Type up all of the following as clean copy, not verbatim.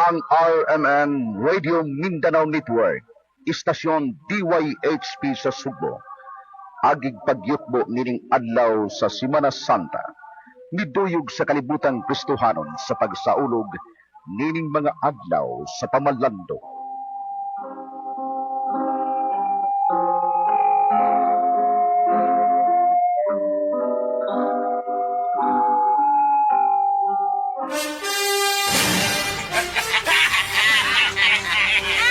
Ang RMN Radio Mindanao Network, istasyon DYHP sa Sugbo. Agig pagyutbo nining adlaw sa Simana Santa, niduyog sa kalibutan Kristohanon sa pagsaulog nining mga adlaw sa pamalando.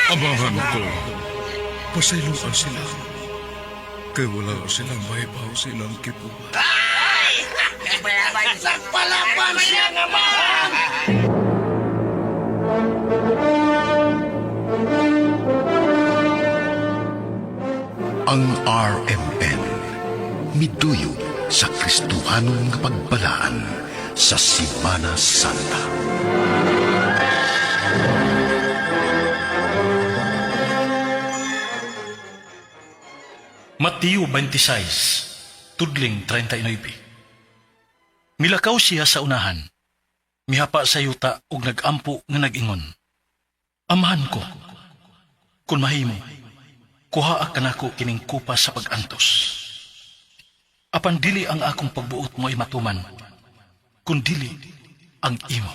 Amahan ko, pasayloan sila. Kay wala sila mahibaw silang kipuhan. Palaban siya nga mahan! Ang RMN miduyog sa Kristohanon nga pagbalaan sa Simana Santa. Mateo 26, tudling 39. Milakaw siya sa unahan. Mihapa sa yuta ug nagampo nga nag-ingon. Amahan ko, kung mahimo, kuhaa kanako kining kupa sa pag-antos. Apan dili ang akong pagbuot mo ay matuman, kun dili ang imo.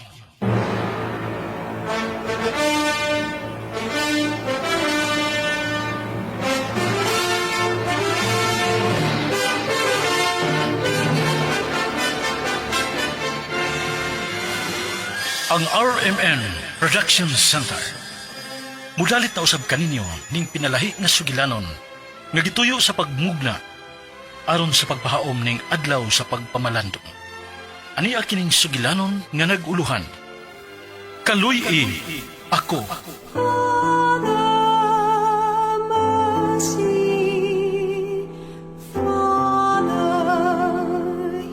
Ang RMN Production Center. Mudalit na usab kaninyo ning pinalahi nga sugilanon nga gituyo sa pagmugna aron sa pagpahaom ning adlaw sa pagpamalando. Ani kining sugilanon nga nag-uluhan. Kaluy-i ako. Father, mercy, Father,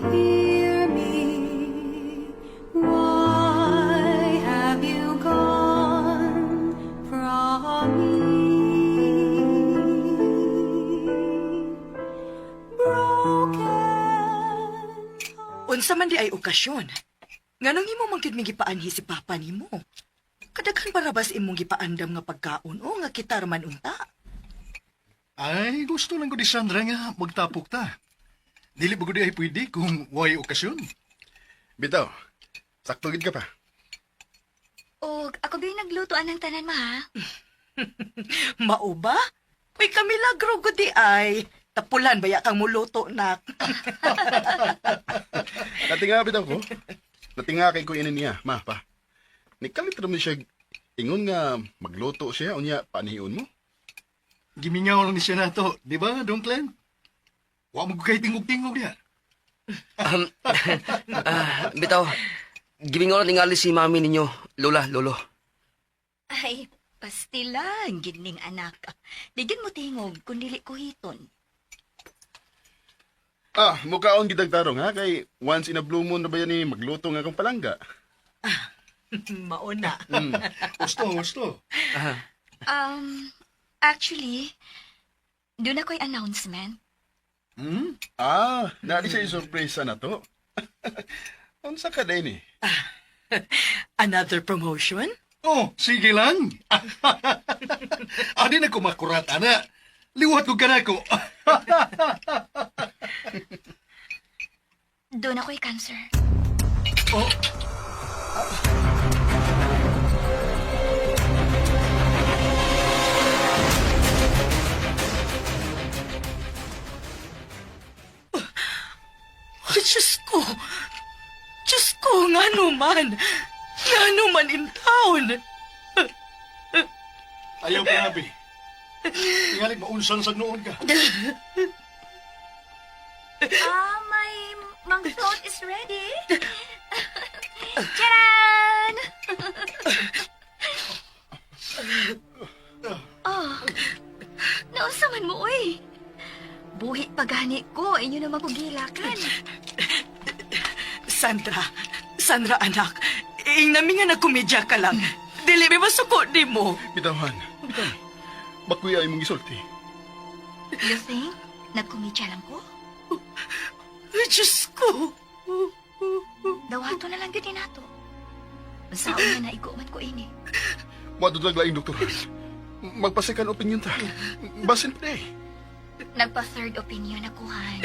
hear me. Why have you gone from me? Broken. Unsa man di ay okasyon. Nganong imo man gyud mi gipaanhi si papa nimo? Kadaghan para bas imong gipaandam nga pagkaon o nga kita man unta? Ay, gusto lang ko ni Sandra nga magtapok ta. Dili ba ko di ay pwede kung way okasyon? Bitaw, sakto gid ka pa. Og ako ba yung naglutoan ng tanan, ma? Ha? Mao ba? Uy, kamilagro gud di ay. Tapulan baya kang muluto nak. Natinga bitaw ko. Natinga kay ko ini niya, ma pa. Nikalit ra man siya ingon nga magluto siya unya panihion mo. Gimingaw lang ni siya nato, di ba, Don Glenn? Wa mo kay tingog-tingog diha. Bitaw, gimingaw na tingali si mami ninyo, lola, lolo. Ay, pastilan, gining anak. Digin mo tingog kung dili ko hiton. Ah, mukaon gid tarong ha kay once in a blue moon na ba yan ni magluto nga akong palangga. Mao na. Gusto, gusto. Actually, doon ako'y announcement. Hmm? Ah, naadi siya yung sorpresa na to. Unsa ka day ni? Another promotion? Oh, sige lang. Adi na ko makurat, ana. Liwat ko kanako. Doon ako'y cancer. Oh, Ay, Diyos ko. Diyos ko, nga naman. Nga naman in town. Ayaw grabe. Tingali maunsan sa noon ka. Ah, my mang float is ready. Charan! Oh, naunsa man mo, uy. Buhi pa gani ko, inyo na magugilakan. Sandra, Sandra anak, ing nami nga nagkomedya ka lang. Dili may masuko di mo. Bitawhan, bitaw. Bakuya imong gisulti. You think nagkomedya lang ko? Ay, Diyos ko. Dawato na lang yun nato. Unsaon nga naigo man ko ini. Wadto laing doktor. Magpa-second opinion ta. Basin pa eh. Nagpa third opinion ako, Han.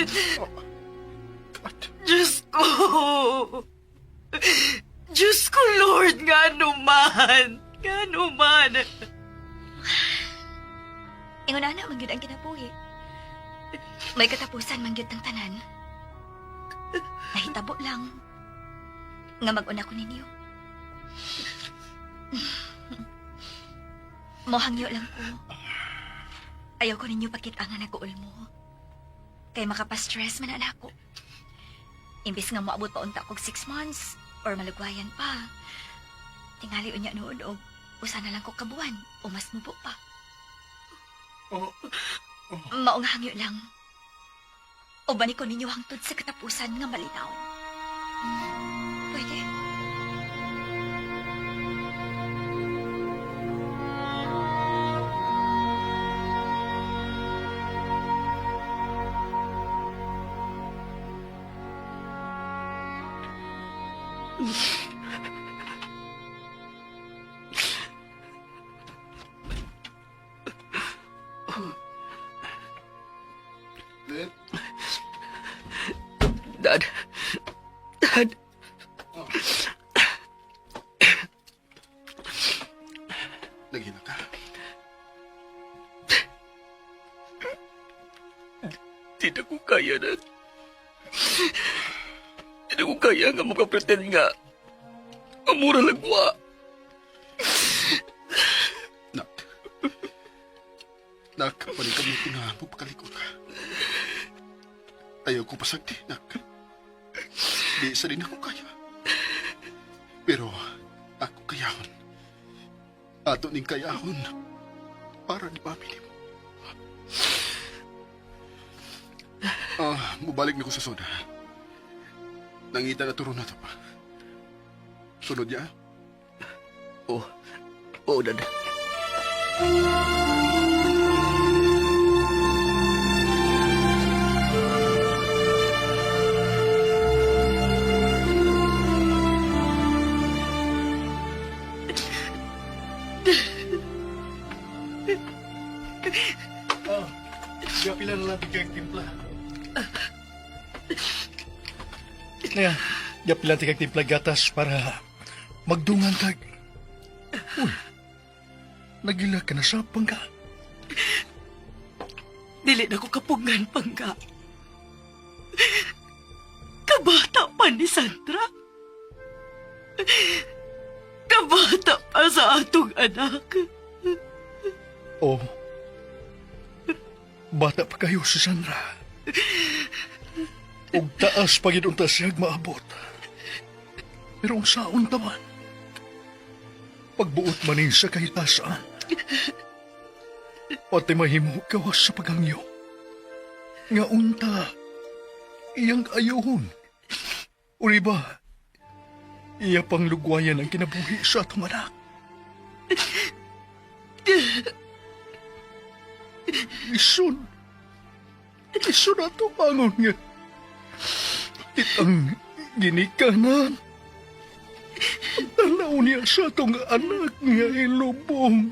God. Diyos ko! Diyos ko, Lord, nga naman! Nga naman! Ingon ana man gyud ang kinabuhi. May katapusan man gyud ng tanan. Nahitabo lang nga mag-una ko ninyo. Mohangyo lang ko. Ayaw ko ninyo pakita nga nag-uol mo. Kay makapa-stress man na ako. Imbis nga moabot pa unta kog 6 months or malugwayan pa. Tingali unya nood og usa na lang ko kabuan o mas mubo pa. Oh, Maong hangyo lang. Uban ko ninyo hangtod sa katapusan nga malinaw. Pwede. Let, Dad. Dad. naghila ka. Di na ko kaya, Dad. Di na ko kaya nga makapretend nga. Amura lagwa. Nak. Nak, panig kami ko na pagpakalikot ka. Ayaw ko pasagdi, nak. Di sa rin ako kaya. Pero ako kayahon. Ato ning kayahon para ni Mami nimo. Ah, mubalik na ko sa soda. Nangita na turo na to pa. Sunod niya. Oh. Oh, Dad. ah, Siya pila na lang kay timpla. Nga, pila kay timpla gatas para magdungan kag. Uy, nagila ka na sa pangka. Dili na ko kapugngan, pangga. Kabata pa ni Sandra. Kabata pa sa atong anak. Oh, bata pa kayo si Sandra. Ug taas pa gid unta siya maabot. Pero ang saon ta man. Pagbuot man ni sa kahitasan. Pati mahimo gawas sa paghangyo. Nga unta, iyang ayuhon. Uri ba, iya pang lugwayan ang kinabuhi sa atong anak. Ison. Ison ato bangon nga. Itang ginikanan. Tanaw niya sa atong anak nga ilubong.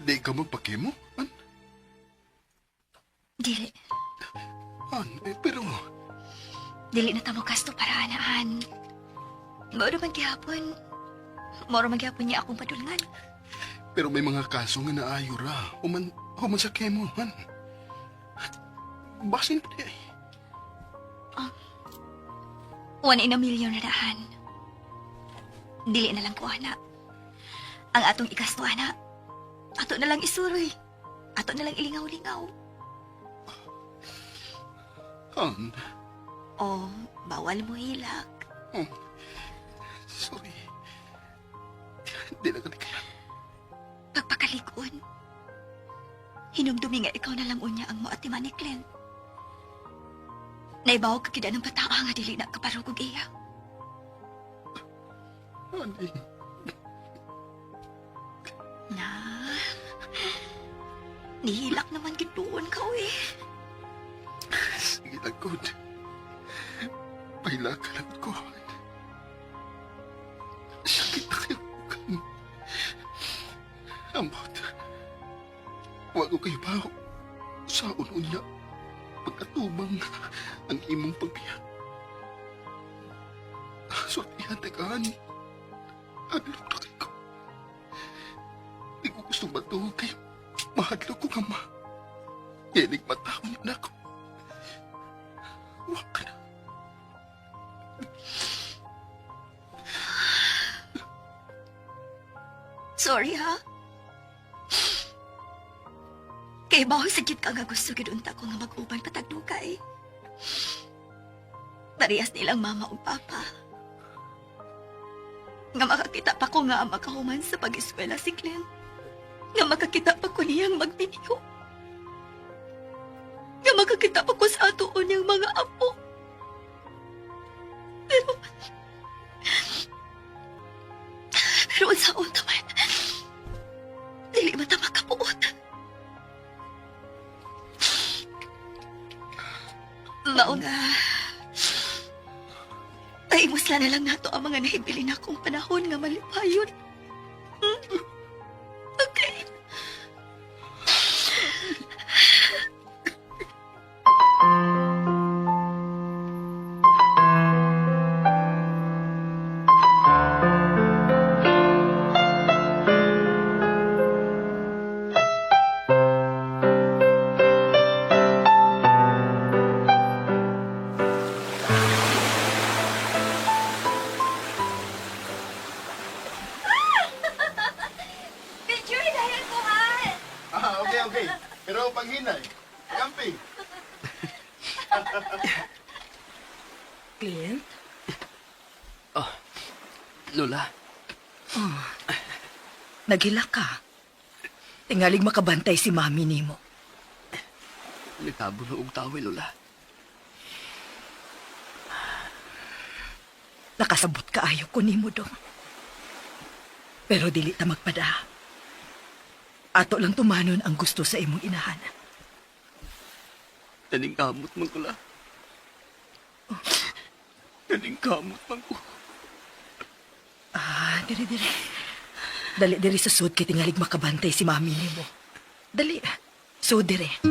Di ka magpakimo? An? Dili. An? Eh, pero... Dili na tamo kasto para anaan. Mao man gihapon. Mao man gihapon niya akong padulngan. Pero may mga kaso nga naayo ra. Human, human sa kemo, han. Basin pa di ay. One in a million na daan. Dili na lang ko, ana. Ang atong ikasto, ana. Ato na lang isuroy. Ato na lang ilingaw-lingaw. Han, O, bawal mo hilak. sorry. Di na kani kaya. Pagpakalikon. Hinumdumi nga ikaw na lang unya ang moatiman ni Clint. Naibaw ka kida ng bataa nga dili na kaparugog iya. Honey. Na, nihilak naman gituon ka, uy. Sige lang, good. Pahila ka lang ko. Sakit na kayo. Ambot. Huwag ko kayo baho. Sa ununya, pagkatubang ang imong pagbiya. Sultihan, tekaan. Adlok na kayo ko. Di ko gusto matuhog kayo. Mahadlok ko nga ma. Yanig mataon niya na ako. Huwag ka na. Sorry, ha? Kay baho sa gid ka nga gusto gid unta ko nga mag-uban patagdugay. Parehas nilang mama ug papa. Nga makakita pa ko nga makahuman sa pag-eskwela si Glenn. Nga makakita pa ko niyang magbiniho. Nga makakita pa ko sa atuon niyang mga apo. Pero... Pero unsaon man, dili man ta makapuot. Mao nga, ay musla na lang nato ang mga nahibilin akong panahon nga malipayon. Hmm? Okay. Picture dahil kuhan! Ah, okay, okay. Pero panghinay. Camping. Clint? Oh, Lola. Oh. Naghilak ka. Tingalig makabantay si mami nimo. Nagtabo na og tawi, Lola. Nakasabot ka ayo ko nimo dong. Pero dili ta magpada. Ato lang tumanon ang gusto sa imong inahan. Naningkamot man ko, la. Naningkamot man ko. Ah, diri diri. Dali diri sa sud kay tingalig makabantay si mami nimo. Dali. Sud diri.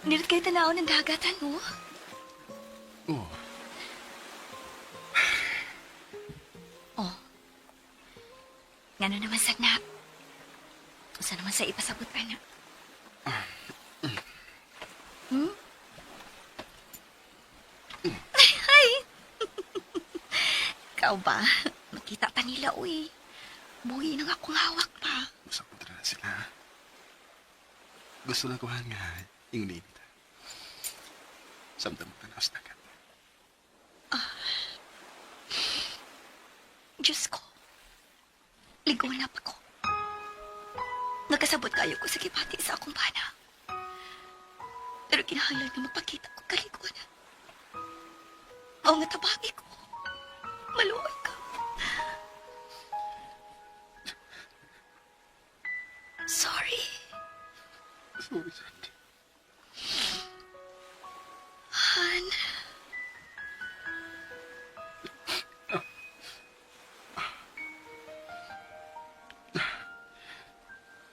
Nirot kayo tanaw ng dagatan, no? Oh, Oh. Ngano naman sa na. Usa naman sa ipasabot ka na. Hmm? Ay, ay! Ikaw ba? Makita pa nila, uy. Buhi nang akong hawak pa. usap na sila. Gusto lang ko nga ingunin ta. Samtang tanaw sa dagat. Diyos ko. Ligo na pa ko. Nakasabot kayo ko sa gibati sa akong bana. Pero kinahanglan nga magpakita ko kaliko na. Mao nga tabagi ko. Maluoy ka. Sorry. Sorry, Sandy. Han.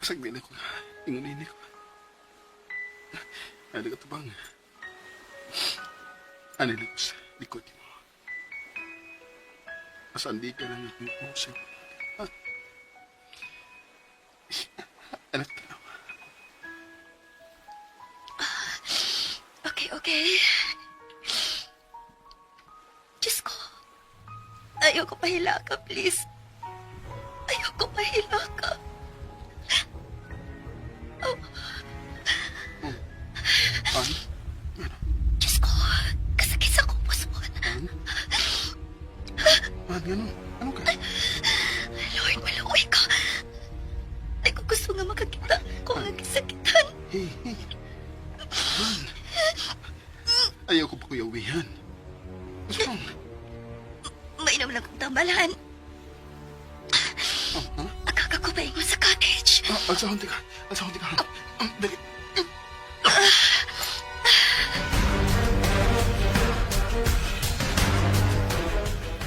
Pasag din ako nga. Ingunin ko. Ano ka tabang? Ano sa likod mo? Pasandi ka lang akong usap. Ha? Anak tanaw. Okay, okay. Diyos ko. Ayoko pahila ka, please. Ayoko pahila ka. Ano? Diyos ko. Man, ano? Ano ka? Lord, maluoy ka. Di ko gusto nga makakita ko nga gisakitan. Hey, hey. Man. Ayaw ko pa kuya uwihan. What's wrong? Mainom lang kong tambalan. Oh, ha? Akaka ko paingon sa cottage. Ah, alsahon ka. Alsahon ka. Dali.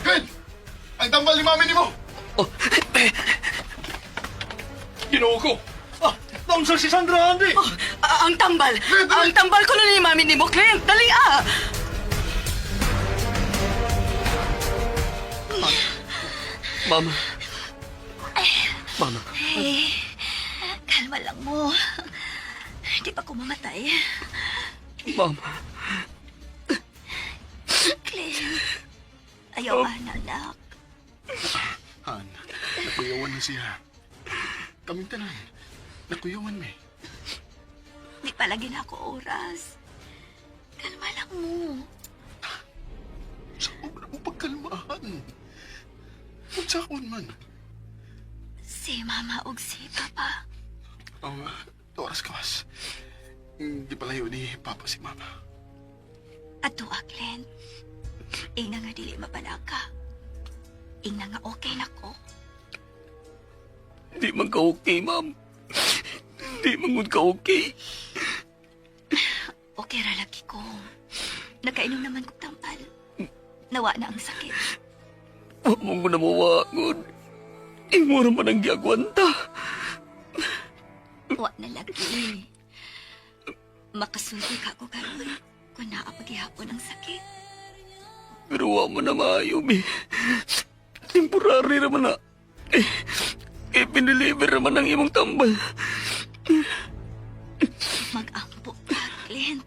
Ken! Ang tambal ni mami ni mo! Oh, Ginoo ko! Ah, naunsa si Sandra, Andy! Oh, ang tambal! Ang tambal ko na ni mami ni mo, Clint! Dali ah! Mama. Mama. Hey, kalma lang mo. Hindi pa ko mamatay. Mama. Clint, ayaw ana, anak. Han, nakuyawan na siya. Kaming tanan, nakuyawan me. Di palagi na ako oras. Kalma lang mo. Sa obra mo pagkalmahan. Unsaon man. Si mama ug si papa. Ang oras kawas. Hindi palayo ni Papa si Mama. Ato, ah, Clint. Ingna nga dili mapalaka. Ingna nga okay na ko. Di man ka okay, ma'am. Di man gud ka okay. Okay ra lagi ko. Nakainom naman kog tampal. Nawa na ang sakit. Wa mo ko na mawagod. Imo ra man ang giagwanta. Wa na lagi. Makasulti ka ko karon kung naa paghihapon ang sakit. Pero wa man na maayo, bi. Temporary ra man na. Eh, eh, piniliver ra man ang imong tambal. Mag-ampo ka, Clint.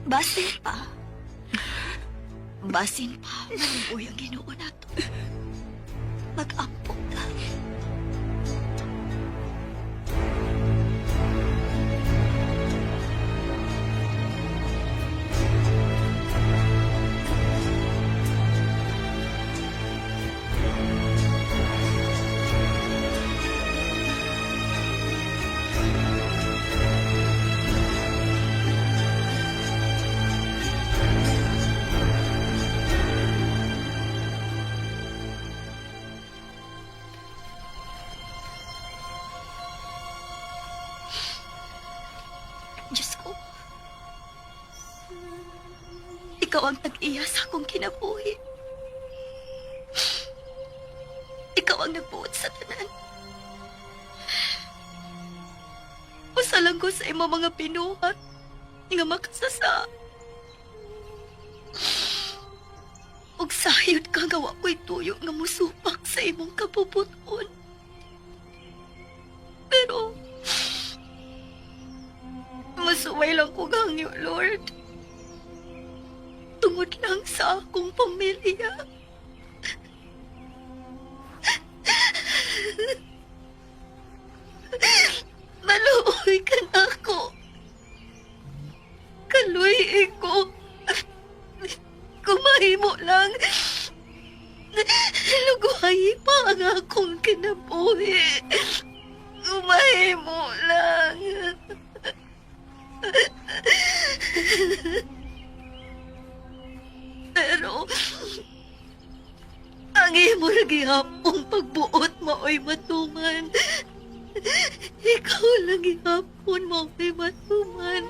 Basin pa. Basin pa. Maluoy ang Ginoo nato. Mag-ampo ka. Diyos ko. Ikaw ang nag-iya sa akong kinabuhi. Ikaw ang nagbuot sa tanan. Usalang ko sa imo mga pinuhat nga makasasa. Ug sayod ka nga wa ko'y tuyo nga musupak sa imong kabubuton. Pero masuway lang ko gangyo, Lord. Tungod lang sa akong pamilya. Maluoy ka na ako. Kaluy ko. Kumahimo lang. Luguhay pa ang akong kinabuhi. Kumahimo lang. Pero, ang imo gihapong pagbuot mao'y matuman. Ikaw lang gihapon mao'y matuman.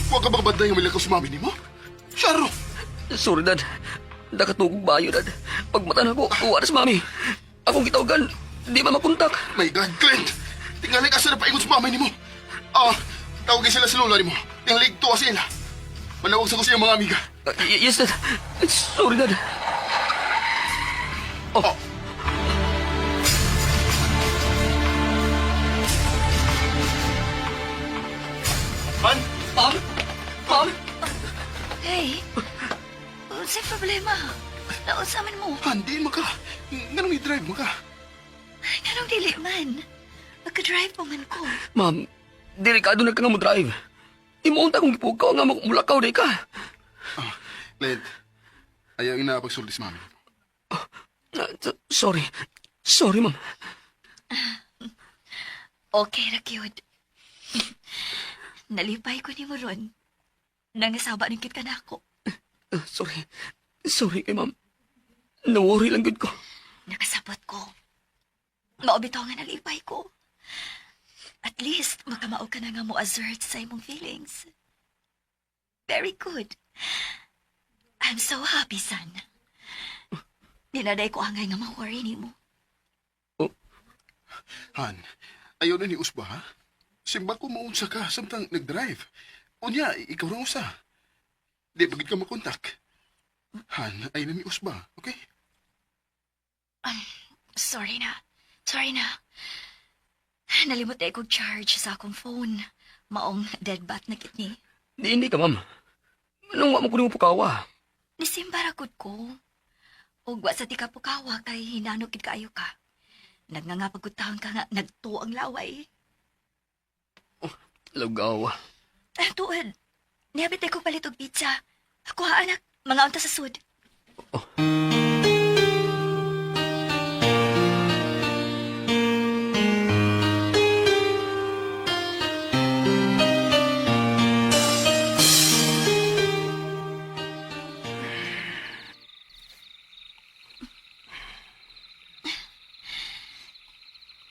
Huwag ka bang banday nga milakaw si mami ni mo? Syaro! Sorry, Dad. Nakatugog bayo, Dad. Pagmata na ko, kuha na si Mami. Akong gitawagan, di ba makontak? My God, Clint! Tingali ka sa napaingon sa mami ni mo. Ah, tawagin sila sa lola ni mo. Tingali tuwa sila. Manawag sa ko sa iyong mga amiga. Yes, Dad. Sorry, Dad. Oh. Han? Ma'am? Ma'am? Hey, unsa problema? Naunsa man mo? Han, diin man ka. Nganong i-drive mo ka? Nganong dili man? Magka-drive pa man ko. Ma'am, delikado na ka nga mo drive. Imuunta kong gipukaw nga mulakaw di ka. Ah, Clint, ayaw ina pagsulti si mami. Ah, sorry. Sorry, ma'am. Okay ra gyud. Nalipay ko nimo ron. Nangasaba ng kit ka nako. Ah, sorry. Sorry kay ma'am. Na-worry lang gud ko. Nakasabot ko. Mao bitaw nga nalipay ko. At least makamao ka na nga mo assert sa imong feelings. Very good. I'm so happy, son. Dinaday ko angay nga ma-worry nimo. Han, ayaw na ni Usba, ha? Simba ko maunsa ka samtang nag-drive. Unya, ikaw ra usa. Di bagid ka makontak. Han, ayaw na ni Usba, okay? Sorry na. Sorry na. Nalimot na kog charge sa akong phone. Maong dead bat na kit ni. Di hindi ka, ma'am. Anong wa mo ko nimo pukawa? Nisimba ra gud ko. Ug wa sa tika pukawa kay hinanok gid kaayo ka. Nagngangapagutang ka nga nagtuo ang laway. Lugaw. Ah, tuod. Niabit ko palit og pizza. Ako ha anak, mga unta sa sud.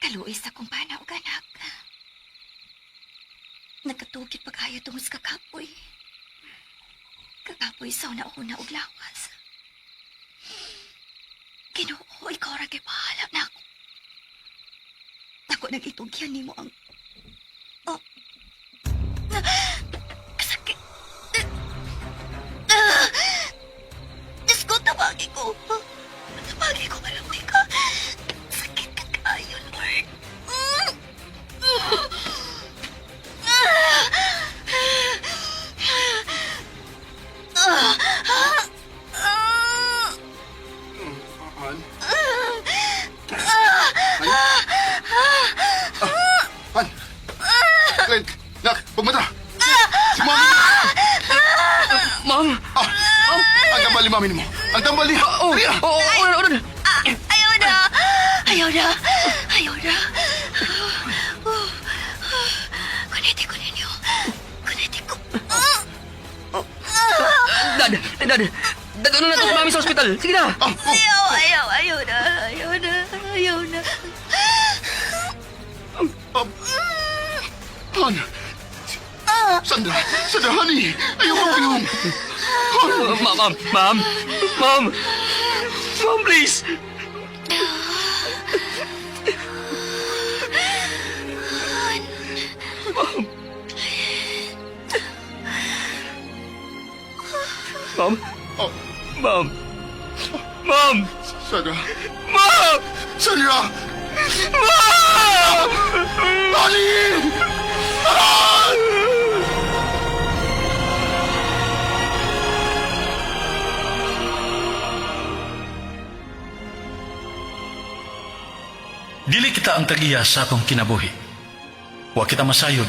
Kaluoy sa kong pana og anak. Nagkatukit pa kayo tungod sa kakapoy. Kakapoy sa una-una og lawas. Ginoo, ikaw ra kay bahala na ako. Dako nang itugyan nimo ang... Oh. Kasakit. Ah! Diyos ko, tawagi ko. Tawagi ko, malamay ka. Sakit ka kaayo, Lord. Mm. Han? Han? Ah, Han! Clint, nak, pagmata! Si mami! Ma'am! Ah, ang tambal ni mami nimo. Ang tambal niya. Oh, Dali, ah. oh, oh, oh, oh, Ayaw na! Ayaw na! Ayaw na! Kuniti ko ninyo. Kuniti ko. Dad, dad, dad, ano na to si mami sa ospital? Sige na! Ah, oh. Ayaw, ayaw, ayaw na. Ayaw na. Ayaw na. Ah. Han! Sandra! Sandra, honey! Ayaw ko pinom! Ma'am, ma'am, ma'am, ma'am, ma'am, please! Ma'am. Oh. Ma'am. Ma'am. Sandra! Ma'am! Sandra! Ma'am! Honey! Ah! Dili kita ang tagiya sa atong kinabuhi. Wa kita masayod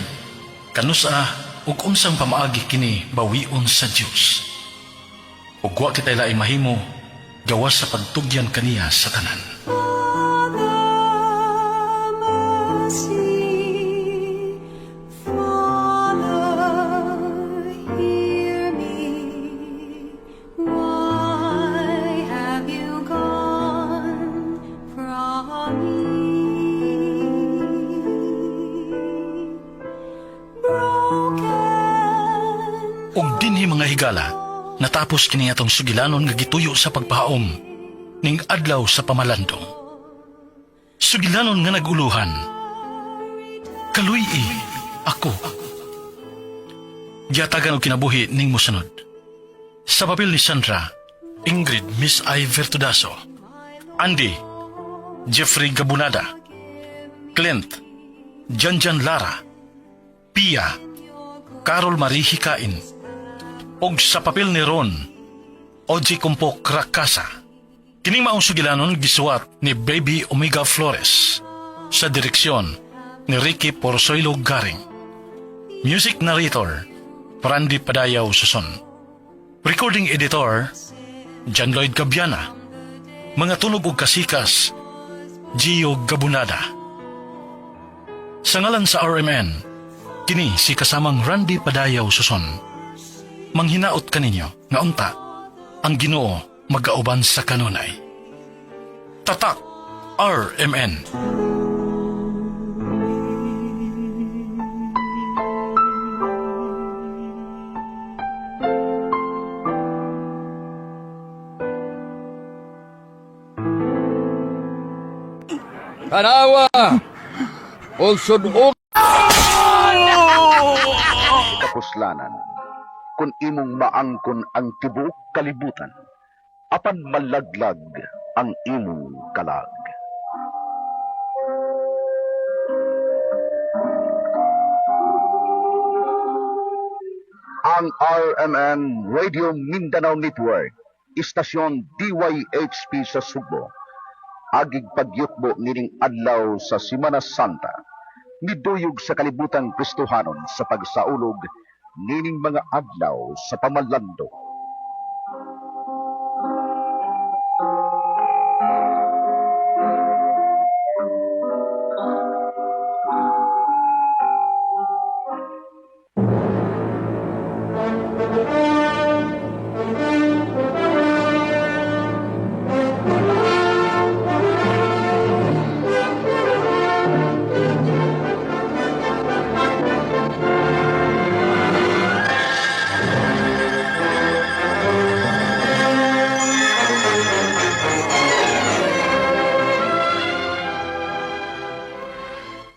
kanusa ug unsang pamaagi kini bawion sa Dios. Ug wa kita laing mahimo gawas sa pagtugyan kaniya sa tanan. Father, mercy, Father, hear me. Why have you gone from me? Broken Ug dinhi mga higala, natapos kini atong sugilanon nga gituyo sa pagpahaom ning adlaw sa pamalandong. Sugilanon nga naguluhan. Kaluy-i ako. Giatagan og kinabuhi ning mosunod. Sa papel ni Sandra, Ingrid Miss I. Vertudaso, Andy, Jeffrey Gabunada, Clint, Janjan Lara, Pia, Carol Marie Hikain, og sa papel ni Ron, Oji Kumpok Rakasa. Kining maong sugilanon gisuwat ni Baby Omega Flores sa direksyon ni Ricky Porsoilo Garing. Music narrator, Randy Padayaw Suson. Recording editor, John Lloyd Gabiana. Mga tunog og kasikas, Gio Gabunada. Sa ngalan sa RMN, kini si kasamang Randy Padayaw Suson. Manghinaot kaninyo nga unta ang Ginoo magauban sa kanunay. Tatak RMN. Tanawa! Og sud-o Kapuslanan, kung imong maangkon ang tibuok kalibutan, apan malaglag ang imong kalag. Ang RMN Radio Mindanao Network, istasyon DYHP sa Sugbo, agig pagyutbo nining adlaw sa Simana Santa, niduyog sa kalibutan Kristohanon sa pagsaulog nining mga adlaw sa pamalando.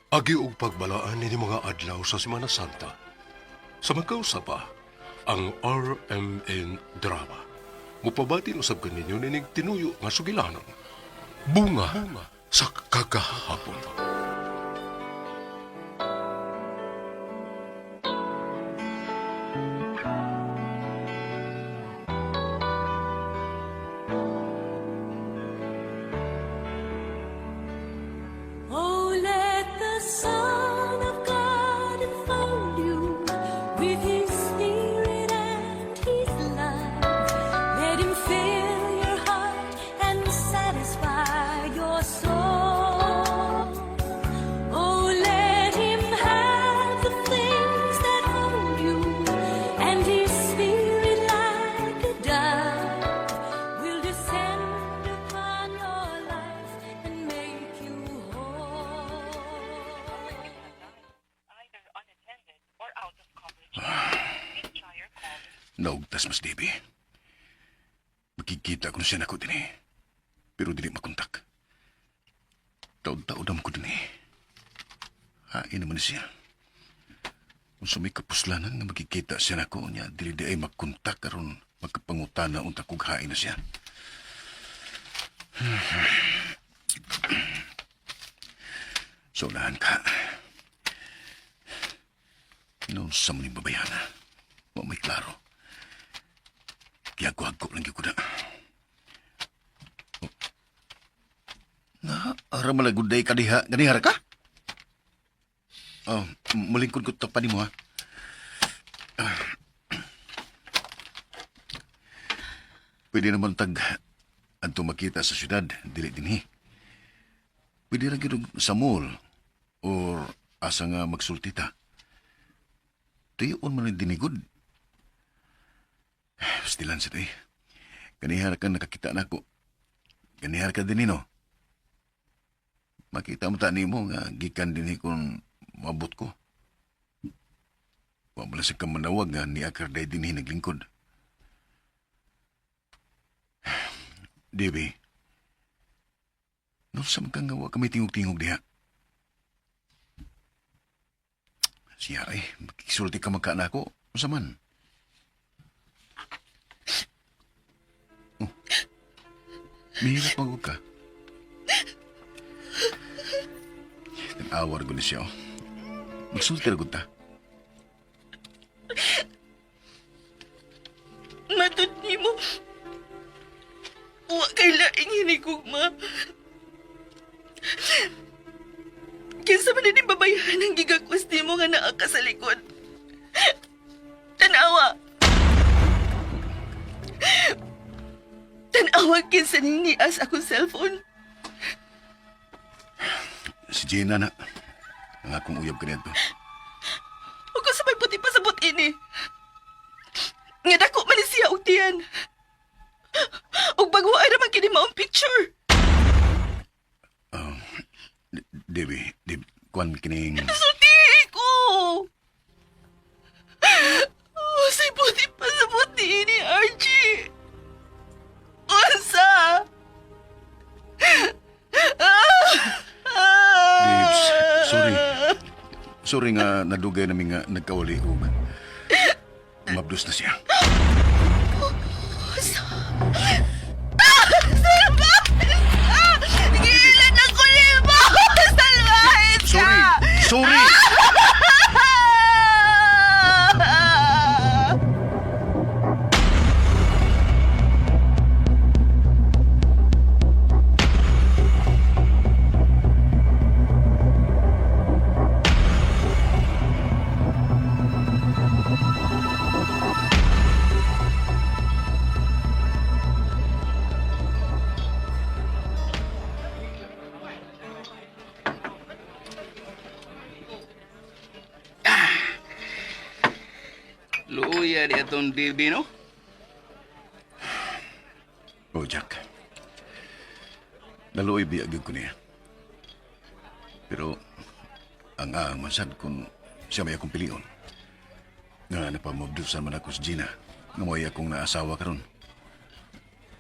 Agi og pagbalaan ini mga adlaw sa Semana Santa. Sa magkausapa, ang RMN Drama. Mupabati usab kaninyo nining tinuyo nga sugilanon. Bunga sa kagahapon. Oh, let the Son of God enfold you with His Spirit and His love. Let Him fill your heart and satisfy your soul. Oh, let Him have the things that hold you, and His Spirit, like a dove, will descend upon your life and make you whole. Naugtas mas Debbie. Makikita ko na siya nako din eh. Pero dili makontak. Taod-taod ko din eh. Hain naman ni siya. Kung sa may kapuslanan nga makikita siya nako niya, dili di ay makontak aron magkapangutana unta kog hain na siya. So, unahan ka. Noon sa muning babayana. Wa may klaro. Gihago-hago lang gyud ko na. Oh. Na, ara malaguday ka diha. Ganihara ka? Oh, mulingkod ko tapan nimo ha. Ah. Pwede naman tag adto makita sa syudad, dili dinhi. Pwede ra gyud og sa mall or asa nga magsulti ta. Tuyoon man ang dinigod. Pastilan sa eh. Kanihara ka nakakita na ako. Kanihara ka din no. Makita mo ta nimo nga gikan dinhi kung mabot ko. Wa mo lang sa kamanawag nga ni Akar day dinhi naglingkod. Debbie, noon sa ka nga wa kami tingog-tingog diha. Siya ay, makisulti ka magka na ako. Unsa man? Oh. Mihirap magod ka. Nag-awar ko ni siya. Oh. Magsulti ra gud ta. Matod nimo. Wa kay laing hinigugma. Kinsa man ni babayahan ang gigakwas nimo nga naa ka sa likod. Tanawa. Tanawa kinsa ning nias akong cellphone. Si Gina na. Ang akong uyab kaniadto. Ug sa may puti pa sa ini. Nga dako man ni siya og tiyan. Ug bagua naman kini maong picture. Debbie, Deb, kuan kining... Sulti ko. Oh, say puti pa sa puti ni Archie. Unsa? Dibs, sorry. Sorry nga nadugay namin nga nagkawali og mabdos na siya. Salvajes ka! Giilan ako nimo! Salvajes ka! Sorry! Sorry! Luya di atong DB, no? Oh, Jack. Naluoy biya gyud ko niya. Pero ang aang man sad kung siya may akong pilion. Nga napamabdusan man ako sa Gina. Nga mo'y akong naasawa karon.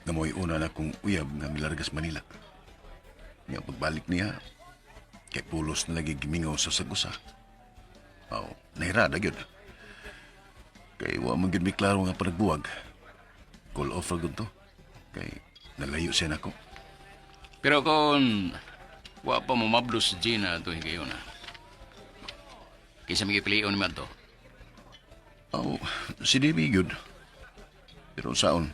Nga mo'y una na akong uyab nga milargas Manila. Nga pagbalik niya, kay pulos na lagi gimingaw sa sagusa. Aw, nahirada gyud. Kay wa man gyud mi klaro nga panagbuwag. Call off ra gyud to. Kay nalayo siya nako. Pero kung wa pa mo mablos si Gina ito higayon na. Kaysa may gipilion naman to. Aw, si Debbie gyud. Pero saon,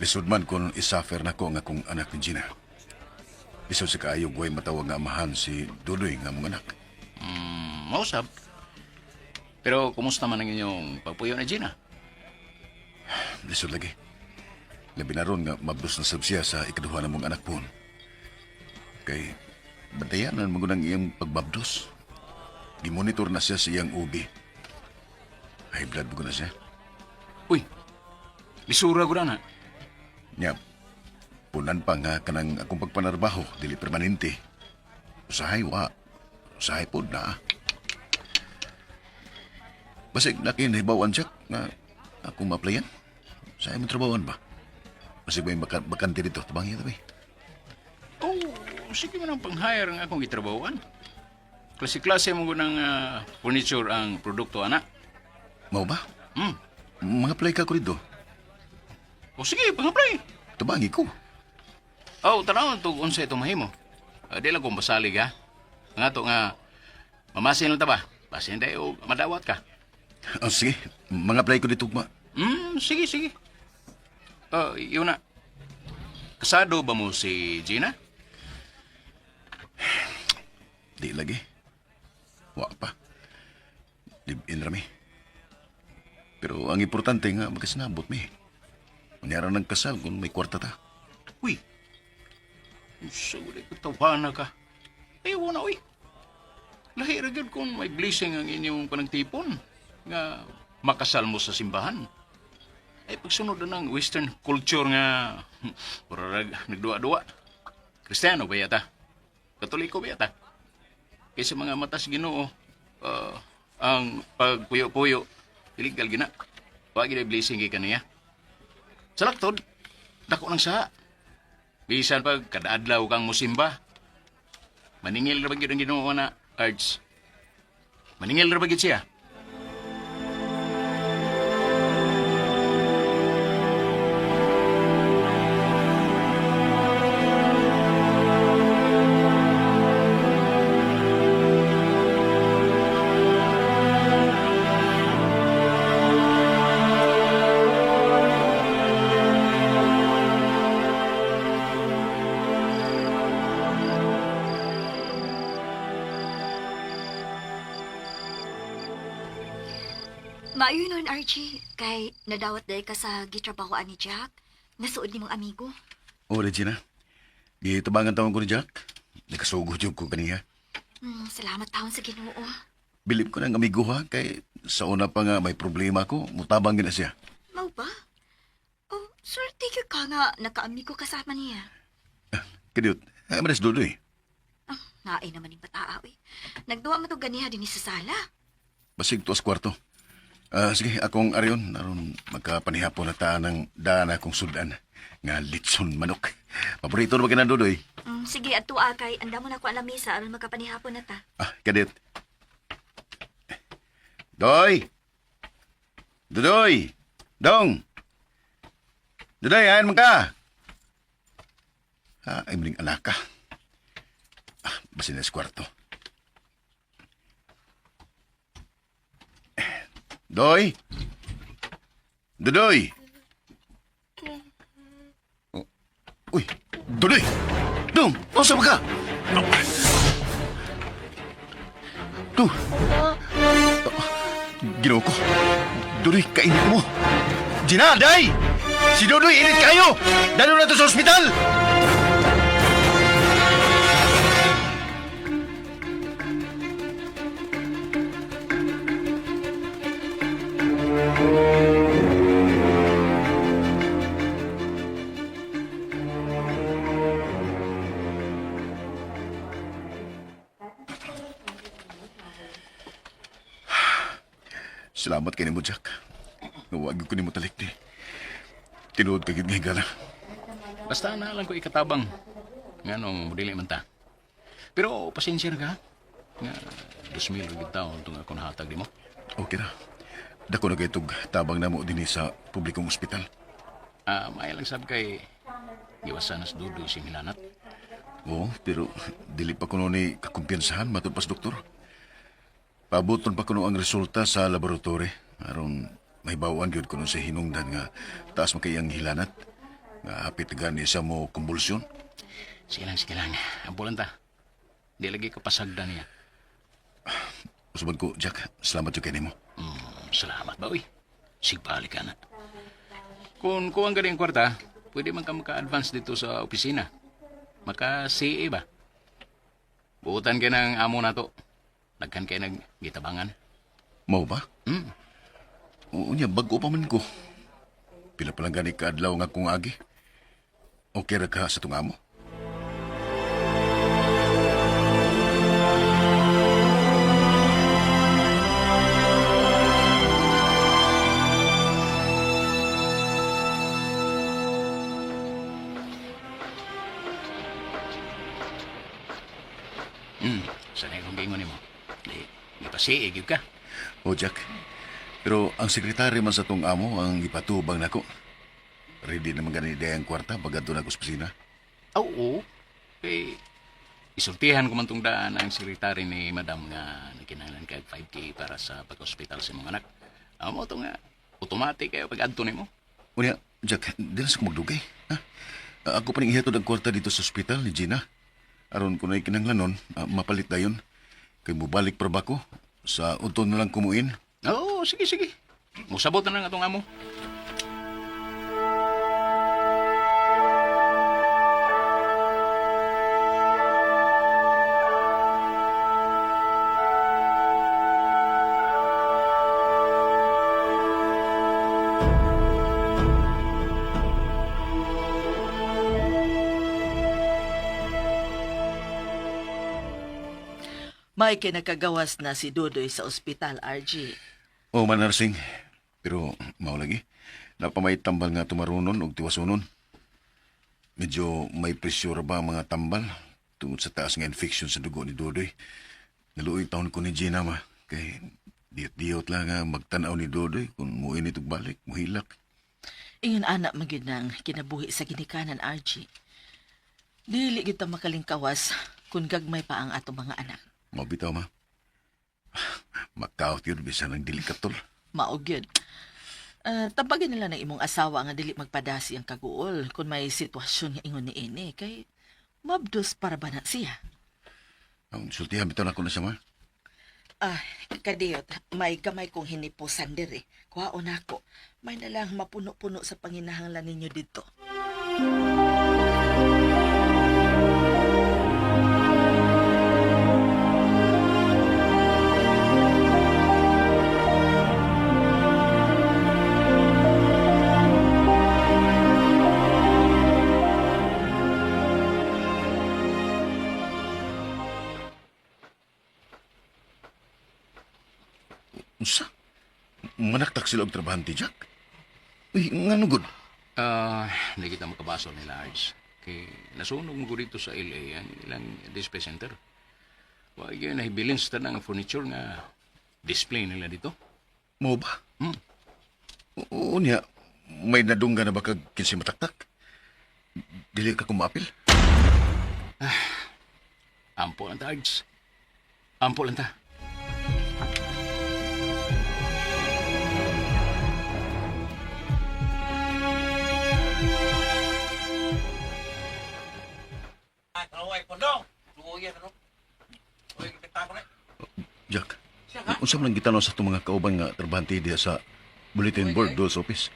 lisod man kung isuffer nako ang akong anak ni Gina. Lisod sa kaayo way matawag nga amahan si Dudoy nga mong anak. Mausap. Pero kumusta man ang inyong pagpuyo ni Gina? Lisod lagi. Labi na ron nga mabdos na sab siya sa ikaduha na mong anak po. Kay bantayanan mo ang iyang pagbabdos. Gimonitor na siya sa iyang ubi. High blood mo na siya. Uy, lisura ko na na. Nya, punan pa nga kanang akong pagpanarbaho, dili permanente. Usahay wa. Usahay pod na. Basig nakin hibawan siya nga akong ma-applyan. Sa imong trabahoan ba? Basig may bakante dito. Tabang iya tabi. Oh, sige man ang pang-hire ang akong gitrabahoan. Klase-klase mo ng furniture ang produkto, anak. Mao ba? Hmm. Mga apply ka ko dito. O sige, pang-apply. Tabangi ko. Oh, tanawon to unsa ito mahimo. Di lang kong basalig ha. Nga to nga mamasin lang ta ba? Basin tayo madawat ka. Oh, sige, mga apply ko dito ma. Sige, sige. Yun na. Kasado ba mo si Gina? Di lagi. Wa pa. Live-in rami. Pero ang importante nga, magkasinabot mi. Kunyara ng kasal kung may kwarta ta. Uy. Sa wala katawana ka. Ay, wala, uy. Lahi ra gyud kung may blessing ang inyong panagtipon nga makasal mo sa simbahan. Ay, pagsunod na ng Western culture nga murag nagduwa-duwa. Kristiyano ba yata? Katoliko ba yata? Kaysa mga matas Ginoo, ang pagpuyo-puyo, illegal gina. Wa gid blessing kay kaniya. Sa laktod, dako ng saha. Bisan pag kada adlaw kang musimba, maningil ra ba gyud ang Ginoo na arts. Maningil ra ba gyud siya? Maayo nun, Archie. Kay nadawat dahil ka sa gitrabahoan ni Jack. Nasuod ni mong amigo. Oh, Regina. Gitabangan tawon ko ni Jack. Nakasugod yung ko kaniya. Salamat taon sa Ginoo. Bilib ko ng amigo ha, kay sa una pa nga may problema ko, mutabang gina siya. Mau ba? Oh, swerte gyud ka nga nakaamigo kasama niya. Kadiyot, ay manas dudoy. Ah, naay naman yung bataa, uy. Nagduwa mo to ganiha din sa sala. Basig tuas kwarto. Ah, sige, akong aryon, aron magkapanihapon na ta ng daan akong sudan nga litson manok. Paborito na ba kinang dudoy? Sige, adto kay anda mo na ko ang lamesa aron magkapanihapon na ta. Ah, kadiyot. Doy! Dudoy! Dong! Dudoy, ayan man ka! Ah, ay maling alaka. Ah, basin na sa kwarto. Doy! Dudoy! Oh, uy! Dudoy! Dong! Unsa ba ka? Dong! Ginoo ko. Dudoy, kainit mo. Gina, day! Si Dudoy, init kayo! Dalo na to sa ospital! Salamat kay nimo, Jack. Nawag ko nimo talik di. Tinuod ka gid nga higala. Basta na lang ko ikatabang. Nga nung dili man ta. Pero pasensya na ka. Nga 2,000 ra gyud taon tong ako nahatag nimo. Okay ra. Dako na kay tug tabang namo dinhi sa publikong ospital. Ah, may lang sab kay giwasan nas dudoy si Milanat. Oo, pero dili pa kuno ni kakumpiyansahan matod pas doktor. Pabuton pa kuno ang resulta sa laboratory aron mahibaw-an gyud kuno sa hinungdan nga taas man kay ang hilanat nga hapit gani sa mo kumbulsyon. Sige lang, sige lang. Ampulan ta. Di lagi ka pasagda niya. Usbad ko, Jack, salamat jud kay nimo. Salamat ba, uy? Sigbalik ka na. Kung kuwang ka rin kwarta, pwede man ka maka-advance dito sa opisina. Maka-CA ba? Buutan ka ng amo na to. Nagkan kay nag gitabangan. Mao ba? Hmm. Oo niya, bag-o pa man ko. Pila pa lang gani kaadlaw nga kung agi. Okay ra ka sa tungamo? Sanay kong giingon nimo. Di, di pa CA gyud ka. O Jack, pero ang sekretary man sa tong amo ang ipatubang nako. Ready naman gani day ang kwarta pag adto na ko sa opisina. Oo. Kay isultihan ko man tong daan ang sekretary ni Madam nga nagkinahanglan kag 5K para sa pag-ospital sa imong anak. Amo to nga automatic kayo pag adto nimo. Unya, Jack, di na sa ko magdugay. Ha? Ako pa ning ihatod ang kwarta dito sa ospital ni Gina. Aron ko na'y kinanglanon, mapalit dayon. Kay mubalik pa ba ko? Sa uton na lang kumuin. Oo, sige sige. Musabot na lang atong amo. May kinakagawas na si Dudoy sa ospital, RG. O man, nursing. Pero mao lagi. Napamay tambal nga tumarunon og tiwasunon. Medyo may pressure ba ang mga tambal tungod sa taas nga infection sa dugo ni Dodoy. Naluoy taon ko ni Gina ma. Kay diyot-diyot lang nga magtanaw ni Dodoy kung muinit og balik, muhilak. Ingon anak magyud nang kinabuhi sa ginikanan, RG. Dili kita makalingkawas kung gagmay pa ang atong mga anak. Mabitaw ma. Makaot yun, bisan ang dili katol. Mao gyud. Tabagin nila ng imong asawa nga dili magpadasi ang kaguol kung may sitwasyon nga ingon ni ini kay mabdos para ba na siya. Ang sultihan bitaw na ko na siya ma. Ah, kadiyot, may gamay kong hinipusan diri. Kuhaon nako. May nalang mapuno-puno sa panginahanglan ninyo dito. Unsa? Manaktak sila og trabahante, Jack? Uy, ngano gud? Ah, hindi kita makabaso nila, Ards. Kay nasunog mo ko dito sa LA ang ilang display center. Wa gyud nahibilin sa tanang furniture nga display nila dito. Mo ba? Hmm. Oo niya, may nadungga na ba kag kinsi mataktak? Dili ka kumapil? Ampo lang ta, Ards. Ampo lang ta. Jack, unsa man ang gitanaw sa itong mga kauban nga trabahante diha sa bulletin board doon sa office?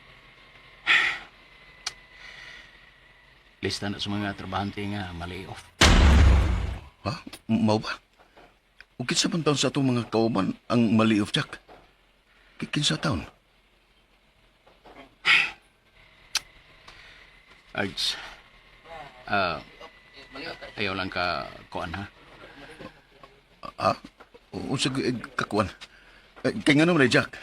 Lista na sa mga trabahante nga malay off. Ha? Mao ba? O kinsa man taon sa atong mga kauban ang mali of Jack? Kinsa taon? Ards, ah, ayaw lang ka kuan ha. Ha? Unsa eh, kakuan? Eh, kay ngano man eh, Jack?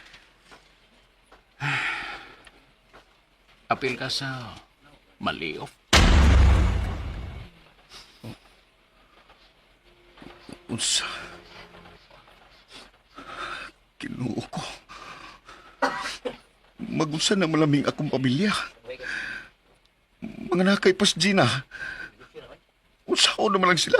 Apil ka sa mali off. Unsa? Kinuo ko. Magunsa na malaming akong pamilya. Mga nakay pas Gina. Unsa ko naman lang sila.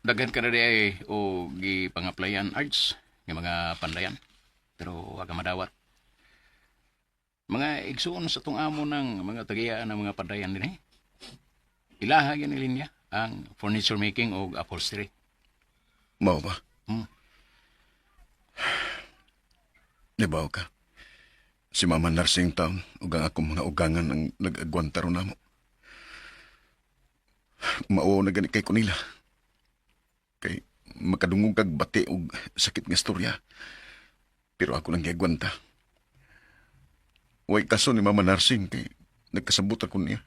Daghan ka na di ay o gipangaplayan arts nga mga pandayan. Pero wa ka madawat. Mga igsuon sa tong amo ng mga tagiya ng mga pandayan din eh. Ilaha gyud ni linya ang furniture making o upholstery. Mao ba? Hmm. Nibaw ka. Si Mama Nursing Town ug ang akong mga ugangan ang nag-agwanta ron namo. Mao na gani kay kunila. Kay makadungog kag bati og sakit nga istorya. Pero ako lang giagwanta. Way kaso ni Mama Nursing kay nagkasabot ako niya.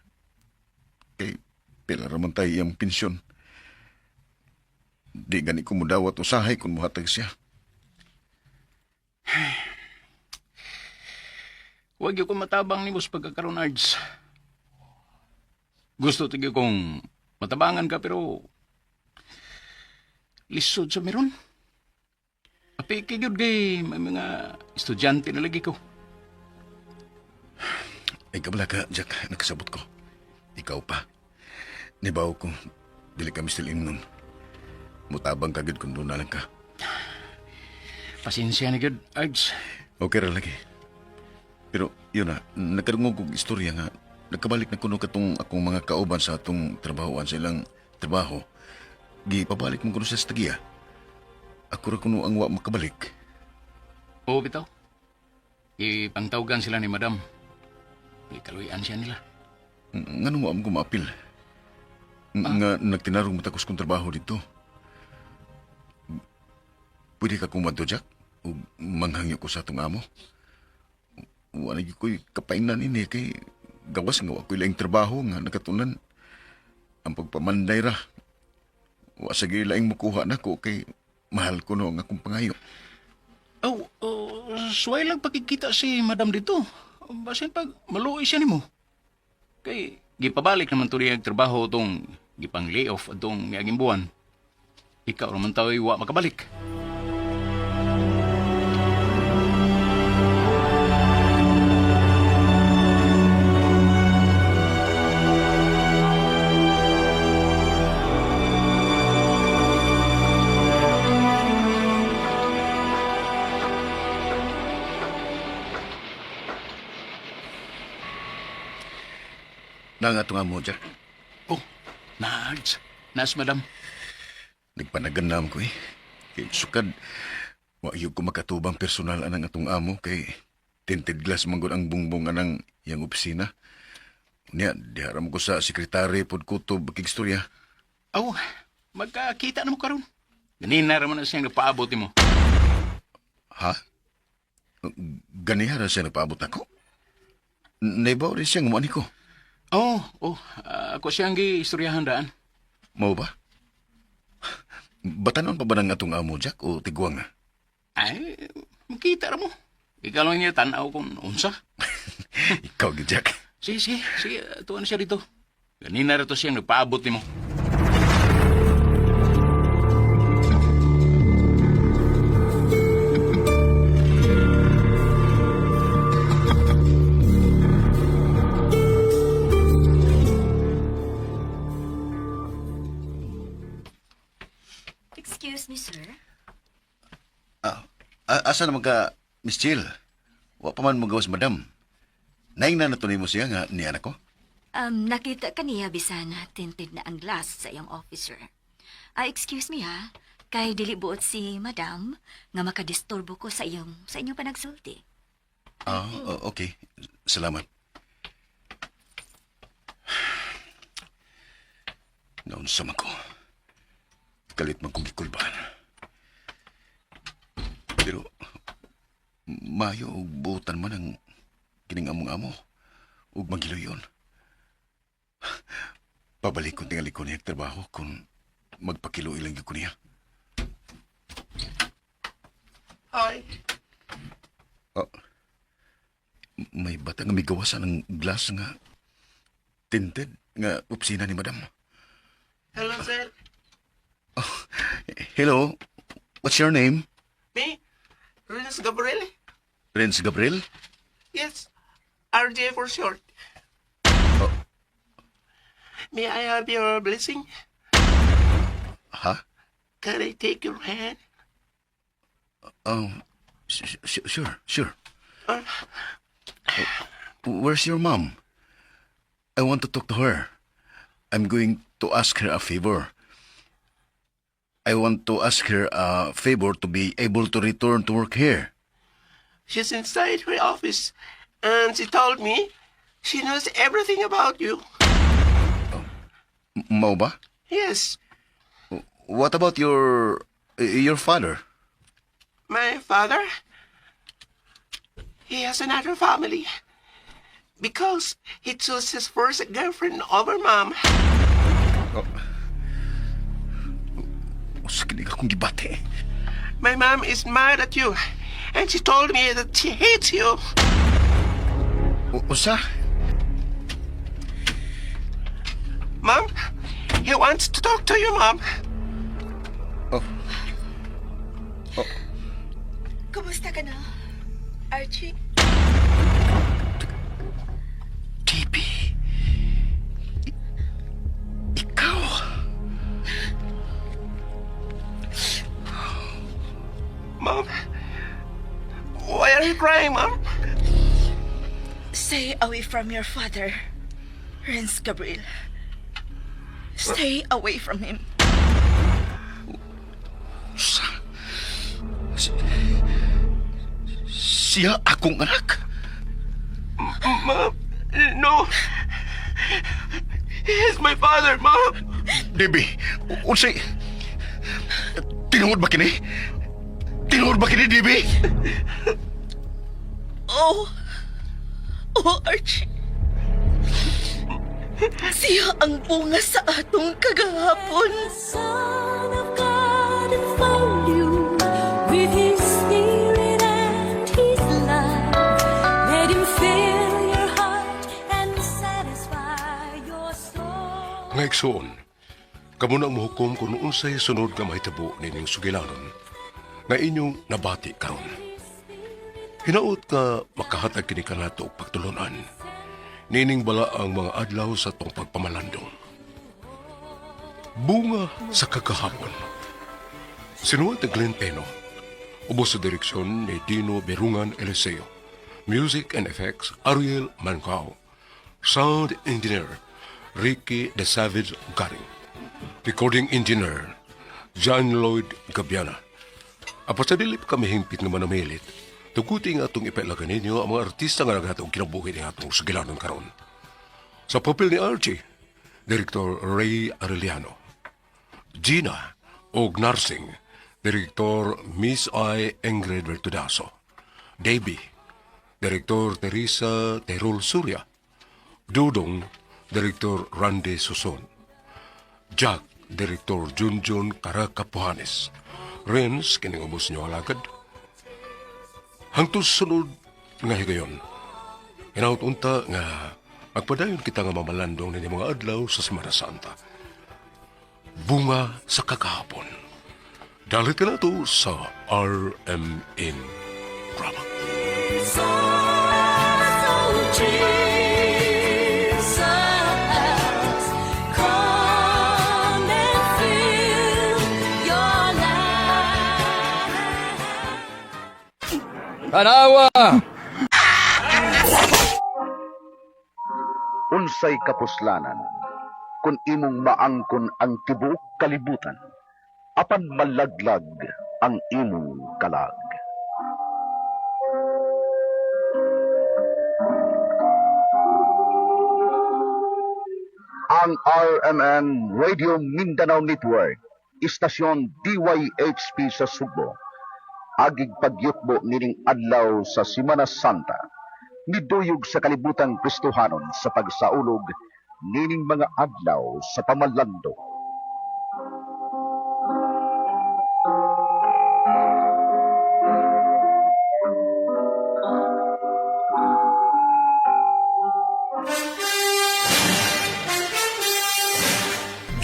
Kay pila ra man tayo iyang pensyon. Di gani ko mudawat usahay kung muhatag siya. Huwag ko matabang ni boss pagkakaroon arts. Gusto tigyo kong matabangan ka pero lisod sa meron. Api gyud kay may mga estudyante na lagi ko. Ay kabala ka, Jack. Nakasabot ko. Ikaw pa. Nibaw ko. Dili kami still ingnon. Mutabang ka gid kung doon na lang ka. Pasensya na gyud, Ards. Okay ra lagi. Pero yun na, nagkarungog kog istorya nga nagkabalik na kuno katong akong mga kauban sa atong trabahoan sa ilang trabaho. Gipabalik mo kuno sa tagiya. Ako ra kuno ang wa makabalik. Oo, bitaw. Ipangtawgan sila ni madam. Ikaluyan siya nila. Ngano mo am kumaapil? Nga nagtinarong matakos kong trabaho dito. Pwede ka kumadto, Jack? O manghangyo ko sa atong amo? Wala gyud ko'y kapainan ini kay gawas nga wa ko'y laing trabaho nga nakatunan. Ang pagpamanday ra. Wa sa gyud laing mukuha nako kay mahal ko no ang akong pangayo. Oh, oh, suway lang pakikita si madam dito. Basin pag maluoy siya nimo. Kay gipabalik naman to ang trabaho tong gipang layoff atong miaging buwan. Ikaw raman tao'y wa makabalik. Na nga itong amo, Jack. Oh, nags. Nas, madam. Nagpanagan naman ko eh. Kay sukad, wa ko makatubang personal anang atong amo kay tinted glass manggod ang bungbong anang iyang opisina. Unya, diharam ko sa sekretary pod kutob kigstorya. Oh, magkakita na mo karon. Ganina raman na siyang nagpaabot nimo. Ha? Ganiha ra siya nagpaabot nako? Naibaw rin siya nga ko. Oh, oh, ako siyang giistoryahan daan. Mao ba? Batanon pa ba ng atong amo, Jack, o tigwang na? Ay, makita ra mo. Ikaw lang niya tanaw kung unsa. Ikaw, gyud, Jack. Sige, sige, sige, tuwan siya dito. Ganina ra to siyang nagpaabot nimo. Excuse me, sir. Ah, asa naman ka, Miss Jill? Wa pa man magawas, madam. Naing na natunay mo siya nga ni anak ko? Nakita ka niya bisan tinted na ang glass sa iyong officer. Ah, excuse me ha. Kay dili buot si madam nga makadisturbo ko sa iyong sa inyong panagsulti. Ah, okay. Salamat. Naunsa man ko. Kalit man kong gikulbaan. Pero, mayo og buotan man ang kining among amo ug magiluyon. Pabalik kong tingali ko niya ang trabaho kung magpakiluoy lang gyud ko niya. Hi. Ah, may bata nga migawasan ng glass nga tinted nga opisina ni madam. Hello, sir. Hello, what's your name? Me? Prince Gabriel? Prince Gabriel? Yes. RJ for short. Oh. May I have your blessing? Ha? Can I take your hand? Sure, sure. Uh, Where's your mom? I want to talk to her. I'm going to ask her a favor. I want to ask her a favor to be able to return to work here. She's inside her office, and she told me she knows everything about you. Mao ba? Yes, What about your father? my father. He has another family. Because he chose his first girlfriend over mom. Usa kini akong gibati. My mom is mad at you, and she told me that she hates you. Usa? Mom, he wants to talk to you, Mom. Oh. Kumusta ka na, Archie? TP. Ikaw. Mom, why are you crying, Mom? Stay away from your father, Renz Gabriel. Stay away from him. Usa. Siya akong anak. Mom, no. He is my father, Mom. Debbie, unsay... Tinuod ba kini? Tinuod ba kini, Debbie? Oh. Oh, Archie. Siya ang bunga sa atong kagahapon. Son of God enfold you with His Spirit and His love. Let Him fill your heart and satisfy your soul. Nga igsoon, kamo na ang mohukom kung unsay sunod nga mahitabo ninyong sugilanon nga inyong nabati karon. Hinaot nga makahatag kini kanato og pagtulunan. Nining bala ang mga adlaw sa tong pagpamalandong. Bunga sa kagahapon. Sinuwat ni Glenn Peno. Ubos sa direksyon ni Dino Berungan Eliseo. Music and effects Ariel Mancao. Sound engineer Ricky The Savage Garing. Recording Engineer, John Lloyd Gabiana. Apan sa dili pa kami hingpit nga manamilit, tuguti nga atong ipailagan ninyo ang mga artista nga naghatong kinabuhi ni atong sugilanon karon. Sa papel ni Archie, Director Ray Arellano. Gina og Narsing, Director Miss I. Ingrid Vertudaso. Debbie, Director Teresa Terol Surya. Dudong, Director Randy Suson. Jack, Director Junjun Caracapjuanes. Renz, kining ubos niyo alagad. Hangtod sunod nga higayon. Hinaut unta nga magpadayon kita nga mamalandong nini mga adlaw sa Semana Santa. Bunga sa kakahapon. Dalit ka na to sa RMN Drama. Jesus, come and fill your life. Tanawa! Unsay kapuslanan kung imong maangkon ang tibuok kalibutan apan malaglag ang imong kalag. Ang RMN Radio Mindanao Network, istasyon DYHP sa Sugbo, agig pagyutbo nining adlaw sa Semana Santa, niduyog sa kalibutang Kristohanon sa pagsaulog nining mga adlaw sa pamalando.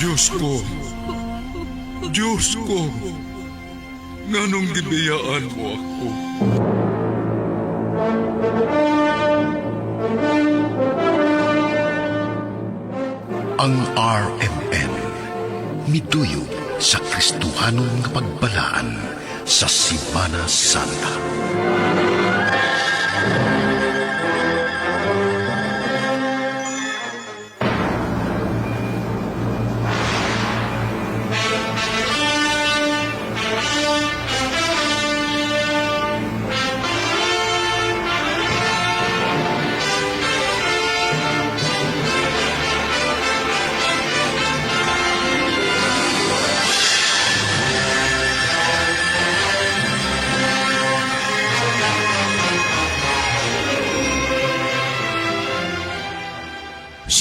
Diyos ko, Diyos ko, nganong gibiyaan mo ako? Ang RMN miduyog sa Kristohanon nga pagbalaan sa Semana Santa.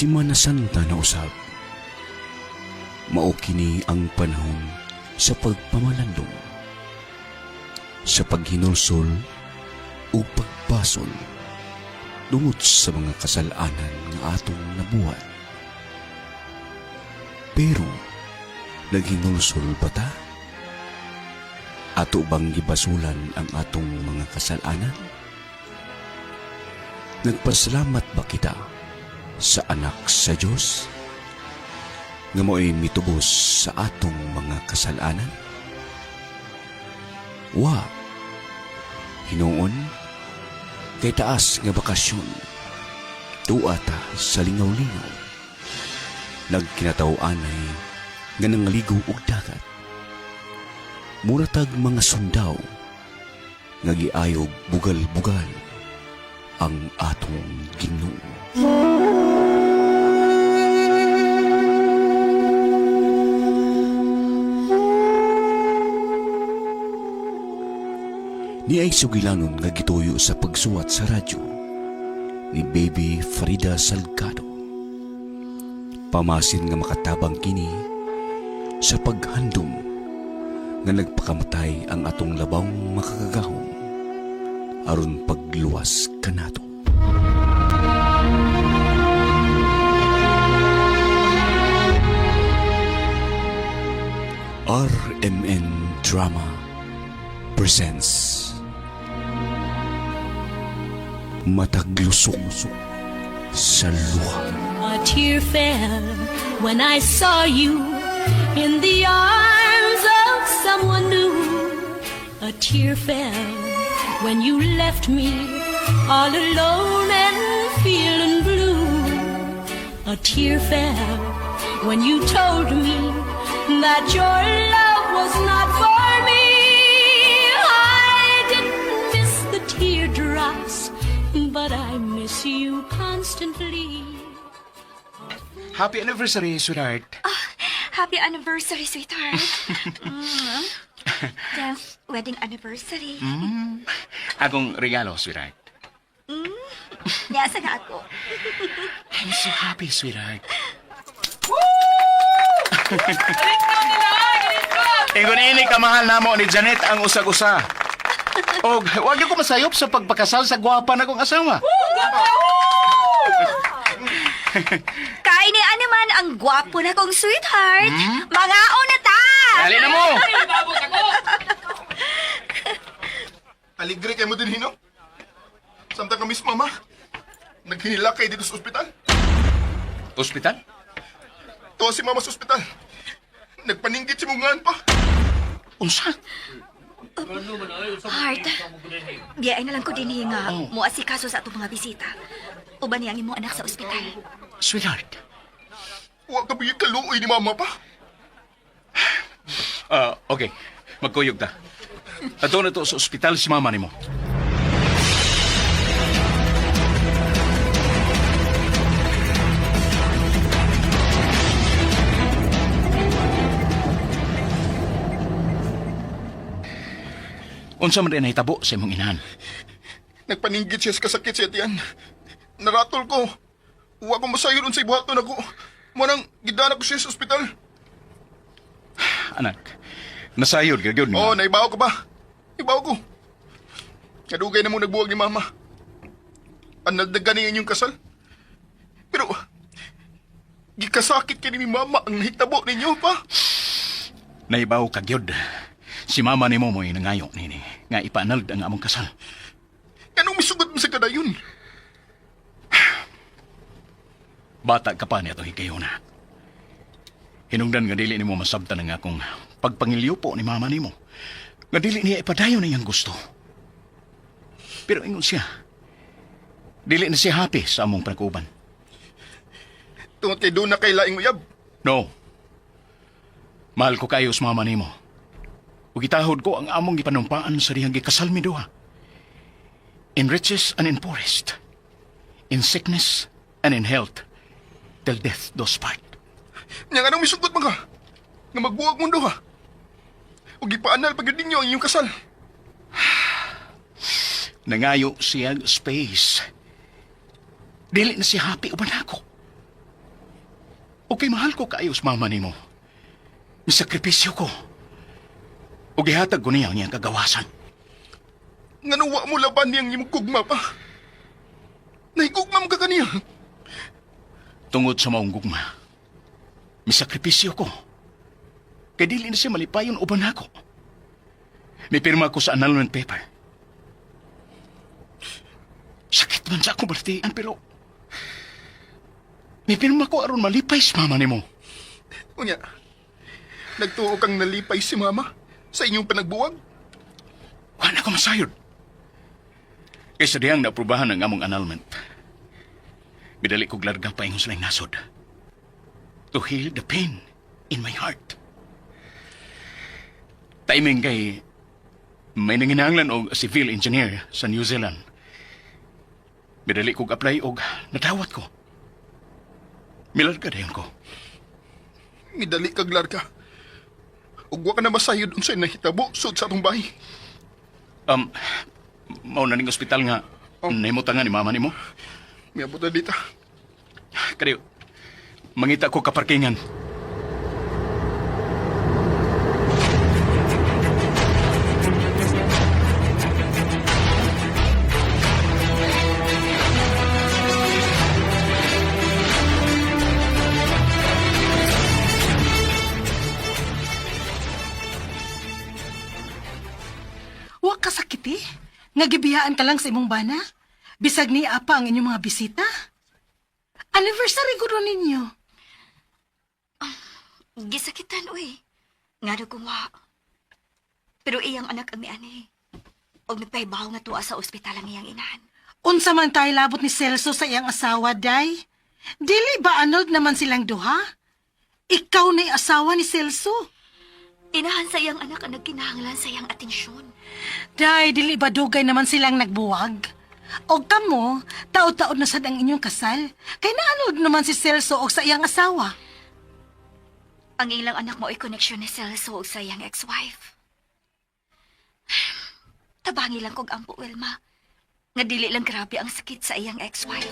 Semana Santa na usab. Mao kini ang panahon sa pagpamalandong, sa paghinulsol ug pagbasol tungod sa mga kasalanan nga atong nabuhat. Pero naghinulsol ba ta? Ato bang gibasulan ang atong mga kasalanan? Nagpasalamat ba kita sa anak sa Dios nga mo'y mitubos sa atong mga kasalanan? Wa. Hinuon, kay taas nga bakasyon, tuwa ta sa lingaw-lingaw. Nagkinataw-anay nga nangaligo og dagat. Muratag mga sundao nga giayog bugal-bugal ang atong Ginoo. Ni ay sugilanon nga gituyo sa pagsuwat sa radyo ni Baby Farida Salgado. Pamasin nga makatabang kini sa paghandom nga nagpakamatay ang atong labawng makakagahom aron pagluwas kanato. RMN Drama presents Mataglusok sa Luha. A tear fell when I saw you in the arms of someone new. A tear fell when you left me all alone and feeling blue. A tear fell when you told me that your love was not for me. I didn't miss the teardrops, but I miss you constantly. Happy anniversary, sweetheart. Happy anniversary, sweetheart. 10th wedding anniversary. Akong regalo, sweetheart. Yasa nga ako. I'm so happy, sweetheart. Ingon ini kamahal namo ni Janet ang usag-usa. Og wag ko masayop sa pagpakasal sa gwapa na kong asawa. Kay ni ano man ang gwapo na kong sweetheart. Mga na ta! Dali na mo! Aligre kayo mo din, Hino. Samtang kami sa mama, naghinila kayo dito sa ospital. Ospital? Tuwa si mama sa ospital. Nagpaninggit si mungan pa. Unsa? Heart, biyay na lang ko din nga mo asikaso sa atong mga bisita. Uban niya ang imong anak sa ospital. Sweetheart. Wa ka bigay kaluoy ni mama pa. Ah, okay. Magkuyog ta. Ato na to sa ospital si mama nimo. Unsa man rin nahitabo sa imong inahan? Nagpaninggit siya sa kasakit sa tiyan. Naratol ko. Wa ko masayon unsay buhaton ako. Mo nang gidana ko siya sa ospital. Anak, nasayod ka gyud nga. Oo, naibaw ka ba? Ibaw ko. Kadugay na mo nagbuwag ni mama. Ang nagdagan niya inyong kasal. Pero, gikasakit kini ni mama ang nahitabo ninyo pa. Naibaw ka gyud. Si mama nimo mo'y nangayo nini nga ipaanald ang among kasal. Anong misugot mo sa kadayon? Bata ka pa niya itong higayona. Hinungdan nga dili nimo masabtan ang akong pagpangilyo po ni mama nimo. Nga dili niya ipadayon ang iyang gusto. Pero ingon siya, dili na siya happy sa among pagkuban. Tungod kay doon na kay laing uyab. No. Mahal ko kayo sa mama nimo. Ug gitahod ko ang among gipanumpaan sa dihang gikasal mi duha. In riches and in poorest. In sickness and in health. Till death does part. Yang anong misugot man ka? Nga magbuwag mong duha. O gipaanal pag ninyo ang inyong kasal. Nangayo siya og space. Dili na siya happy uban ako. Okay, mahal ko kaayo sa mama nimo. Misakripisyo ko. O gihatag ko niya ang iyang kagawasan. Nga wa mo laban niyang imong gugma pa. Nahigugma mo ka kaniya. Tungod sa maong gugma, misakripisyo ko. Kay dili na siya malipayon uban ako. Mipirma ko sa annulment paper. Sakit man sa akong balatian, pero mipirma ko aron malipay sa mama nimo. Unya, nagtuo kang nalipay si mama sa inyong panagbuwag. Wala ko masayod. Kaysa diyang naaprubahan ang among annulment. Bidali kog larga paingon sa laing nasod. To heal the pain in my heart. Timing kay may nanginahanglan og civil engineer sa New Zealand. Bidali kog apply og nadawat ko. Milarga dayon ko. Midali kag larga. Ug wa ka na masayod unsay nahitabo sud sa atong bahay. Um, mao na ning ospital nga oh. Nahimutangan ni mama nimo. Miabot na dita. Kadiyo, mangita ko kaparkingan. Wa ka sakit eh. Nga gibiyaan ka lang sa imong bana. Bisag ni apa ang inyong mga bisita. Anniversary guro ninyo. Gisakitan, uy. Nga daw kung wa. Pero iyang anak ang miani. Og nagpahibaw nga tuwa sa ospital ang iyang inahan. Unsa man tayo labot ni Celso sa iyang asawa, day? Dili ba anod naman silang duha? Ikaw na'y asawa ni Celso. Inahan sa iyang anak ang nagkinahanglan sa iyang atensyon. Day, dili ba dugay naman silang nagbuwag? Og kamo, taod-taod na sad ang inyong kasal. Kay naanod naman si Celso og sa iyang asawa. Ang ilang anak mo ay koneksyon ni Celso ug sa iyang ex-wife. Tabangi lang kog ampo, Wilma. Nga dili lang grabe ang sakit sa iyang ex-wife.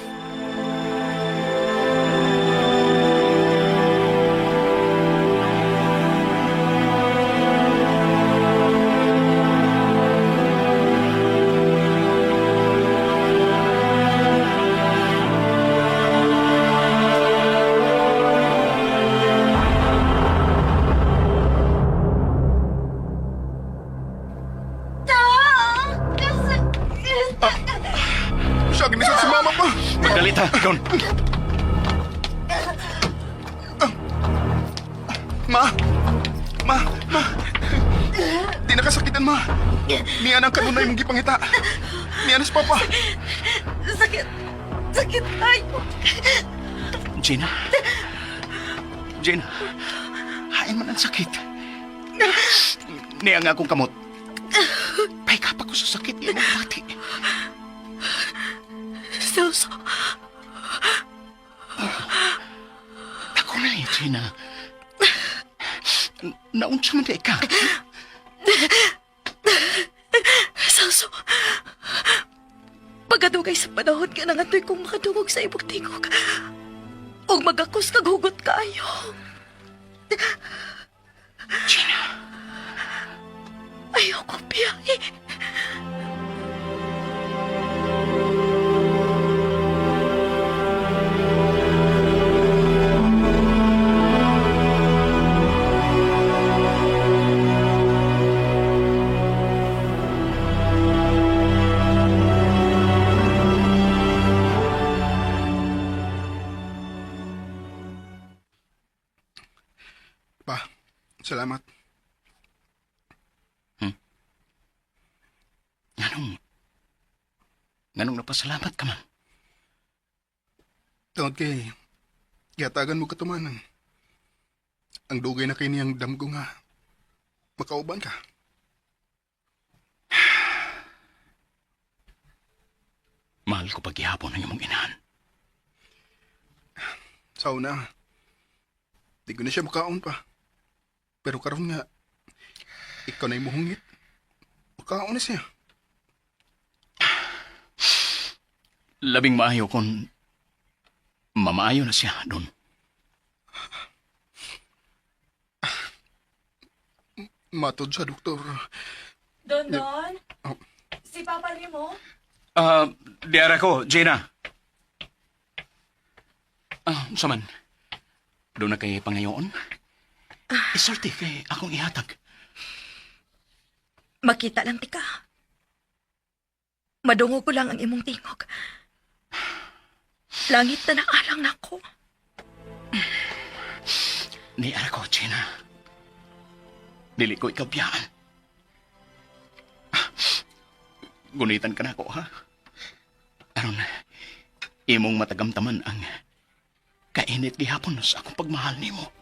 Siya, ginisod si mama pa. Magdalita, ikaw. Ma! Ma! Ma! Di nakasakitan, ma. Niya nang kanunay mong gipangita. Niya na si Papa. Sakit. Sakit tayo. Gina. Gina. Hain man ang sakit. Niya nga akong kamot. Paikap ako sa sakit niya mong bati. Celso, Ako na eh, Gina. Naunsa man di ka. Celso. Pagkadugay sa panahon ka nangantoy kong makadungog sa ibog tingog. Ug magakos kag hugot kaayo. Gina. Ayoko biyahe. Pa, salamat. Nganong... Nganong napasalamat ka man? Tungod kay, gihatagan mo katumanan. Ang dugay na kay niyang damgo nga. Makauban ka. Mahal ko paghihapon ang imong inahan. Sa una, di ko na siya makaon pa. Pero karon nga, ikaw na imuhungit. Makaon na siya. Labing maayo kon mamaayo na siya doon. Matod sa doktor. Don, Don. Oh. Si Papa ni mo? Ah, diara ko, Gina. Ah, unsa man? Doon na kay pangayoon? Isulti kay akong ihatag. Makita lang tika. Madungog ko lang ang imong tingog. Langit na naalang nako. Niara ko, Gina. Dili ko ikabiyaan. Ah, gunitan ka na ako, ha? Aron, imong matagamtaman ang kainit gihapon sa akong pagmahal nimo.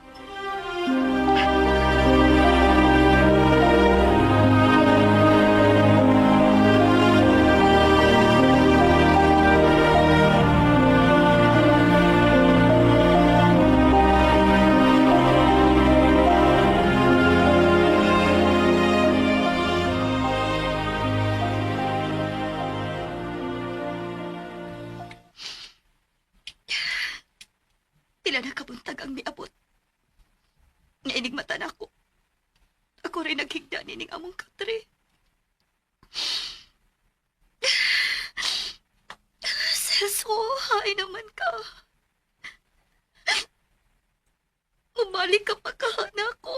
Pila na kabuntag ang miabot. Nga inigmata na ako. Ako rin naghigda nining among katre. Celso, hay naman ka. Mabalik ka pa kahana ko.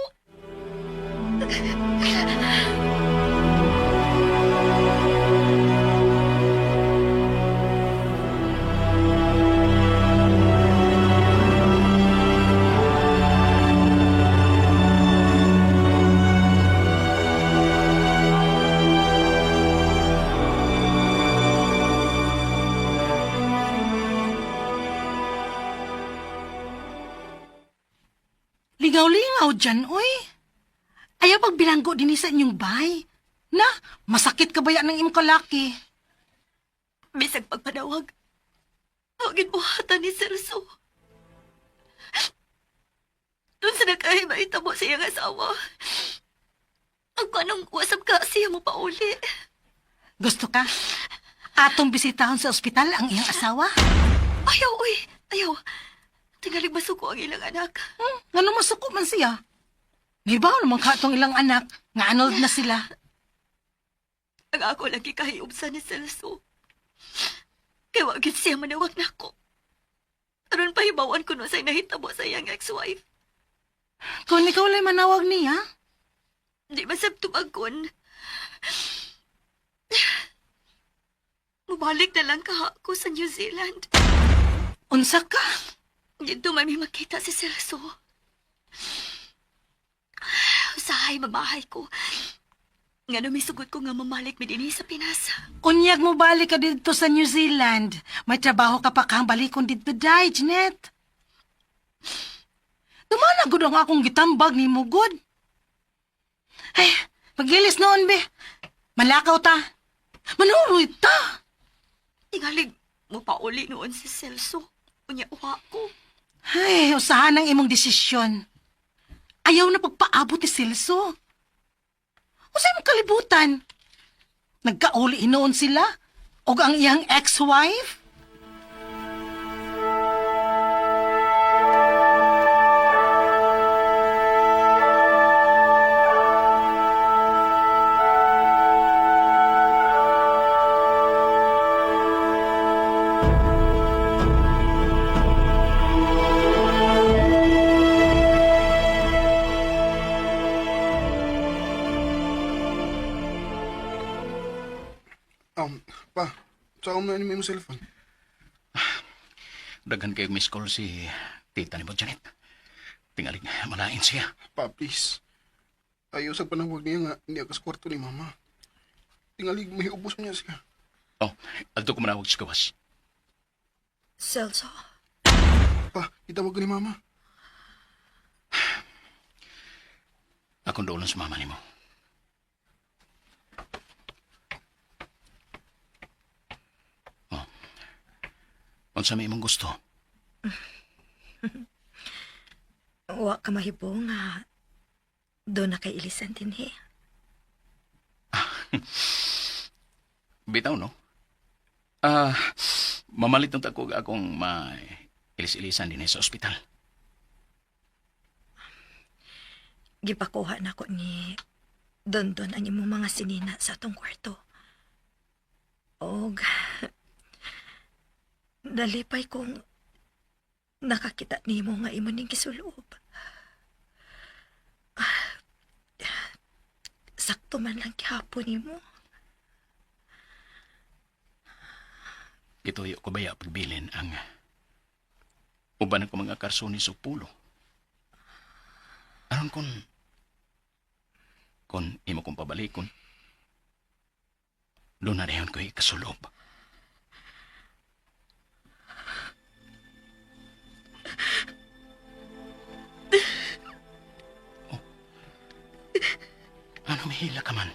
Linaw dyan, oy. Ayaw pagbilanggo din sa inyong bay. Na, masakit ka ba yan ng imong kalaki? Bisag pagpanawag. Ang buhatan ni Celso. Doon sa nagkahay maitabo sa iyang asawa. Ang kanong wasap ka siya mo pauli. Gusto ka? Atong bisitahon sa ospital ang iyang asawa? Ayaw, uy. Ayaw. Tingalig masuko ang ilang anak. Ngano masuko man siya? Nibaw naman ka itong ilang anak, nga anod na sila. Ang ako lang gikahiubsa ni Celso. Kaya wag gyud siya manawag nako. Aron pahibawan ko no sa nahitabo sa iyang ex-wife. Kung ikaw lang manawag niya, Di ba sab tumagon? Mubalik na lang ka ako sa New Zealand. Unsa ka? Dito man may makita si Celso. Usahay, mamahay ko. Nga no, may sugot ko nga mamalik mi dinhi sa Pinas. Unyag mo balik ka dito sa New Zealand. May trabaho ka pa kang balikon dito, day, Jeanette. Dumana gud ang akong gitambag ni mo, good. Ay, pagilis noon, be. Malakaw ta. Manuroy ta. Tingalig, mo pauli noon si Celso. Unya, uwa ko. Ay, usahan ang imong desisyon. Ayaw na pagpaabot ni Celso. Usay mong kalibutan. Nagkauli noon sila? O ang iyang ex-wife? Pa, saan mo na mo cellphone? Daghan kayong miss call si tita ni mo, Janet. Tingalig, malain siya. Pa, please. Ayaw sa panawag niya nga, niya kas kwarto ni mama. Tingalig, may ubos niya siya. Oh, adto ko manawag sa gawas. Celso? Pa, itawag ka ni mama. Akong doon sa mama nimo. Oh. Unsa may imong gusto? Wa ka mahibo nga doon na kay Ilisan dinhi. Bitaw, no? Ah, mamalit ng tagkog akong ma ilis-ilisan din sa ospital. Gipakuha na ko ni Dondon ang imong mga sinina sa atong kwarto. Og nalipay kong nakakita nimo nga imo ning gisuloob. Ah, sakto man lang gihapon nimo. Gituyo ko baya pagbilin ang uban ko mga karsonis ug pulo. Aron kon imo kong pabalikon, doon na dayon ko ikasulob. Oh. Ano mahila ka man?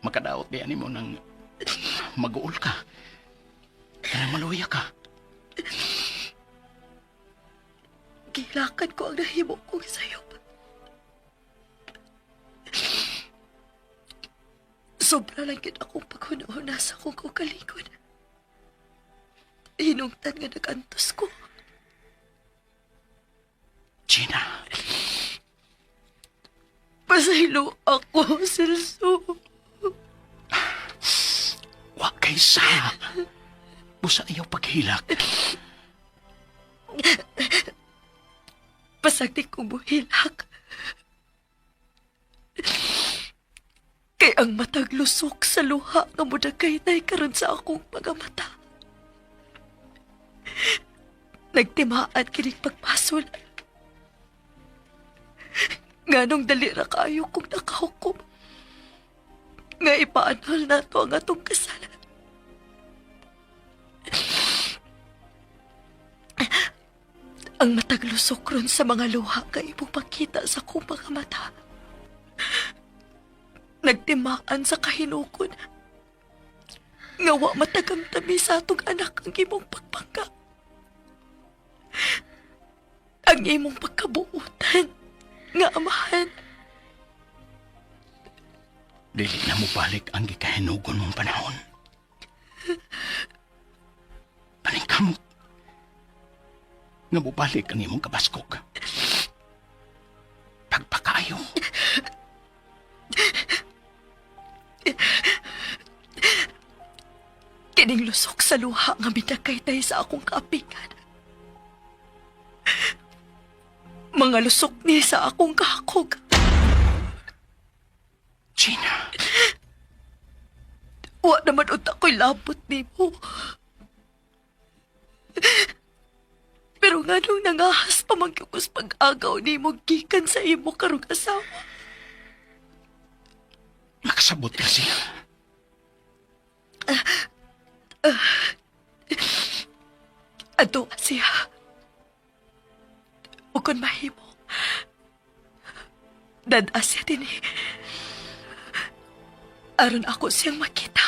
Makadaot di ani mo ng mag-uol ka. Kanang maluya ka. Gilakan ko ang nahimo kong sayop. Sobra lang yun akong paghuna-huna sa akong kaugalingon. Hinungtan nga nag-antos ko. Gina. Pasaylo ako, Celso. Wa kay sa. Busa ayaw paghilak. Pasagdi kong buhilak. Kay ang matag lusok sa luha nga mudagay karon sa akong mga mata. Nagtimaan kining pagpasol. Nganong dali ra kaayo kong nakahukom. Nga ipaanhal nato ang atong kasal. Ang matag lusok ron sa mga luha kay imong makita sa akong mga mata. Nagtimaan sa kahinukon. Nga wa matagamtami sa atong anak ang imong pagpangga. Ang imong pagkabuutan nga amahan. Dili na mo balik ang gikahinugon mong panahon. Paningkamot. Nga mobalik ang imong kabaskog. Pagpakaayo. Kining lusok sa luha nga midakaytay sa akong kaapingan. Mga lusok ni sa akong kahakog. Gina. Wa naman unta ko'y labot nimo. Pero nganong nangahas pa man gyud ko's pag-agaw nimo gikan sa imo karong asawa. Makasabot ka siya. Ato siya. O kung mahimo, dad-a siya din eh. Aron ako siyang makita.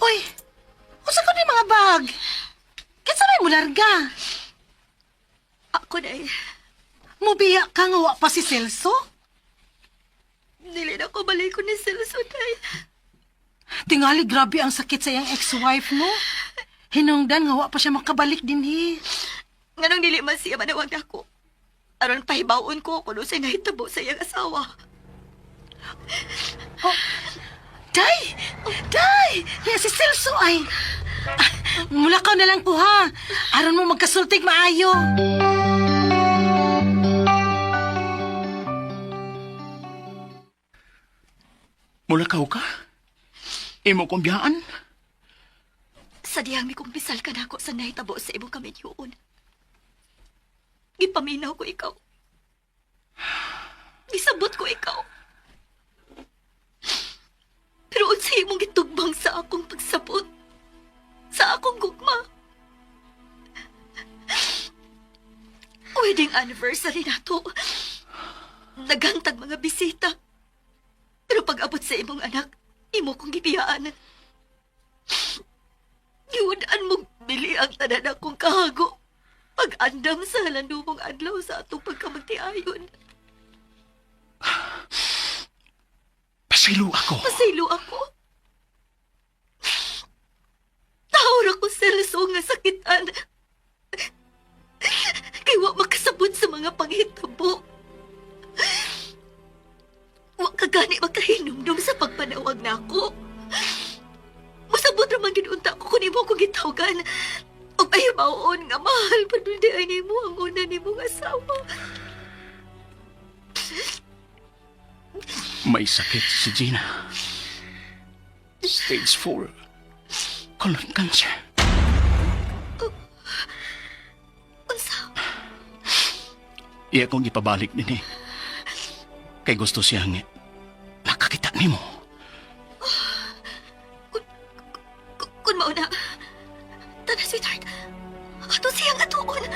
Uy, unsa ko ni mga bag? Kinsa may mularga? Ako na eh. Mubiya ka nga wa pa si Celso? Dili na ko balik ko ni Celso, day. Tingali grabe ang sakit sa iyang ex-wife mo. Hinungdan nga wa pa siya makabalik dinhi. Nganong dili man siya manawag nako. Aron pahibawon ko kung unsay nahitabo sa iyang asawa. Oh, Day! Day! Ya, si Celso ay... Ah, mulakaw na lang ko ha. Aron mo magkasultig maayo. Mulakaw ka? Imo kong biyaan? Sa diyang mikumpisal ka nako sa nahitabo sa imong kaminyoon. Gipaminaw ko ikaw. Gisabot ko ikaw. Pero unsay imong gitugbang sa akong pagsabot? Sa akong gugma? Wedding anniversary nato. Nagantag mga bisita. Pero pag abot sa imong anak, imo kong gibiyaan. Giwad-an mong bili ang tanan akong kahago. Pag-andam sa halandumong adlaw sa atong pagkamagtiayon. Pasaylo ako. Pasaylo ako. Tawar ako, Celso, nga sakitan. Kay wa makasabot sa mga panghitabo. Wa ka gani makahinumdum sa pagpanawag nako. Musabot ra man gyud unta ko kun imo ko gitawgan. Ug ay mauon nga mahal pa dun di ay nimo ang una nimong asawa. May sakit si Gina. Stage 4. Colon cancer. Unsa? Iya kong ipabalik dinhi. Kay gusto siyang makakita nimo. Kun mao na. Tana, sweetheart. Ato siyang atuon.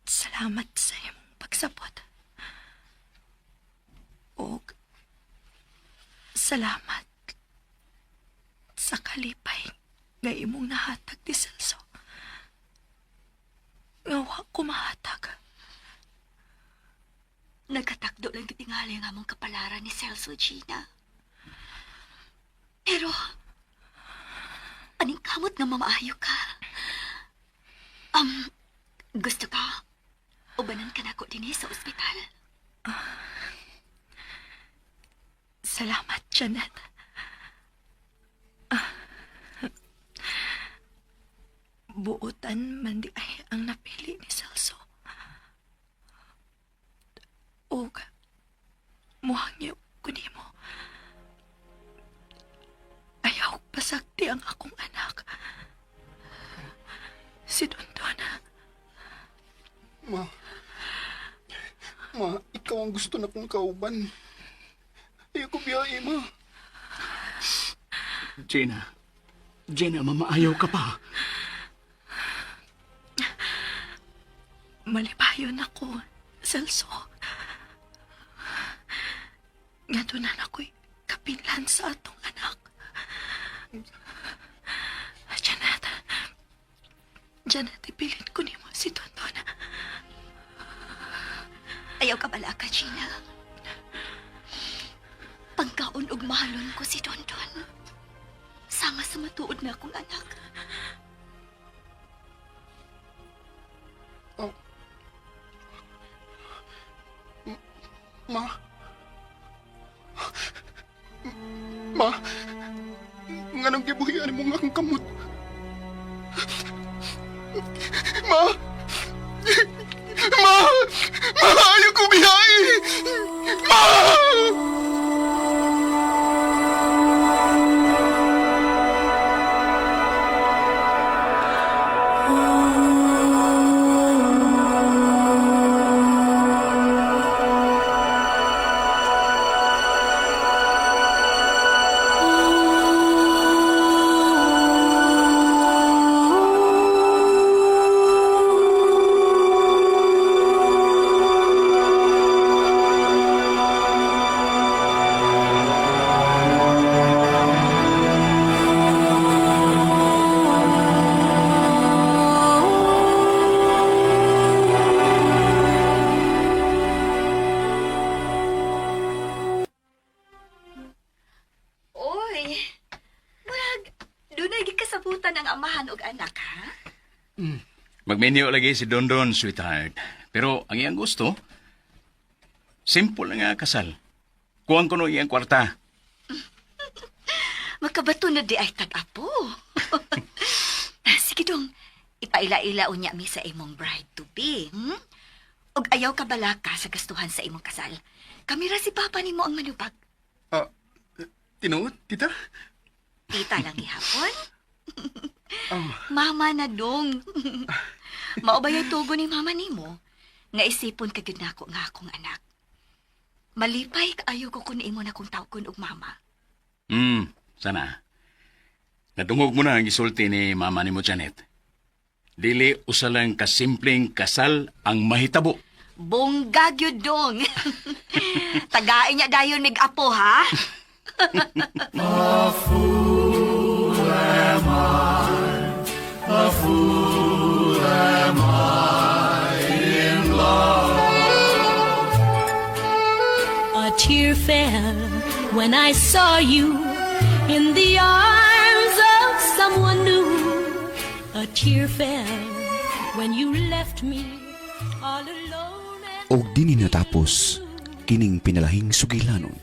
Salamat sa imong pagsabot. Og salamat sa kalipay nga imong nahatag ni Celso. ko mahatag. Nagkatakdo lang gitingali ang among kapalaran ni Celso, Gina. Pero, aning kamot nga mamaayo ka. Gusto ka? Ubanan ka nako dinhi sa ospital. Salamat, Janet. Ah. Buotan man di ay ang napili ni Celso. Og muhangyo ko nimo. Ayaw pasakti ang akong anak. Si Dondon. Ma, ma, ikaw ang gusto na kong kauban. Ayaw ko biyahe, ma. Gina. Gina, mamaayaw ka pa. Malipayon ako, Celso. Nga doon na ako'y kapinlan sa atong anak. Janet, Janet, ipilit ko nimo si Tonton. Ayaw ka bala ka, Gina. Pagkaon og mahalon ko si Dondon. Sama sa matuod na akong anak. Oh. Ma. Ma. Nganong gibuhian mo nga akong kamot? Ma! Ma! Ma! Ayaw ko biyahe! Ma! Oy, murag, dunay gikasabutan ang amahan og anak, ha? Magmenyo lagi si Dondon, sweetheart. Pero ang iyang gusto, simple nga kasal. Kuwang ko no iyang kwarta. Makabato na di ay tag-apo. Sige dong, ipaila-ila unya mi sa imong bride to be, Og ayaw ka balaka sa gastuhan sa imong kasal. Kami ra si Papa nimo ang manubag. Ah, tinuod, tita? Tita lang gihapon. Oh. Mama na dong. Mao ba yung tugo ni mama nimo? Nga isipon ka gyud nako nga akong anak. Malipay kaayo ko kun imo na kong tawgon og mama. Sana. Nadungog mo na ang isulti ni mama ni mo, Janet. Dili usa lang kasimpleng kasal ang mahitabo. Bongga gyud dong. Tagain niya dayon mig apo ha. A tear fell when I saw you in the arms of someone new. A tear fell when you left me all alone and Og dinhi natapos kining pinalahing sugilanon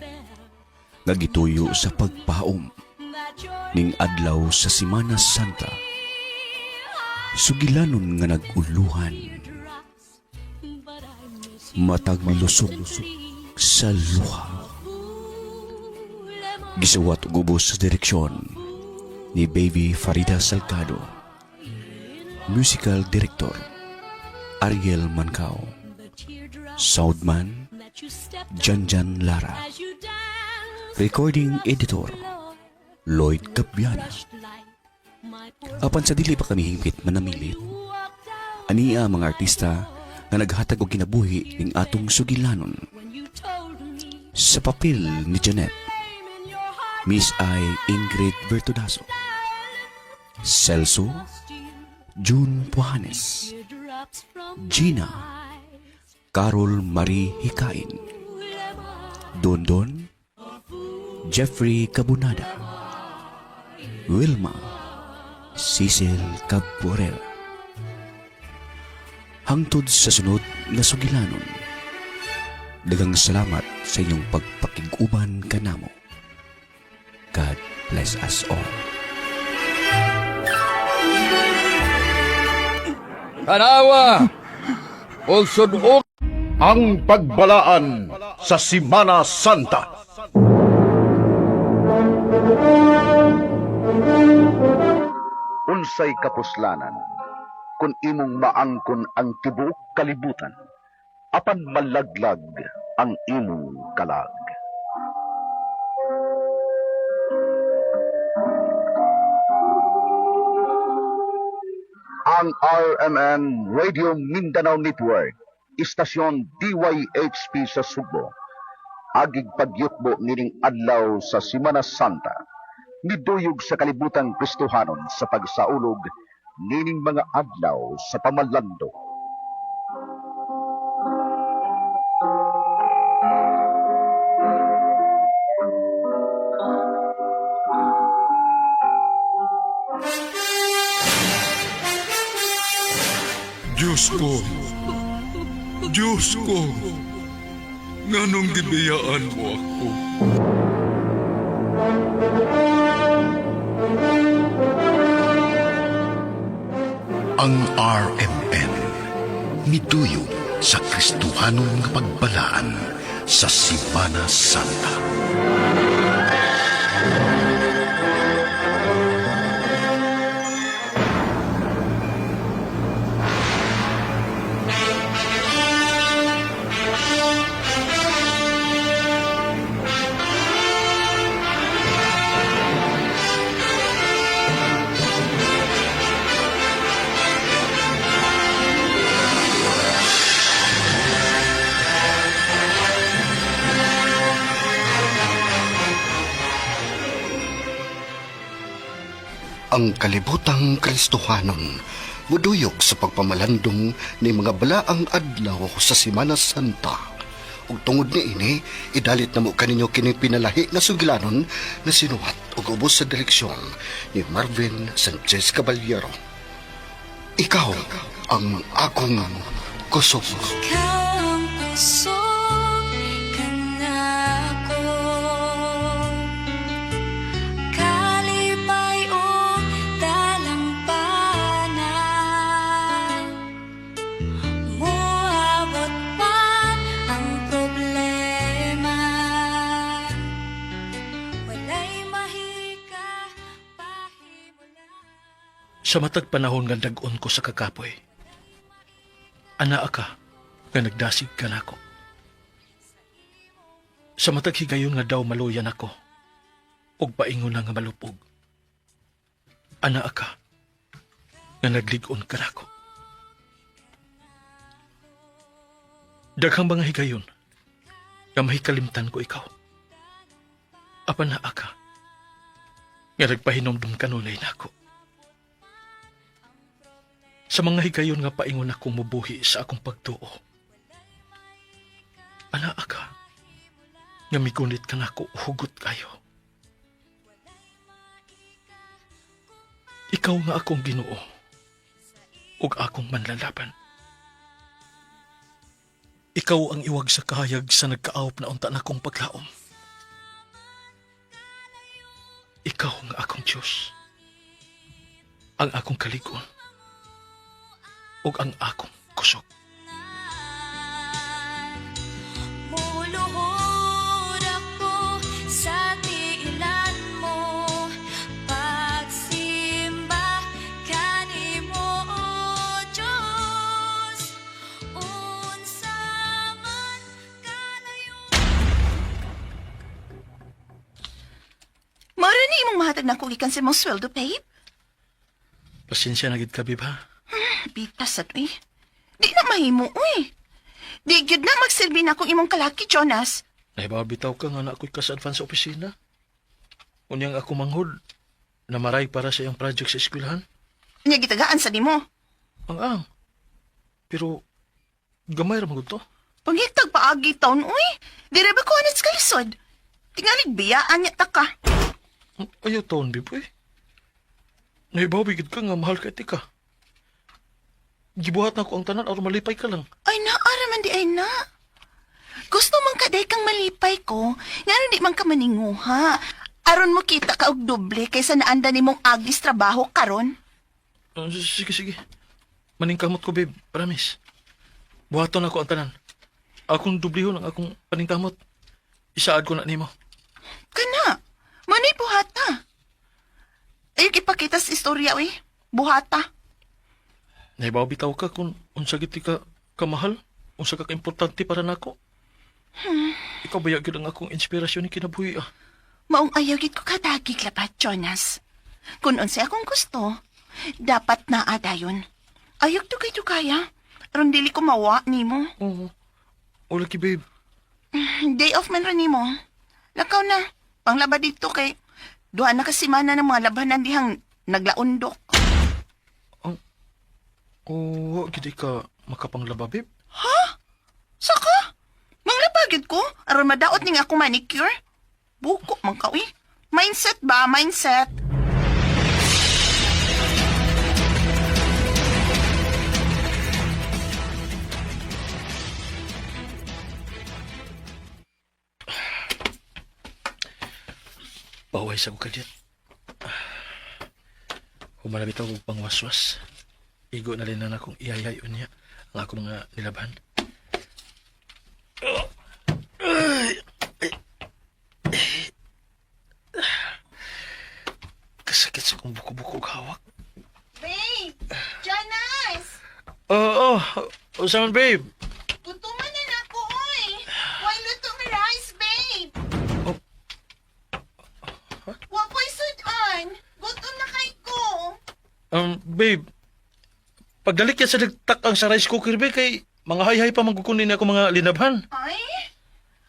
nga gituyo sa pagpaom that your ning adlaw sa Simana Santa. Sugilanon nga nag-uluhan, drops, but I miss you matag lusok sa luha. Gisuwat og ubos sa direksyon ni Baby Farida Salgado. Musical Director Ariel Mancao. the teardrops Soundman that you stepped Janjan Lara. as you danced Recording Editor Lloyd Cabiana. brushed like my poor Apan sa dili pa kami hingpit manamilit, walked out aniya mga artista nga naghatag og kinabuhi ning atong sugilanon when you told me sa papel ni Janet, flame in your heart Miss I Ingrid Bertudazo, Celso June Puhanes, teardrops. Gina, Carol Marie Hikain, Dondon, Jeffrey Cabunada, Wilma, Cecil Cabrera. Hangtod sa sunod nga sugilanon. Daghang salamat sa inyong pagpakig-uban kanamo. God bless us all. Tanawa! Ug sud-o Ang pagbalaan sa Simana Santa. Unsay kapuslanan kung imong maangkon ang tibuok kalibutan apan malaglag ang imong kalag. Ang RMN Radio Mindanao Network, istasyon DYHP sa Sugbo. Agig pagyutbo nining adlaw sa Simana Santa. Niduyog sa kalibutang Kristohanon sa pagsaulog nining mga adlaw sa pamalando. Diyos ko, Diyos ko, nganong gibiyaan mo ako? Ang RMN miduyog sa Kristohanon nga pagbalaan sa Simana Santa. Ang kalibutang Kristohanon muduyog sa pagpamalandong ni mga balaang adlaw sa Simana Santa. Ug tungod niini, idalit na mo kaninyo kini pinalahi nga sugilanon nga sinuhat ug ubos sa direksyon ni Marvin Sanchez Caballero. Ikaw ang akong kusog. Ikaw ang kusog kanako, kalipay o dalampana, muabot man ang problema, walay mahika. Sa matag panahon nga dag-on ko sa kakapoy, anaa ka nga nagdasig ka nako. Sa matag higayon nga daw maluyan ako, ug paingon na nga malupog. Anaa ka nga naglig-on ka nako. Daghang mga higayon nga mahikalimtan ko ikaw. Apan naa ka nga nagpahinomdom kanunay nako. Sa mga higayon nga paingon ako mubuhi sa akong pagtuo. Anaa ka, nga migunit ka nako hugot kayo. Ikaw nga akong Ginoo ug akong manlalaban. Ikaw ang iwag sa kahayag sa nagkaawop na unta nakong paglaom. Ikaw nga akong Diyos, ang akong kaligon ug ang akong kusog. Muluhod ako sa tiilan mo, pagsimba kanimo, O Diyos. Unsa man kalayo. Mara ni imong mahatag na ako gikan sa imong sweldo, babe. Pasensya na gid ka, babe, ha? Bitas sa eh. Di na mahimo, uy. Di gyud na magsilbi na akong imong kalaki, Jonas. Nahibaw bitaw ka nga na ako'y ka sa advance sa opisina. Unyang ako manghod, namaray para sa iyang project sa eskwelahan. Nya gitagaan sa nimo. Ang ang. Pero gamay ra man gud to. Panghitag paagi taon, uy. Dire ba ko anit sa kalisod? Tingalig biyaan niya ta ka. Ayaw taon, babe, uy. Nahibaw, gid ka nga mahal ka tika. Gibuhat na ko ang tanan aron malipay ka lang. Ay na, araman di ay na. Gusto man ka kang malipay ko, ngano di man ka maninguha. Aron mo kita ka og doble kaysa naanda nimong agis trabaho karon. Sige, sige. Maningkamot ko, babe. Promise. Buhaton ako ang tanan. Akong dublihon ang akong paningkamot. Isaad ko na nimo. Kana, manay buhata. Ayok ipakita sa istorya, uy. Buhata. Nahibaw bitaw ka kung unsa gid ti ka kamahal, unsa ka kaimportante para nako. Ikaw ba gyud ang akong inspirasyon ni kinabuhi ah. Maong ayaw gid ko kadagig labat, Jonas. Kung unsay akong gusto, dapat naa dayon. Ayok dugay-dugaya. Aron dili ko mawa nimo. Oo. O lagi, babe. Day off man ra nimo. Lakaw na. Panglaba dito kay duha na ka semana ng mga labanan dihang naglaundok. Oo, gid ka makapanglaba, babe. Ha? Saka? Manglaba gyud ko aron madaot ning ako manicure. Buko man ka uy. Mindset ba? Mindset. Baway sa ko kadyat. Humanabit ako og pangwaswas. Igo na rin na akong ihayayon niya ang akong mga nilabhan. Kasakit sa akong buko-buko og hawak. Babe! Jonas! Oo, oh, oh, man, babe? Gutuman na na ako, oy! Why luto nga rice, babe? Oh. Wa ko'y sudan. Gutom na kay ko. Babe, pagdalik yan sa nagtakang sa rice cooker, babe, kay mga hay-hay pa mangkukunin ako mga linabhan. Ay?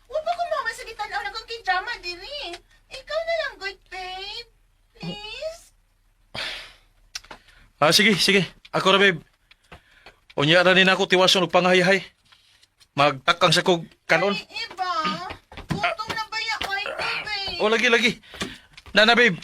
Wa pa ko mama sa gitanaw na kong drama diri. Ikaw na lang, good babe. Please? Ah, sige, sige. Ako ra, babe. Unya ra ni nako tiwason og panghay-hay. Magtakang sa kog kanon. Iba? Gutom na ba ya kay ko, babe? O lagi lagi. Nana babe.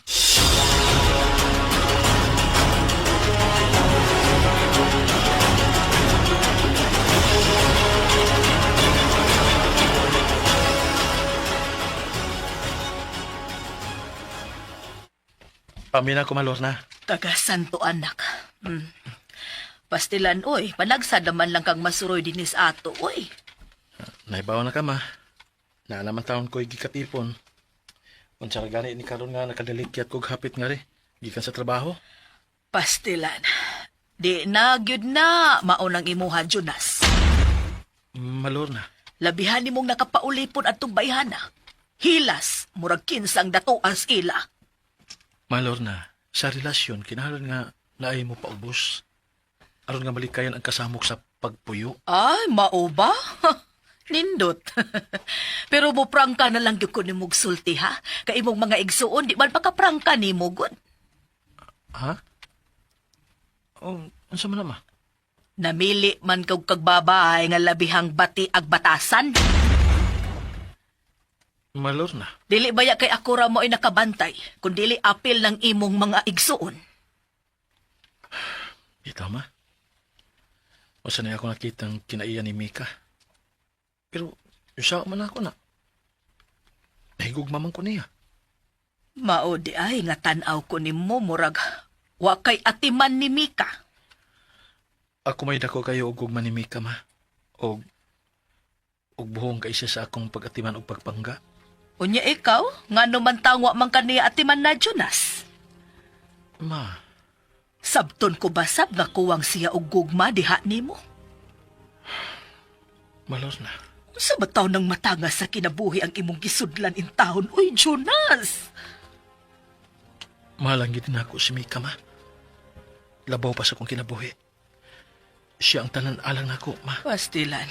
Pamina ko malor na. Taga Santo anak. Pastilan, oy. Panagsad naman lang kang masuroy dinis ato, oy. Naibaw na ka ma. Naalaman taon ko'y gikatipon. Unsa ra gani ni karon nga nakadalikyat kog hapit nga ri. Gikan sa trabaho. Pastilan. Di na, gyud na, maunang imuha, Jonas. Malor na. Labihan nimong nakapaulipon atong bayhana. Hilas, murag kinsang datoas ila. Malor na. Sa relasyon kinahanglan nga naay mo paubos. Aron nga malikayan ang kasamok sa pagpuyo. Ay, mao ba? Nindot. Pero mo prangka na lang gyud ko nimog sulti ha. Kay imong mga igsuon di man pakaprangka nimo gud. Ha? Oh, unsa man na ma? Namili man kag kagbabay nga labihang bati ag batasan. Malor na. Dili baya kay ako ra mo ay nakabantay, kun dili apil ng imong mga igsuon. Bitaw ma. Usa na ako nakitang kinaiya ni Mika. Pero usa man ako na. Nahigugma man ko niya. Mao di ay nga tan-aw ko nimo murag wa kay atiman ni Mika. Ako may dako kayo og gugma ni Mika ma. Og og buhong kay siya sa akong pag-atiman og pagpangga. Unya ikaw, ngano man taong wa man kaniya atiman na Jonas? Ma, Sabton ko basab nga kuwang siya og gugma diha nimo. Malor na. Unsa ba taw nang matanga sa kinabuhi ang imong gisudlan in taon? Uy, Jonas! Mahal ang gid nako si Mika ma. Labaw pa sa akong kinabuhi. Siya ang tanan alang nako, ma. Pastilan.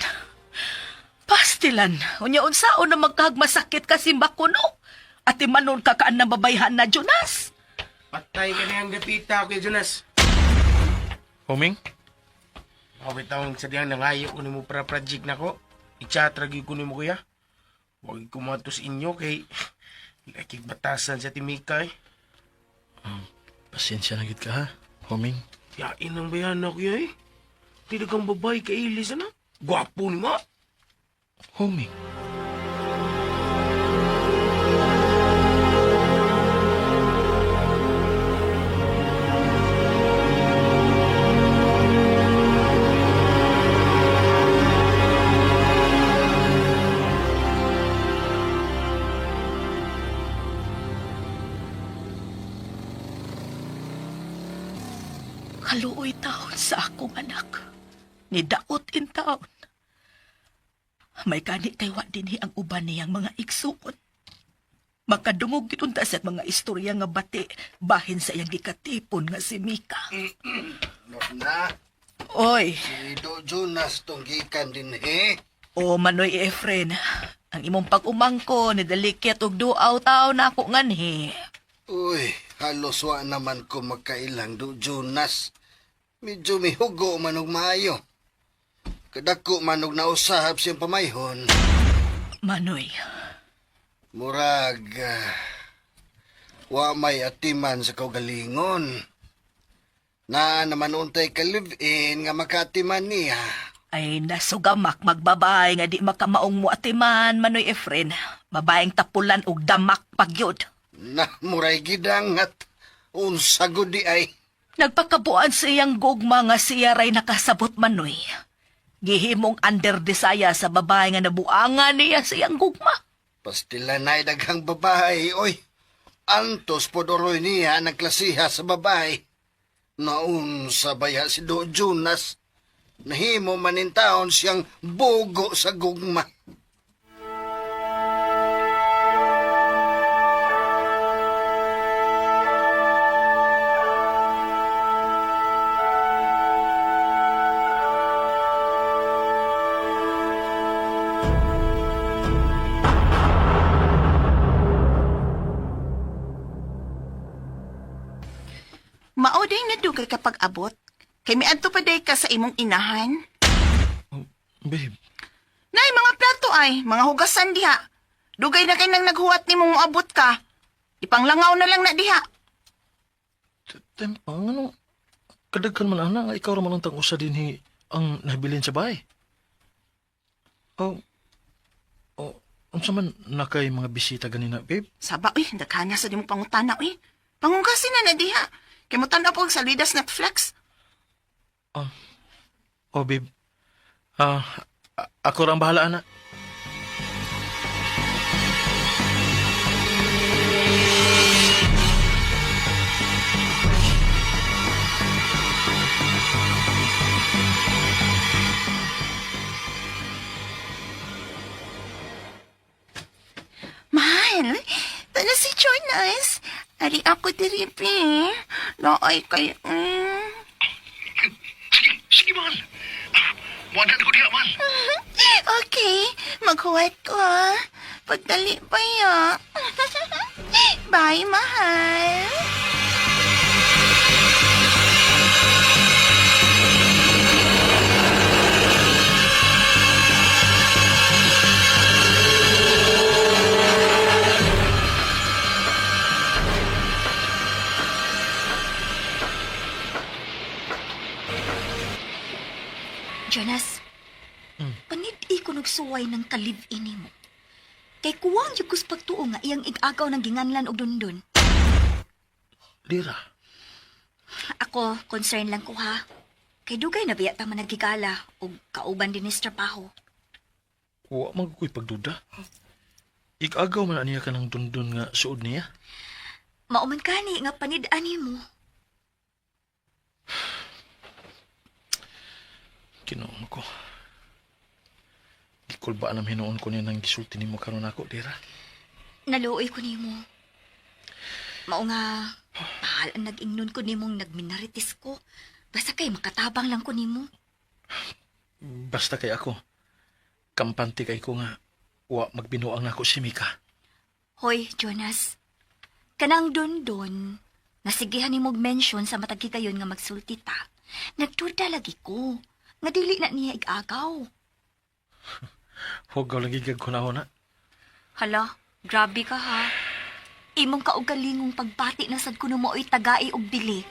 Pastilan. Unya unsaon na magkahagmasakit ka simba kuno? Ati manon ka kaan na babayhan na Jonas. Patay ka na ang dapita, Kuya Jonas. Homing? Ako bitawng sa diyang nangayo ko nimo para project nako. I-chat ra gyud ko nimo kuya. Wag ko matos inyo kay laki batasan sa timika eh. Pasensya na gid ka ha, Homing. Yain ang bayan na kuya eh. Di kang babae kay Ilis ana. Gwapo ni ma. Homing. Kaluoy taon sa akong anak. Nidaot in taon. May kani kay wa dinhi ang uban niyang mga igsuon. Makadungog gid unta sa mga istorya nga bati bahin sa iyang gikatipon nga si Mika. Lorna, Oy, si Do Jonas tong gikan din eh. o Manoy Efren, ang imong pag-umangko ni dalikit og duaw taw na ako nganhi. Uy, halos wa naman ko magkailang Do Jonas. Medyo mihugo man og maayo. Kadako man og nausahab siyang pamayhon. Manoy, Murag, wa may atiman sa kaugalingon. Naa naman untay ka live-in nga makatiman niya. Ay nasugamak magbabay nga di makamaong mo atiman Manoy Efren. Babaeng tapulan og damak pagyud. Na muray gidang at unsa gud di ay. Nagpakabuan sa iyang gugma nga siya ray nakasabot Manoy. Gihimong under desire sa babae nga nabuangan niya sa iyang gugma. Pastila na'y daghang babae, oy. Antos podoroy niya nagklasiha sa babae. Naun sa baya si Do Jonas. Nahimo manintaon siyang bugo sa gugma. Mao day na dugay ka pag-abot. Kay miadto pa day ka sa imong inahan. Babe, Nay, mga plato ay, mga hugasan diha. Dugay na kay nang naghuwat nimo moabot ka. Ipanglangaw na lang na diha. tempang ano? Kadaghan man ana nga ikaw ra man ang tang-usa dinhi ang nabilin sa bahay. Oh, oh, unsa man na kay mga bisita ganina, babe? Saba, uy, daghana sa nimo pangutana, uy. Panghugasin na na diha. Kay mo tan-aw pag sa Lidas Netflix. Oh, babe. Ah, ako ra ang bahala ana. Mahal, tala si Jonas. Ari ako diri, pe. Laay kay. Sige, mahal. Muadlan ko diha, mahal. Okay, maghuwat ko ah. Pagdali pa ya. Bye, mahal. Jonas, panid-i ko nagsuway ng ka-live-in nimo. Kay kuwang jud kus pagtuo nga iyang igagaw ng ginganlan og dundon. Lira. Ako, concern lang ko ha. Kay dugay na biya ta man nagigala og kauban din ni sa trabaho. Wa man ko'y pagduda. Igagaw man niya ka ng dundon nga suod niya. Mauman kani nga panid-ani mo. Kinuon ko. Gikulbaan ang hinuon ko niya ng gisulti nimo karon ako, Lira. Naluoy ko nimo. Mao nga, mahal ang nag-ingnon ko nimong nagminaritis ko. Basta kay makatabang lang ko nimo. Basta kay ako. Kampante kay ko nga wa magbinuang nako si Mika. Hoy, Jonas. Kanang dondon, nasigihan ni mog mention sa matag higayon nga magsulti ta. Nagduda lagi ko. Nga dili na niya igagaw. Hugaw lagi gag na. Hala, grabe ka ha. Imong kaugalingong pagbati na sad kuno mooy tagai og bili.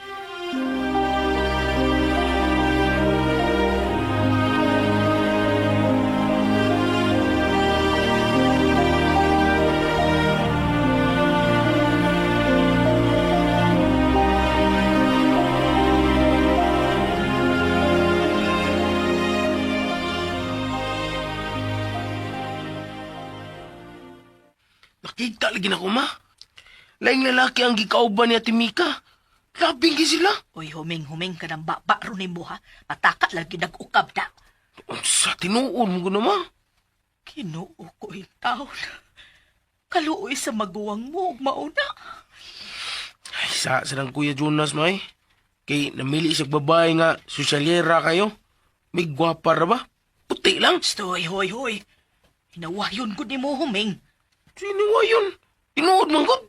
Nakita lagi na ko, ma. Laing lalaki ang gikauban ni Ate Mika. Labing gi sila. Uy, huming-huming ka ng baba ron nimo ha. Pataka lagi nag-ukab na. Sa tinuod mo ko na, ma. Kinuo ko yung taon. Kaluoy sa maguwang mo ug mauna. Ay, sa lang Kuya Jonas, ma, eh. Kay namili siya babae nga sosyalera kayo. May gwapa ra ba? Puti lang. Stoy, hoy, hoy. Hinawayon ko ni mo, huming. Sino yun? Tinuod man gud.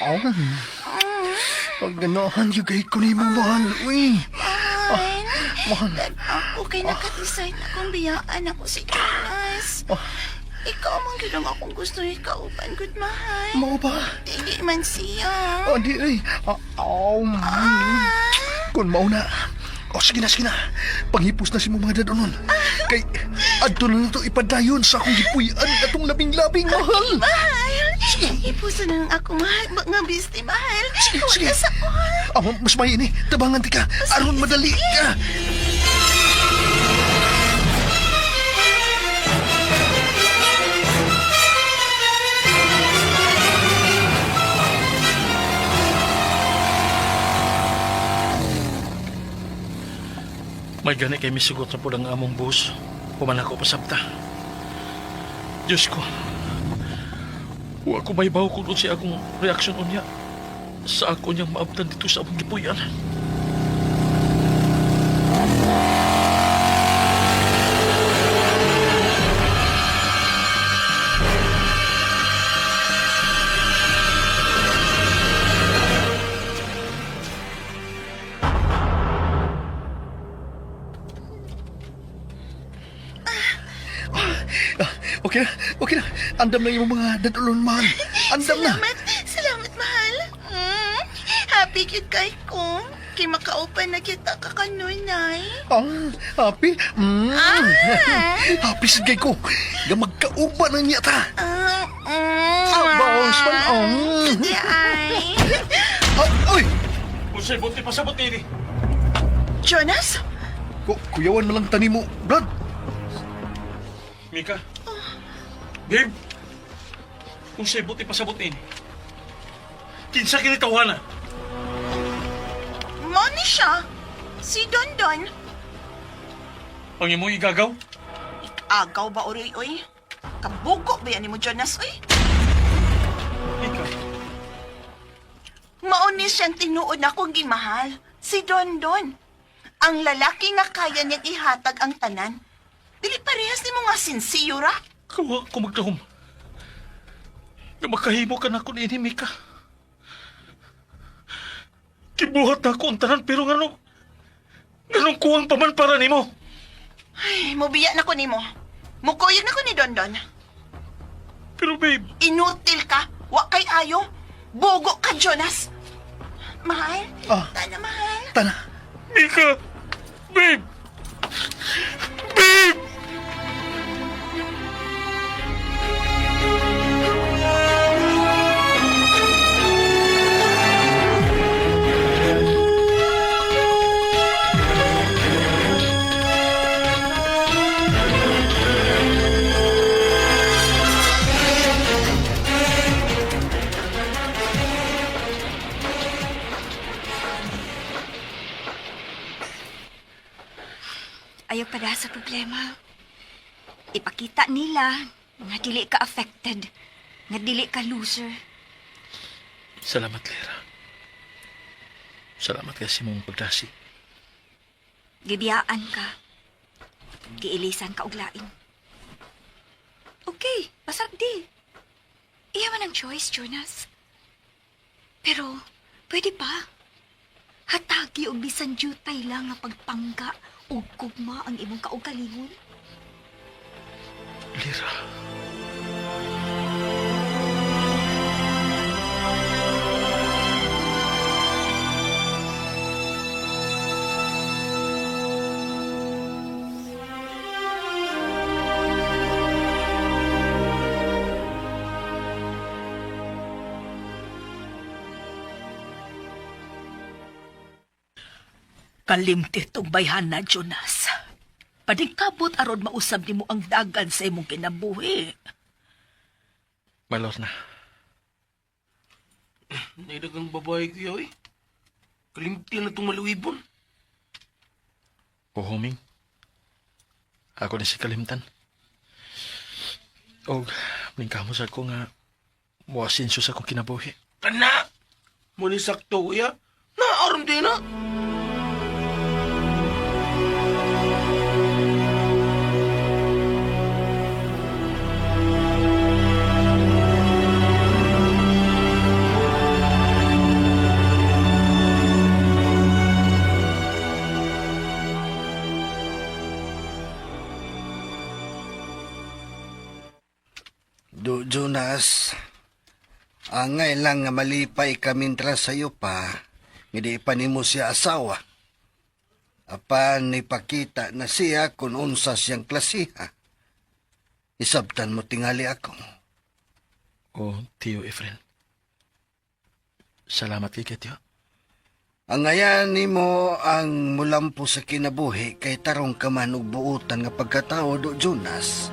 Oh. Pagganahan yung kay ko ni mo, mahal. Uy. Mahal. Mahal. Ako kay naka-decide na kung biyaan ako si Jonas. Ikaw man gyud ang akong gusto ikauban gud mahal. Mao ba? Dili man siya. Oh, di ay. Ah, oh, Kung mao na. O sige na, sige na. Panghipos na si mo mga dadonon. Kay adto na to ipadayon sa akong gipuy-an atong labing-labing mahal. Mahal. Ipuso na lang ako mahal. Nga bisti mahal. Sige, sige. Wala sa Ah, mas may ini. Tabangan ti ka. Aron madali ka. May gani kay misugot na po ang among bus. Human ako pasabta. Diyos ko. Wa ko may baw kung siya akong reaksyon unya. Sa ako niyang maabtan dito sa among gipuyan. Ah, okay na, okay na. Andam na yung mga dadulon, mahal. Andam na. Salamat, salamat mahal. Happy cute kay ko. Kay makaupan na kita kakanunay. Ah, happy? Mm. Ah. Happy sad kay ko. Nga magkauban na niya ta. Ah, mm. Ah, boss man. Oh. Sige ay. Ah, oy! Usay, buti pasabot nini. Jonas? Kuyawan man lang tani mo, Brad. Mika. Babe. Unsay buti pasabot nini. Kinsa kini tawhana? Mo ni siya. Si Dondon. Ang imong igagaw? Agaw ba oroy oy? Kabugo ba yan ni mo Jonas oy? Mika. Mao ni siyang tinuod na akong gimahal. Si Dondon. Ang lalaki nga kaya niyang ihatag ang tanan. Dili parehas ni mo nga sinsiyo ra. Kawa ko magdahom. Nga makahimo ka na ko niini, Mika. Kibuhat na ako ang tanan, pero nganong kuwang pa man para nimo. Ay, mubiya na ko nimo. Mukuyog na ko ni Dondon. Pero babe, Inutil ka. Wa kay ayo. Bugo ka, Jonas. Mahal? Ah. Tana, mahal. Tana. Mika! Babe! Babe! Ayaw pada sa problema. Ipakita nila nga dili ka affected, nga dili ka loser. Salamat, Lera. Salamat kasi mong pagdasi. Gibiyaan ka. Giilisan ka og lain. Okay, pasagdi. Iya man ang choice, Jonas. Pero, pwede pa. Hatagi og bisan jutay lang nga pagpangga og gugma ang imong kaugalingon. Lira. Kalimti tong bayhana, Jonas. Paningkabot aron mausab nimo ang dagan sa imong kinabuhi. Malor na. Naidagang babae kuya eh. Kalimti na itong maluibon. Uhuming. Ako na si Kalimtan. Og, ningkamo sa ko nga muasinso sa akong kinabuhi. Kana! Muna sakto kuya. Naaram din na. Do Jonas, angay lang nga malipay ka mintras sa'yo pa, hindi pa nimo siya asawa. Apan ipakita na siya kung unsa siyang klasiha. Isabtan mo tingali ako. O, Tiyo Efren. Salamat kay Tiyo. Ang ngayan nimo ang mulampo sa kinabuhi kay tarong ka man og buotan nga pagkatao do Jonas.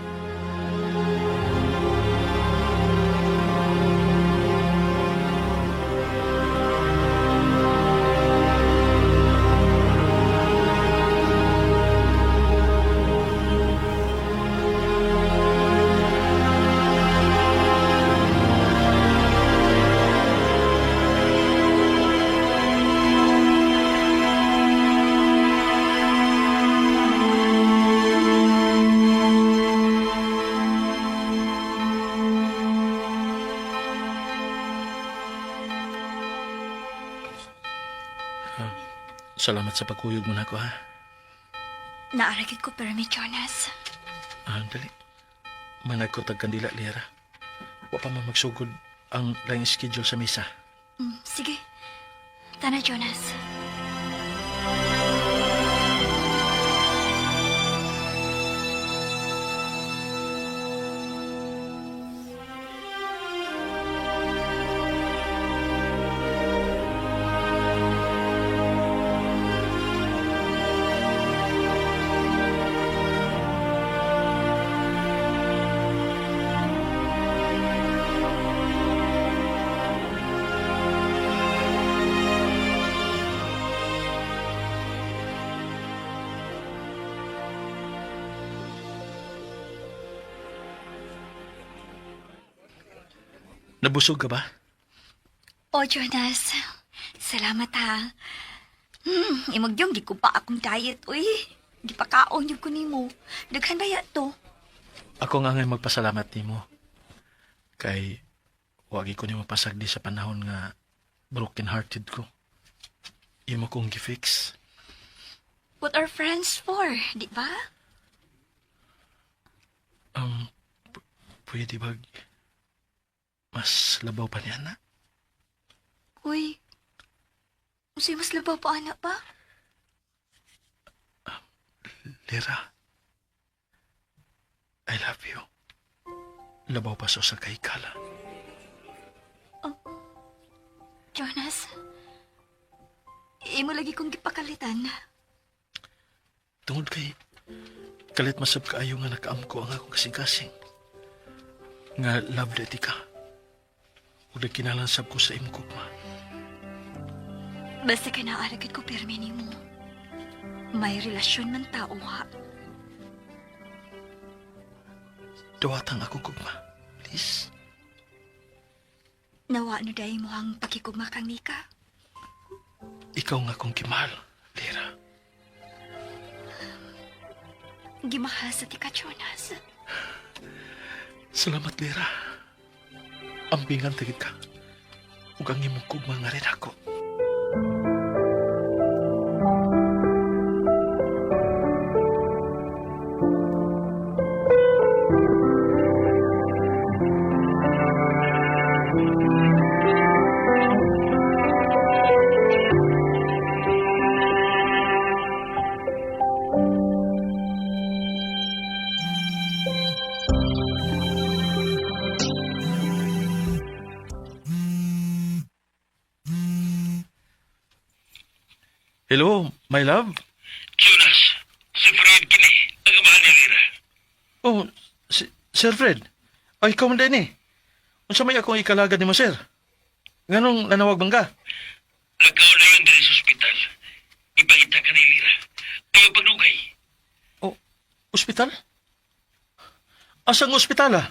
Salamat sa pagkuyog mo na ako, ha? Naaragid ko permi, Jonas. Ah, dali. Manag ko tag kandila, Lera. Wa pa man magsugod ang laing schedule sa misa. Sige. Tana, Jonas. Nabusog ka ba? Oh, Jonas. Salamat ha. Imagyong di ko pa akong diet, uy. Di pa kaon yung kunimo. Daghan ba ya to? Ako nga ngay magpasalamat nimo. Kay wagi ko nimo pasagdi sa panahon nga broken hearted ko. Imo kong gifix. What are friends for, di ba? Um, pwede ba mas labaw pa niya na? Uy, unsay mas labaw pa anak pa? Lera, I love you. Labaw pa sa usa ka hikala. Jonas, imo lagi kong gipakalitan. Tungod kay kalit masab kaayo nga nakaamko ang akong kasing-kasing. Nga love lady ka. Ug nagkinalan sab ko sa imong gugma. Basta ka naaragid ko pirmi nimo. May relasyon man tao ha. Duwatang akong gugma. Please. Nawa no dahil mo ang pakikugma kang Mika. Ikaw nga akong kimahal, Lera. Gimahal sa tika, Jonas. Salamat, Lira. Ambingan tagid ka. Ug ang imong kugma nga rin ako. Hello, my love? Jonas, si Fred kini, ang amahan ni Lira. Oh, si, Sir Fred. Ay, ikaw man din eh. Unsa may akong ikalagad nimo, sir? Nganong nanawag bang ka? Nagkaon na yun diri sa ospital. Ipangita ka ni Lira. Ayaw pagnugay. Oh, ospital? Asang ospital ah?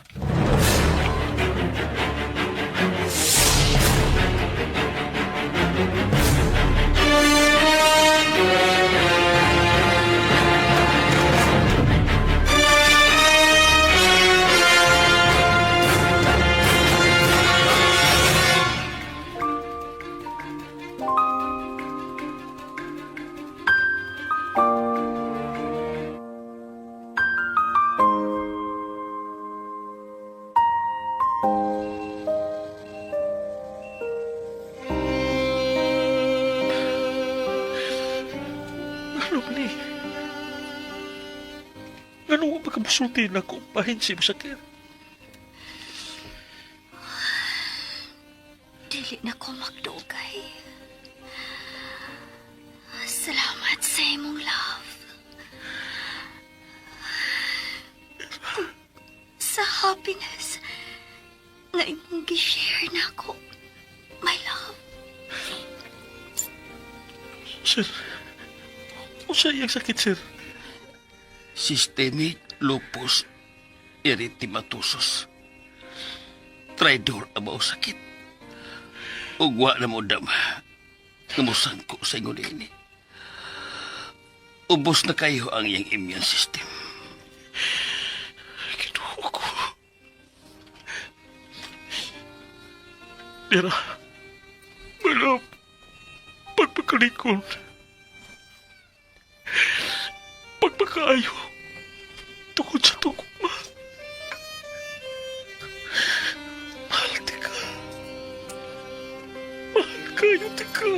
Ano ba ni? Ano ba pagkamusulti na ko pahin si Masakir? Dili na ko magdugay. Salamat sa imong love. Sa happiness nga imong gi-share na ako, my love. Sir, unsa iyang sakit, sir? Systemic lupus erythematosus. Traidor ang mao sakit. Ugwa na mo dam. Namusan ko sa ingon ini. Ubos na kayo ang iyang immune system. Kinuha ko. Lira, my love, pagpakalikon, pagpakaayo, tungkol sa tugma. Mahal tika. Mahal kayo tika.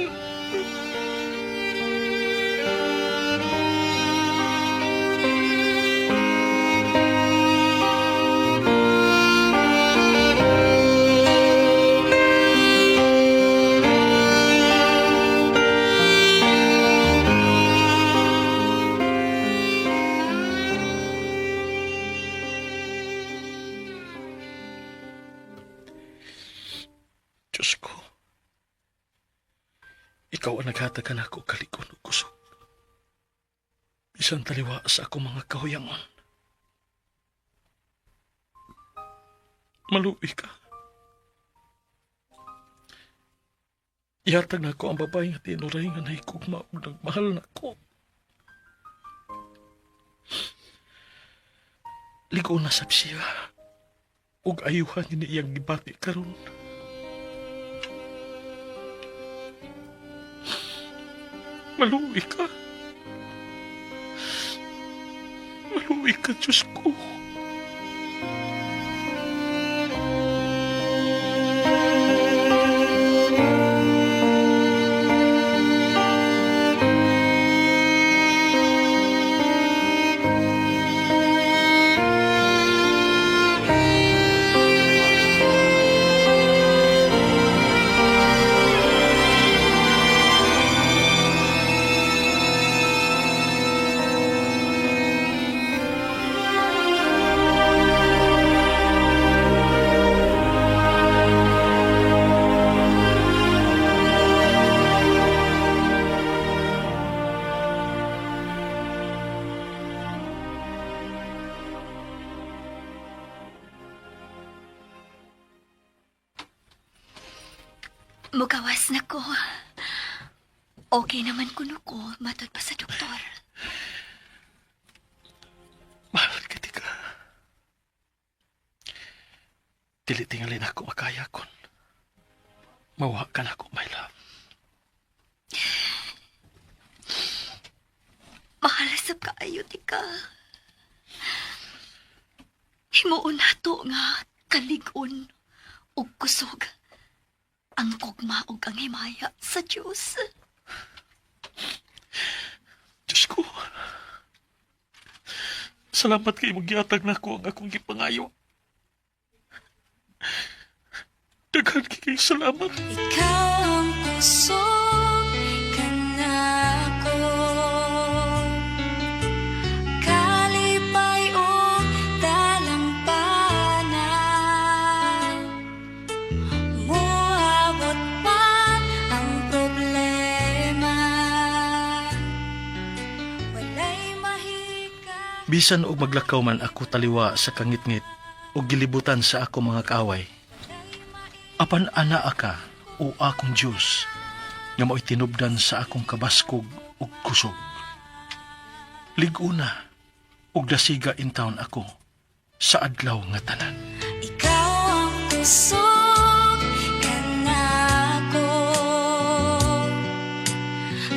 Diyos ko, ikaw ang naghatag ka na ako kalikon ug kusog. Bisan taliwa sa akong mga kahuyangon. Maluwi ka. Ihatag na ako ang babae nga tinuray nga nahikugma ug nagmahal na ko. Ligo na sab siya. Ug ayuhan ni iyang gibati karon. Maluwi ka. Maluwi ka, Diyos ko. Mugawas na ko. Okay naman kuno ko, matod pa sa doktor. Dili tingali nako makaya kon mawa ka nako, my love. Mahal sab kaayo ti ka. Himuon nato nga kalig-on ug kusog ang kugma ug ang himaya sa Dios. Diyos ko. Salamat kay imong gihatag nako ang akong gipangayo. Daghan kay salamat. Ikaw ang kusog kanako, kalipay ug dalampanan. Muabot man ang problema, walay mahika. Bisan og maglakaw man ako taliwa sa kangitngit ug gilibutan sa ako mga kaaway. Apan anaa ka, o akong Dios, nga mao'y tinubdan sa akong kabaskog ug kusog. Lig-una ug dasiga intawon ako sa adlaw nga tanan. Ikaw ang kusog kanako,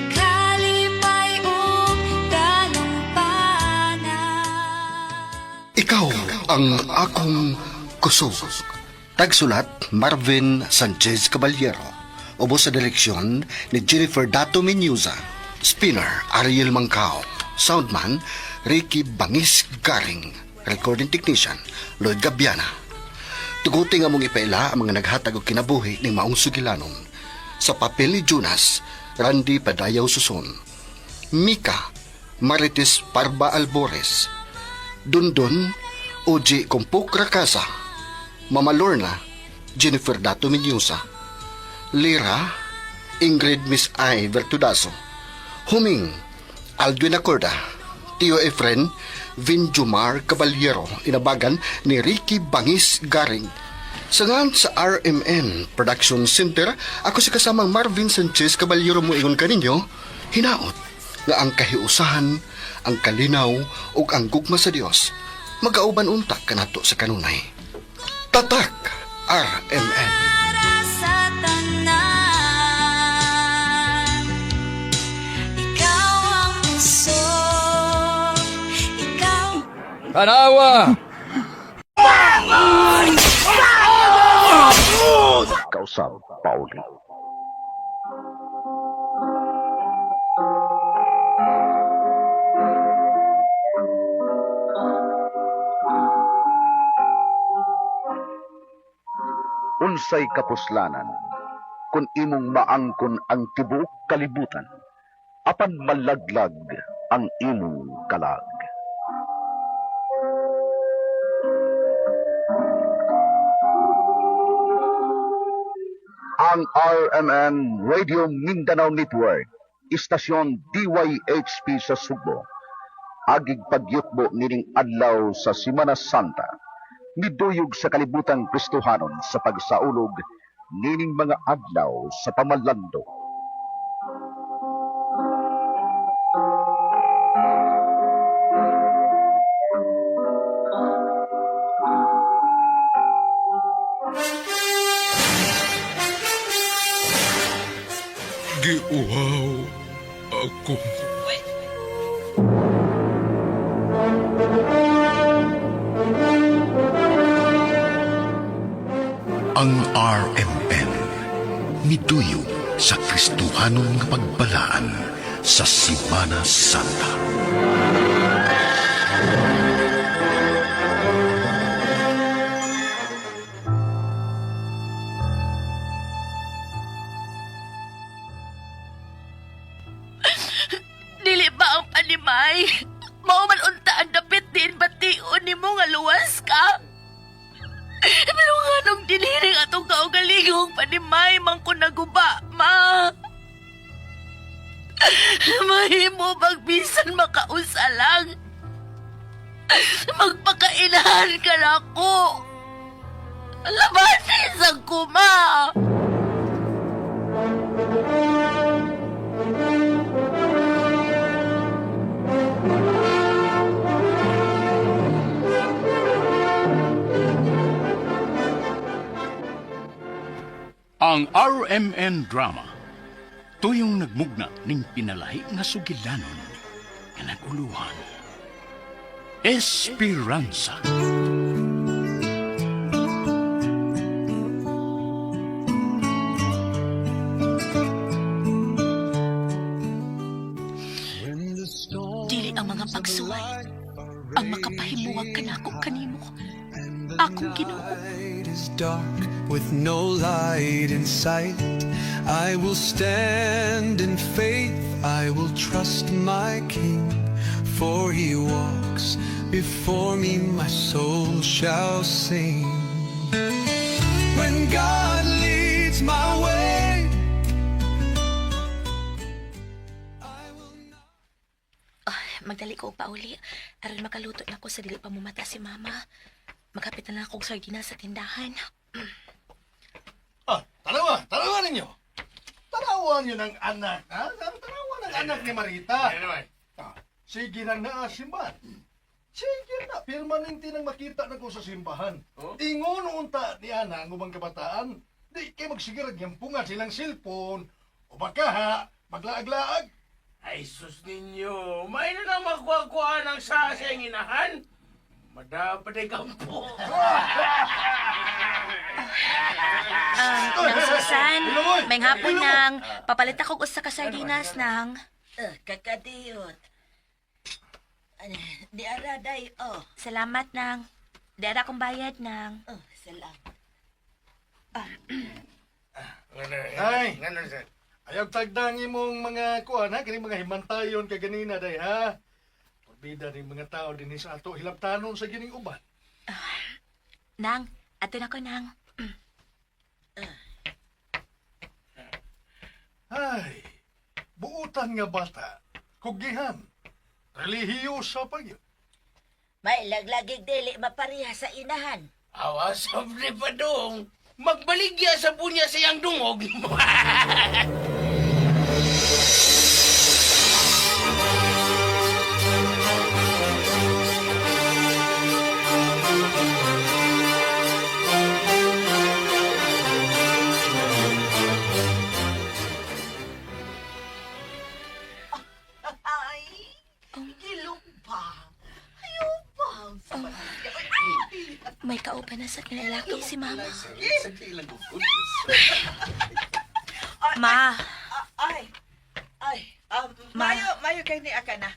kalipay ug dalampanan. Ikaw ang akong kusog. Tagsulat Marvin Sanchez Caballero. Ubo sa direksyon ni Jennifer Dato Menuza. Spinner Ariel Mangkao. Soundman Ricky Bangis Garing. Recording technician Lloyd Gabiana. Tuguti nga mong ipaila ang mga naghatag og kinabuhi ning maong sugilanon. Sa papel ni Jonas, Randy Padayaw Suson. Mika, Marites Parba Albores. Dundon, Oji Kumpok Rakasa. Mama Lorna, Jennifer Dato Minyusa. Lira, Ingrid Miss I. Vertudaso. Huming, Aldwin Acorda. Tio Efren, Vinjumar Caballero, inabagan ni Ricky Bangis Garing. Sa ngan sa RMN Production Center, ako si kasamang Marvin Sanchez Caballero mo ingon kaninyo, hinaot nga ang kahiusahan, ang kalinaw ug ang gugma sa Dios magauban unta kanato sa kanunay. Tatak RMN. Para sa tanan, ikaw ang kusog, ikaw. Tanawa! Kausap, Pauli. Unsay kapuslanan kung imong maangkon ang tibuok kalibutan apan malaglag ang imong kalag. Ang RMN Radio Mindanao Network, istasyon DYHP sa Sugbo. Agig pagyutbo nining adlaw sa Simana Santa. Niduyog sa kalibutang Kristohanon sa pagsaulog nining mga adlaw sa pamalando. Giuhaw ako. Ang RMN niduyog sa Kristohanon nga pagbalaan sa Simana Santa. Dili ba ang panimay? Mao man unta ang dapit din bation nimo nga luwas ka. Pero nganong diliring atong kaugalingong panimay man ko naguba, ma? Mahimo magbisan makausa lang. Magpakainahan ka na ako. Labasin sa kuma. Ang RMN Drama, tuyong nagmugna ning pinalahi nga sugilanon nga naguluhan. Esperanza. Dili ang mga pagsuway ang makapahimuwag kanako kanimo. Akong Ginoo. Is dark with no light in sight. I will stand in faith, I will trust my King, for he walks before me, my soul shall sing. When God leads my way, Magdali ko og pauli aron makaluto na ko sa dili pa mumata si mama. Magkapit na lang akong sardinas sa tindahan. Ah, tanawa, tanawa ninyo. Tanawa niyo ng anak, ha? Tanawa ng anak ni Marita. Ah, sige nang naa simbahan. Sige na, permanente nang makita na ko sa simbahan. Ingon unta ni ana ang ubang kabataan. Di kay magsigirag yang punga silang cellphone o baka ha, maglaag-laag. Ay, sus ninyo, may na lang makuha-kuha ng sa sa iyang inahan. Madapat ay kampo. Nang Susan, may hapon nang papalit ako og usa ka sardinas nang. Kakadiyot. Di ara day, oh. Salamat nang. Di ara akong bayad nang. Oh, salamat. Ay, ayaw tagdang imong mga kuan ha, kini mga himantayon kay ganina day ha. Pagbida ni mga tao dinhi sa ato hilabtanon sa gining uban. Nang, ato na ko nang. Ay, buutan nga bata, kugihan, relihiyosa pa yun. May laglagig dili mapareha sa inahan. Awa, sabi pa dong. Magbaligya sa punya sa iyang dungog. Ay, gilong ba? Ayaw ba? May kauban na sa kinalaki si mama. Ma, Ay, ay, Ma. mayo, mayo kay ni aka na.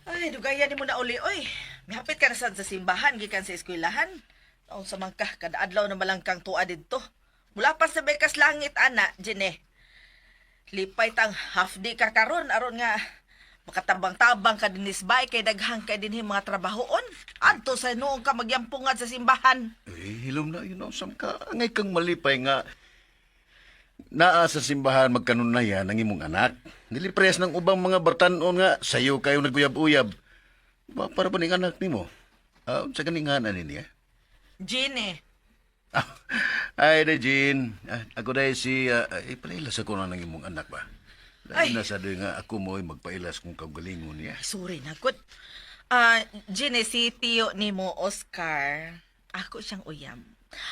Ay, dugayan ni mo na uli, oy. Mihapit ka na sad sa simbahan, gikan sa eskwelahan. Taon sa mangka, kada adlaw na malangkang tuwa didto. Mula pa sa bekas langit, ana, Jene. Lipay tang half day ka karon aron nga makatabang-tabang ka dinis bay kay daghang kay dinhi mga trabahoon. Adto sa noong ka magyampungad sa simbahan. Eh, hilom na yun, sam ka. Angay kang malipay nga. Naa sa simbahan magkanunayan ang imong anak. Dili prehas ng ubang mga bartanon nga sayo kayo naguyab-uyab. Ba, para ba ning anak nimo? Ah, sa ganing nganan niya? Jene, Ay, day, Jean. Ah, ako day si... ay, palailas ako na ng imong anak ba? Ay. Ay. Nasa doy nga ako mo ay magpailas kung kaugalingon niya. Sorry na, good. Ah, Gine, si Tio ni mo, Oscar. Ako siyang uyam.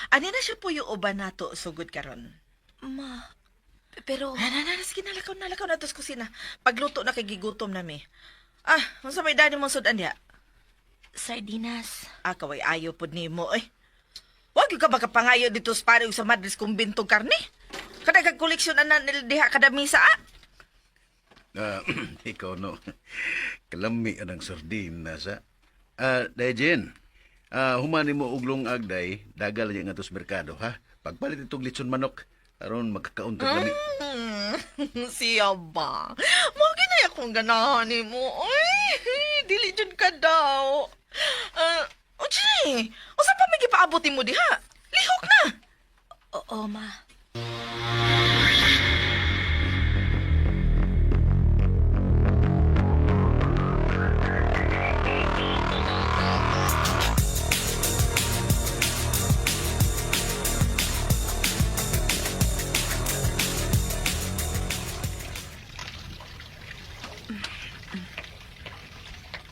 Ani na siya po yung uban nato sugod karon. ma, pero Na, na, na, sige, nalakaw, nalakaw na to sa kusina. Pagluto na kay gigutom na mi. Ah, unsa may dani mong sudan diha? sardinas. Ah, kaway ayo pod nimo eh. Wag gyud ka makapangayo dito sa pare ug sa Madres kumbintong karne. Kada kag koleksyon ana nila diha kada misa ah. Ah, ikaw no. Kalami anang sardina sa. Ah, day Jean. Ah, humani mo uglong agday, dagal nga sa merkado ha. Pagpalit itong litson manok aron magkakaon tag lami. Siya ba? Mo ginay akong ganahan nimo. Uy, dili jud ka daw. Ah, uh, Ochi, usa pa may gipaabot nimo diha? Lihok na. Oo, ma.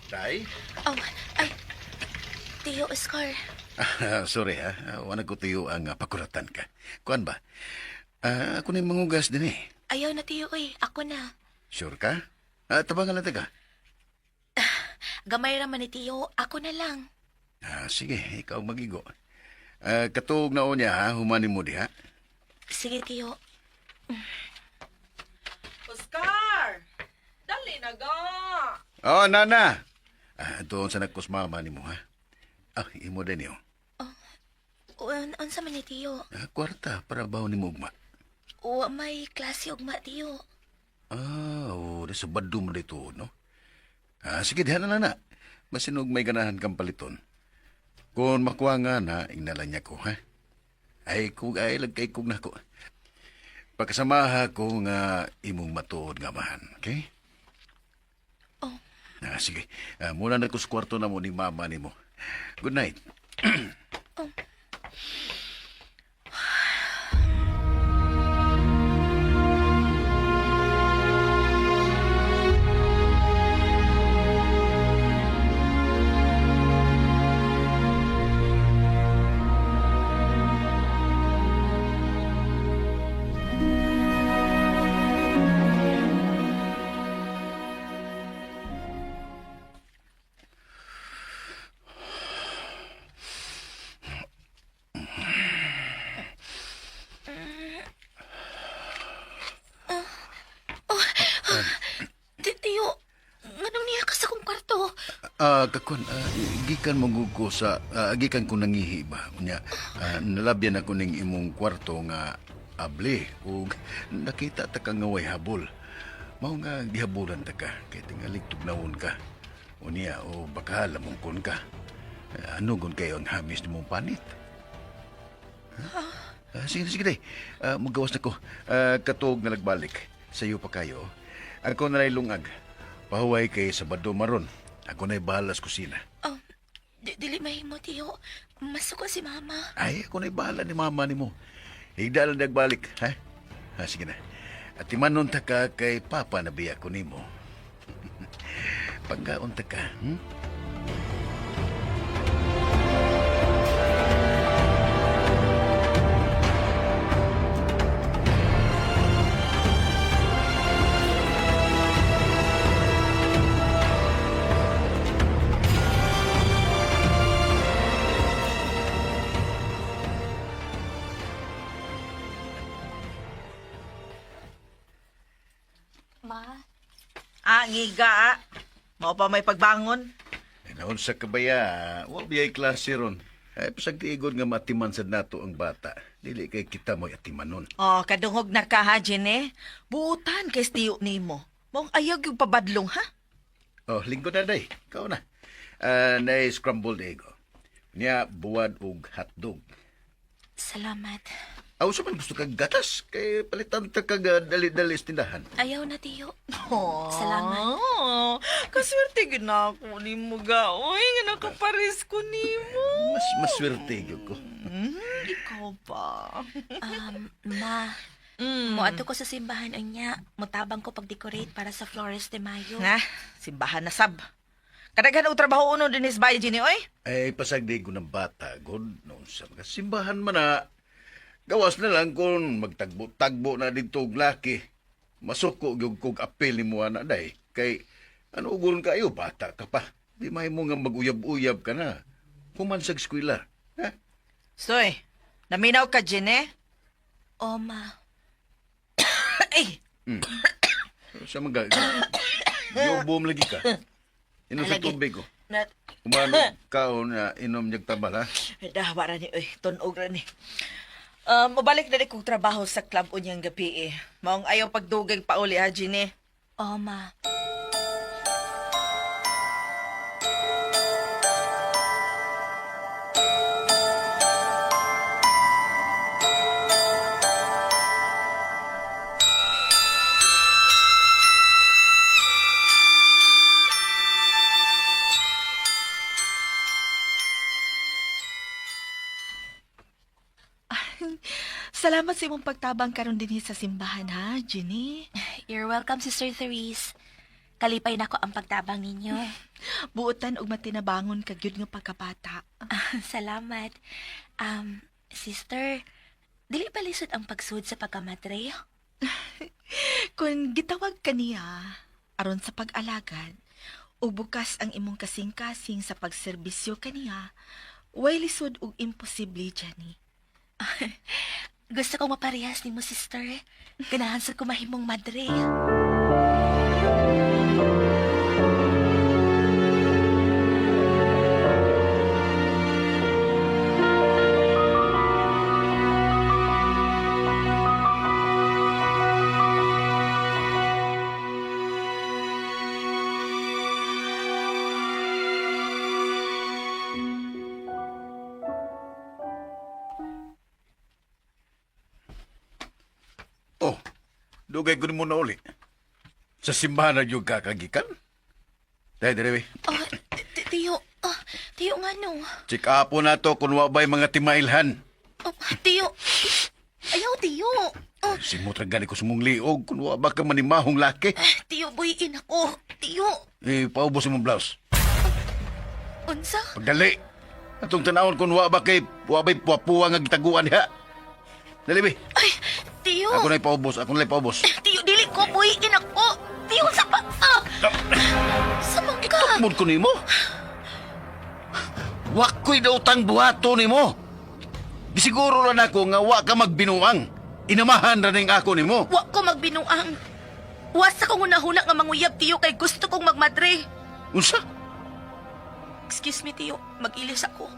Day? Oh, ay, Tio Oscar. Sorry ha, wala ko tiyo ang pakuratan ka. Kuan ba? Ah, ako na yung mangugas din eh. Ayaw na, tiyo, oy. Ako na. Sure ka? Tabangan lang taga. Gamay ra man ni tiyo. Ako na lang. Sige, ikaw magigo. Katuog na niya ha, humanin mo diha. Sige, tiyo. Oscar! Dali na ga! Oh, nana. Doon sa nagkus mama ni mo ha. Imo din yun. Unsa man ni tiyo? Kwarta para baw ni mo ugma. Wa may klase ugma, tiyo. Oh, di sa bado mo dito, no? Sige, diha na lang na. Masinog may ganahan kang paliton. Kung makuha nga na, inala niya ko, ha? Ay, kung ay, lagkay kog na ko. Pagkasamaha ko nga imong matuod nga mahan, okay? Oh. Sige, muna na ko sa kwarto na mo ni mama ni mo. Good night. Oh. Oh, Tiyo, nganong niya ka sa kong kwarto? Kakon, gikan mo ko sa, gikan ko nangihi ba? Unya, nalabyan ako ning imong kwarto nga able ug nakita ta ka nga way habol. Mao nga gihabolan ta ka kay tingalig tugnawon ka. Unya, o baka lamungkon ka. Ano gun kayo ang hamis nimong panit? Sige, sige, day. Magawas na ko. Katuog na nagbalik. Sa iyo pa kayo. Ako na lungag. Pahuway kay Sabado maron. Ako na'y bahala sa kusina. Oh, dili mahimo, tiyo. Masuko si mama. Ay, ako na'y bahala ni mama ni mo. Higda lang nagbalik, ha? Sige na. At imanon ta ka kay papa na biya ko nimo. Panggaon ta ka? Ma? Ngiga ah. Mao pa may pagbangon. Naon sa kabaya, wa biyay klase ron. Ay, pasagtiigod nga matiman sad nato ang bata. Dili kay kita mo'y atimanon. Oh, kadungog na ka ha, Jenny. Buutan kay tiyo nimo. Maong ayaw yung pabadlong ha? Oh, linggo na day. Ikaw na. Nay scrambled egg. Oh. Niya buwad og hotdog. Salamat. Aw, sa man gusto kag gatas kay palitan ta kag dali-dali sa tindahan. Ayaw na, tiyo. Oh, Salamat. Kaswerte gyud na ako nimo ga. Uy, nga nakapares ko nimo. Mas maswerte gyud ko. Ikaw pa. Ma, moadto ko sa simbahan unya. Motabang ko pag-decorate para sa Flores de Mayo. Na, simbahan na sab. Kadaghan og trabaho uno dinis bay Jenny oy. Ay pasagdi ko ng bata god no sa mga simbahan man na. Gawas na lang kung magtagbo-tagbo na dito og laki. Masuko gyud kog apel nimo ana day kay ano ugon kayo bata ka pa. Di mahimo nga maguyab-uyab ka na. Human sa eskwela. Ha? Soy, naminaw ka Jenny? O, ma. Ay, Sa mga Yobom lagi ka. Inom sa Lagi. tubig ko. na Kumano kaon na inom niyag tabal ha. Dawa ra ni oy, tunog ra ni. Mobalik na rin kong trabaho sa club unyang gabi eh. Maong ayaw pagdugay pauli ha, Jenny. O, ma. Salamat sa imong pagtabang karon dinhi sa simbahan ha, Jenny. You're welcome, Sister Therese. Kalipay na ko ang pagtabang ninyo. Buotan og matinabangon ka gyud nga pagkabata. Salamat. Sister, Dili ba lisod ang pagsud sa pagkamadre? Kung gitawag ka niya aron sa pag-alagad ug bukas ang imong kasing-kasing sa pagserbisyo kaniya, way lisod ug imposible, Jenny. Gusto kong maparehas nimo, sister. Ganahan sa kumahimong madre. Oh, dugay ko mo na uli. Sa simbahan na yung kakagikan. Dahil, dire, we. Oh, tiyo, oh, tiyo nga no. Check up po na to kung wa ba'y mga timailhan. Oh, tiyo, ayaw tiyo. Oh, Simot ra gani ko sumong liog kung wa ba ka manimahong laki. tiyo, buhiin ako. Tiyo, Eh, paubos imong blouse. unsa? Pagdali. Atong tanawon kung wa ba kay wa ba'y puwa-puwa nga gitaguan diha. Dali, be. Ay, tiyo. Ako na'y paubos, ako na'y paubos. Tiyo, dili ko, buhiin ako. Tiyo, sa pa... Ah! Sa ka? Tukmod ko nimo. Wa ko'y dautang buhato nimo. Bisiguro lang ako nga wa ka magbinuang. Inamahan ra ning ako nimo. Wa ko magbinuang. Wa sa kong hunahuna nga manguyab, tiyo, kay gusto kong magmadre. Unsa? Excuse me, tiyo. Mag-ilis ako.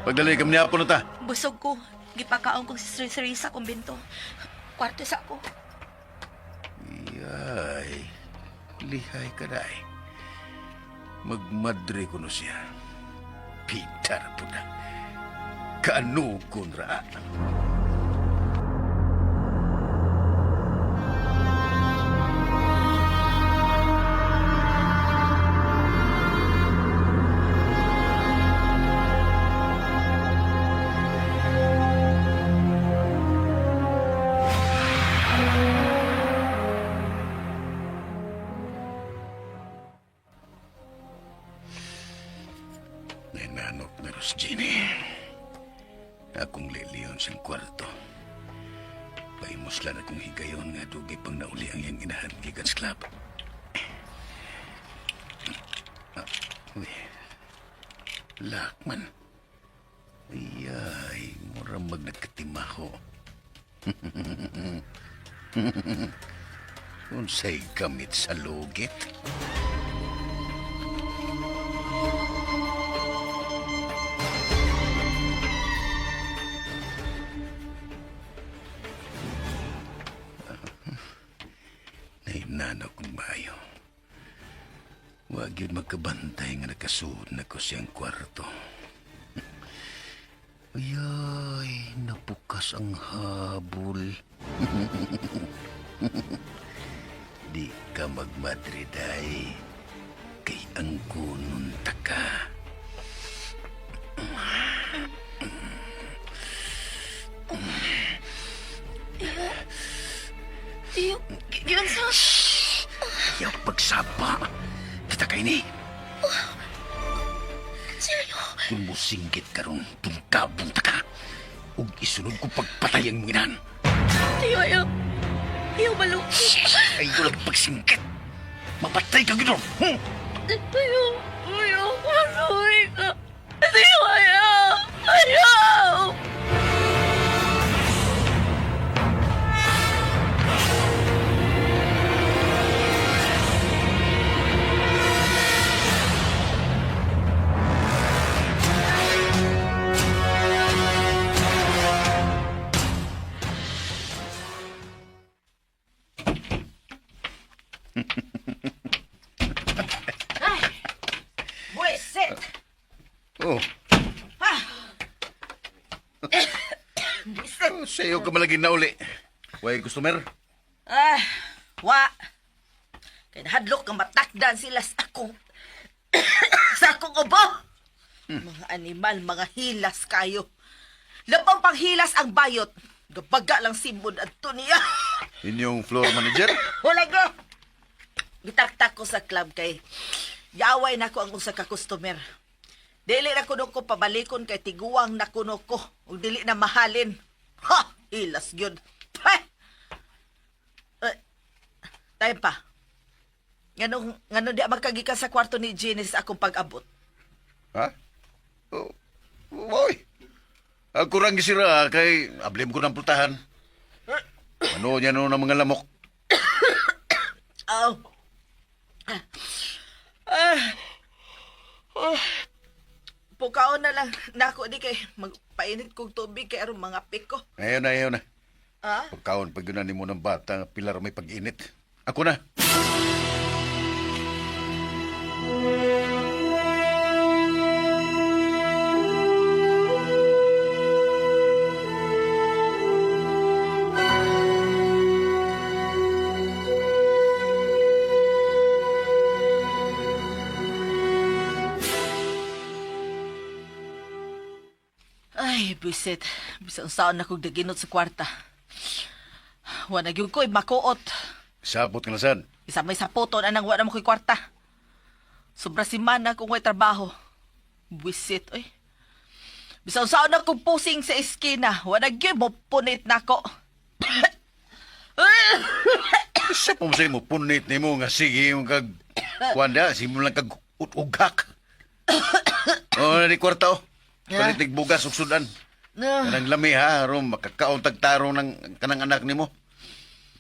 Pagdali kami niya na ta. Busog ko. Gipakaon kong si Sir sa kumbento. Kwarto sa ako. Ay, lihay ka day. Magmadre ko no siya. Peter po na. Kaanugon ra. Nainanok na ros, Jenny. Akong liliyon sa kwarto. Paimuslan akong higayon nga dugay pang nauli ang iyang inahan gikan sa club. Ah, uy. Lakman. Ay, mura mag nagkatimaho. Unsay gamit sa lugit? Nainanaw kong maayo. Wag yun magkabantay nga nakasuod na ko siyang kwarto. Ayay, napukas ang habol. Di ka magmadriday. Kay ang kunon ta ka. Tiyo. Tiyo, giyon sa... Ayaw pagsaba. Kita kay ni. Tiyo. Kung musinggit karon, tungkabong ta ka. Ug isunod ko pagpatay ang mga inan. Tiyo, ayaw. Ayaw, balo. Ay, lagi pagsingkit. Mapatay ka gano'n. Hmm? Ayaw, ayaw, masuwi ka. Tiyo, ayaw. Ayaw! Ay! Buisit! Oh. Buisit! Sa'yo ka malagi na uli. Way, customer. Ah, wa. Kay nahadlok nga matakdan sila sa akong sa akong ubo. Mga animal, mga hilas kayo. Labang panghilas ang bayot. Gabaga lang simod adto niya. Inyong floor manager? Wala ko. Gitaktak ko sa club kay yaway na ko ang usa ka customer. Dili na kuno ko pabalikon kay tiguang na kuno ko ug dili na mahalin. Ha! Hilas gyud. Pah! Eh, tayo pa. Nganong ngano di magkagika sa kwarto ni Janice akong pag-abot. Ha? Oh, oy. Ako rang gisira kay ablim ko ng pultahan. Ano niya no ng mga lamok? Aw. Ah. Oh. Pukaon na lang nako di kay magpainit kog tubig kay aron mga piko. Ayaw na, ayaw na. Ah? Pagkaon pag yun na nimo ng bata, nga pilar may pag-init. Ako na. Ay, bisit. Bisan saan na kog daginot sa kwarta. Wa na gyud ko'y makuot. Sapot ka na sad. Isa may saputon anang wa na mo ko'y kwarta. Sobra si mana kung way trabaho. Buisit, oy. Bisan saan na kong pusing sa eskina. Wa na gyud mo punit nako. Sa mo sa'yo mo, punit nimo nga sige yung kag... Kuanda, sige mo lang kag utugak. Oh, na di kwarta oh. Palit nig bugas ug sudan. Kanang lami ha, aron makakaon tagtarong ng kanang anak nimo.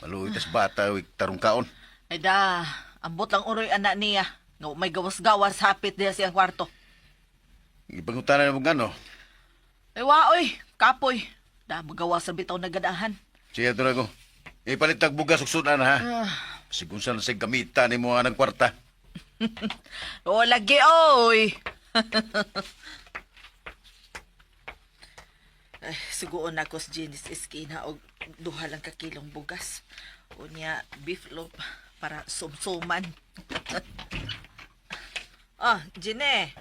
Maluoy tas bata, uy, tarong kaon. Ay da, ambot lang uroy anak niya. Nga may gawas-gawas hapit diya siyang kwarto. Ipangutanan mo gano. Ay wa oy, kapoy. Da magawas sa bitaw na ganahan. Siya to na ko. Ipalit tag bugas ug sudan ha. Ah. Sigun sa sa gamita nimo anang kwarta. O lagi oy. Ay, suguon ako sa Janice Eskina og duha lang ka kilong bugas. Unya beef loaf para sumsuman. Ah, Jene.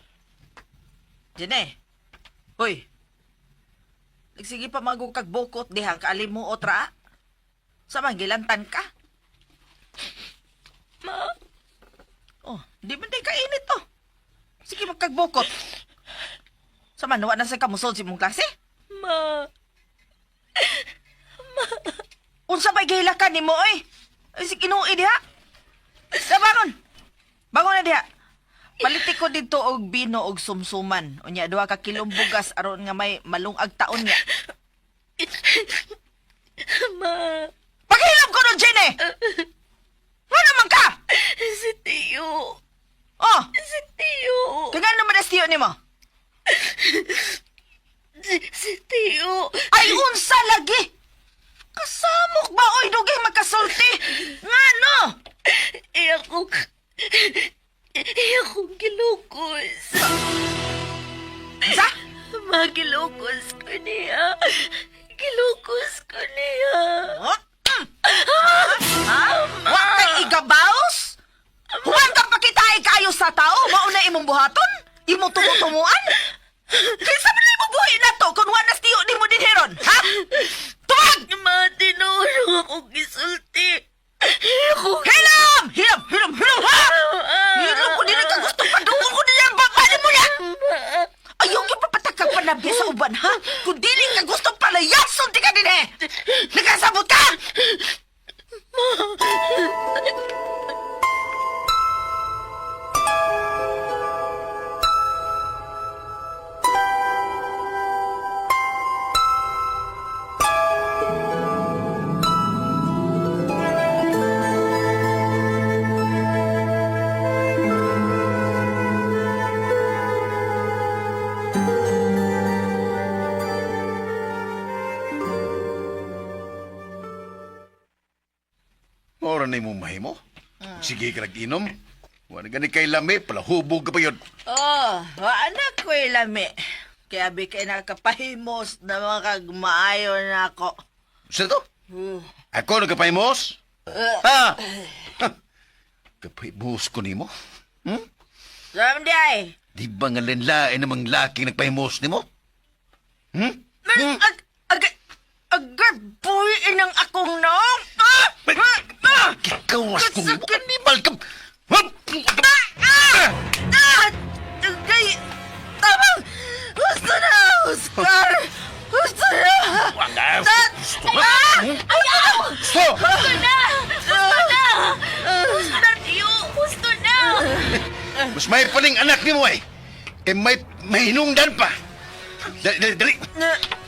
Jene. Hoy. Nagsige pa magukag bukot diha kaalimuot ra. Sa manggilantan ka? Ma, Oh, di man day kainit to. Sige magkagbukot. Sa man, wa na sa kamusod si mong klase? ma, Unsa may gihilakan nimo oy? Ay si Kinuoy diha. Sa bangon. Bangon na diha. Palitik ko dito og bino og sumsuman. Unya duha ka kilong bugas aron nga may malungag taon niya. ma, Paghilom ko nun, Jenny! Nga naman ka? si Tio, Oh, si Tio, kaya naman as tiyo nimo? si Tio. Ay, unsa lagi! Kasamok ba oy dugay magkasulti? Nga no? Eh ako, eh ako gilukos. Sa? Ma, gilukos ko niya. Gilukos ko niya. What? Ha? Wa kay igabaos? Huwag kang pakitae kayo sa tao, mauna imong buhaton? Imong tumutumuan? Kinsa man imong buhi na to kung wa nas tiyo nimo dinhiron, ha? Tumag! Ma, tinuuro ako gisulti. Ako Hilom! Hilom! Hilom! Hilom! Ha? Hilom ko dili ka gusto padungol ko dili ang baba nimo na! Ayaw gyud papatakang panabi sa uban, ha? Kung dili ka gusto palayason ti ka dinhi! Nakasabot ka! Ora na imong mahimo. Sige ka nag-inom. Wala gani kay lami, palahubog ka pa yun. Oh, wa na ko'y lami. Kaya bi kay nakapahimos na mga kagmaayo na ako. Sa to? Ako nagkapahimos? Ha? Ha? Kapahimos ko nimo? Hmm? Sabi di ay. Di ba nga linlain namang laki nagpahimos nimo? Hmm? Ag, ag, agar boy inang akong naong. Ah! Ah! Ah! Kawas ko nimo, animal ka! Ah! Ah! Ah! Agay! Tamang! Gusto na! Oscar! Gusto na! Wala. Ah! Gusto! Gusto na! Gusto na! Gusto na, tiyo! Gusto na! Mas may paning anak ni mo eh. Kay may mahinungdan pa. Dali, dali, dali.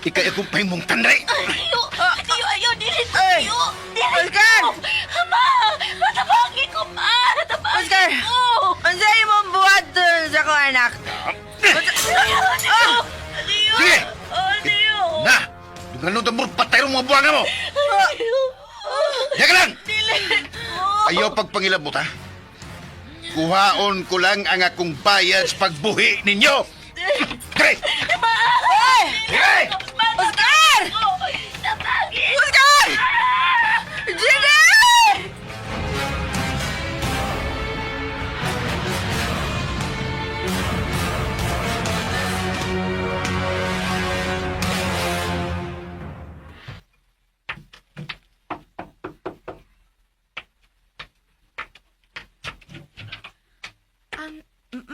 Ikay akong pahimong tanray. Tiyo! Tiyo, ayaw! Dili ko, tiyo! Dili Oscar! ko! Ma! Matabangin ko, ma! Matabangin Oscar! ko! Unsa imong buhat dun sa ko anak? Tiyo! Tiyo! Tiyo! Sige! Oh, tiyo! Na! Dungan nung patay mo mga buwanga mo! Tiyo! Diyan ka lang! Dili ko! Ayaw pagpangilabot, ha? Kuhaon ko lang ang akong bayad sa pagbuhi ninyo! Tre! Ma! Tre! Oscar! Tabangin! Oscar! Jenny!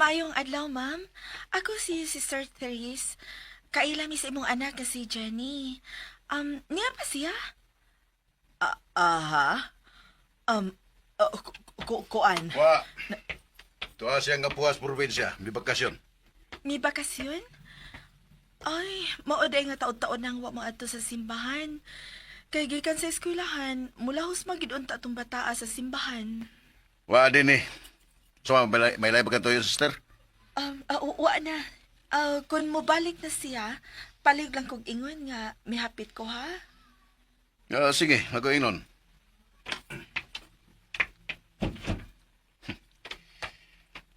Maayong adlaw, ma'am. Ako si Sister Therese. Kaila mi sa imong anak na si Jenny. Niya pa siya? Ah, aha. Um, kuan. Wa! Tuwa siya nga puwas probinsya. May bakasyon. May bakasyon? Ay, mao day nga taod-taon nang wa mo adto sa simbahan. Kay gikan sa eskwelahan, mula husma gid unta atong bataa sa simbahan. Wa din eh. So, may lahi ba ka to yun, sister? Wa na. Ah, kung mobalik na siya, palig lang kog ingon nga mihapit ko ha. Ah, sige, ako ingnon.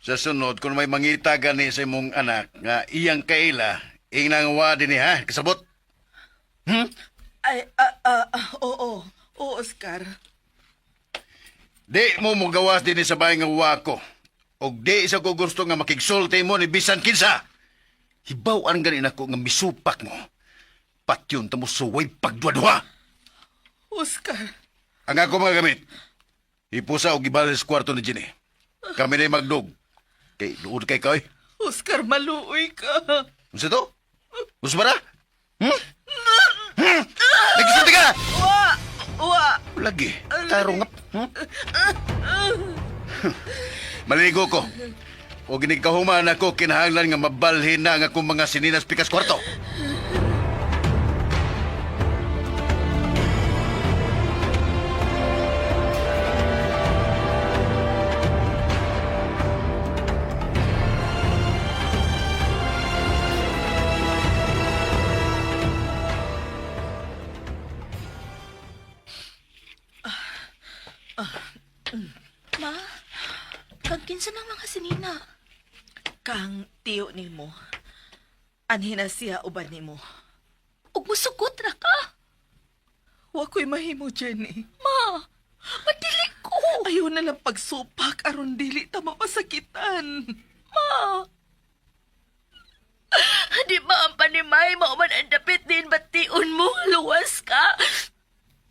Sa sunod, kung may mangita gani sa imong anak nga iyang kaila, ingnang wa din eh, ha? Kasabot? Hmm? Ay, oo. Oo, Oscar. Di mo mogawas din sa bahay nga wa ko. Og di isa ko gusto nga makigsulti mo ni bisan kinsa. Hibaw-an gani nako nga misupak mo. Patyon ta mo suway pagduwa-duha. Oscar. Ang ako mga gamit, ipusa og ibalis kwarto ni Jenny. Kami na magdog. Kay luod kay koy. Oscar, maluoy ka. Unsa to? Gusto ba na? Hmm? Hmm? Nagkisulti ka! Wa! Wa! Lagi. Tarong nga. Hmm? Maligo ko. O ginigkahuman ako, kinahanglan nga mabalhin na ang akong mga sininas pikas kwarto. Ma, kag kinsa nang mga sinina? Kang tiyo nimo. Anhi na siya uban nimo. Ug musugot ra ka. Wa ko'y mahimo, Jenny. Ma, madili ko. Ayaw na lang pagsupak aron dili ta mapasakitan. Ma! Di ba ang panimay mao man ang dapit din bation mo nga luwas ka?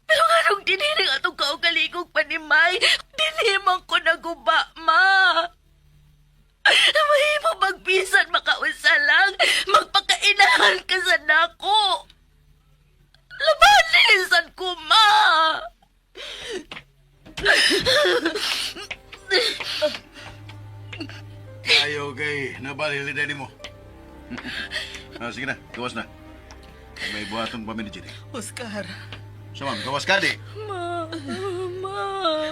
Pero nganong dinhi ang atong kaugalingong panimay, dinhi man ko naguba, ma. Mahimo magbisan makausa lang, magpakainahan ka sa nako. Labanisan ko, ma. Ayaw kay nabalili na mo. Ah, sige na, gawas na. May buhaton pa mi ni Jenny. Oscar. So, ma'am, gawas ka di. Ma, ma.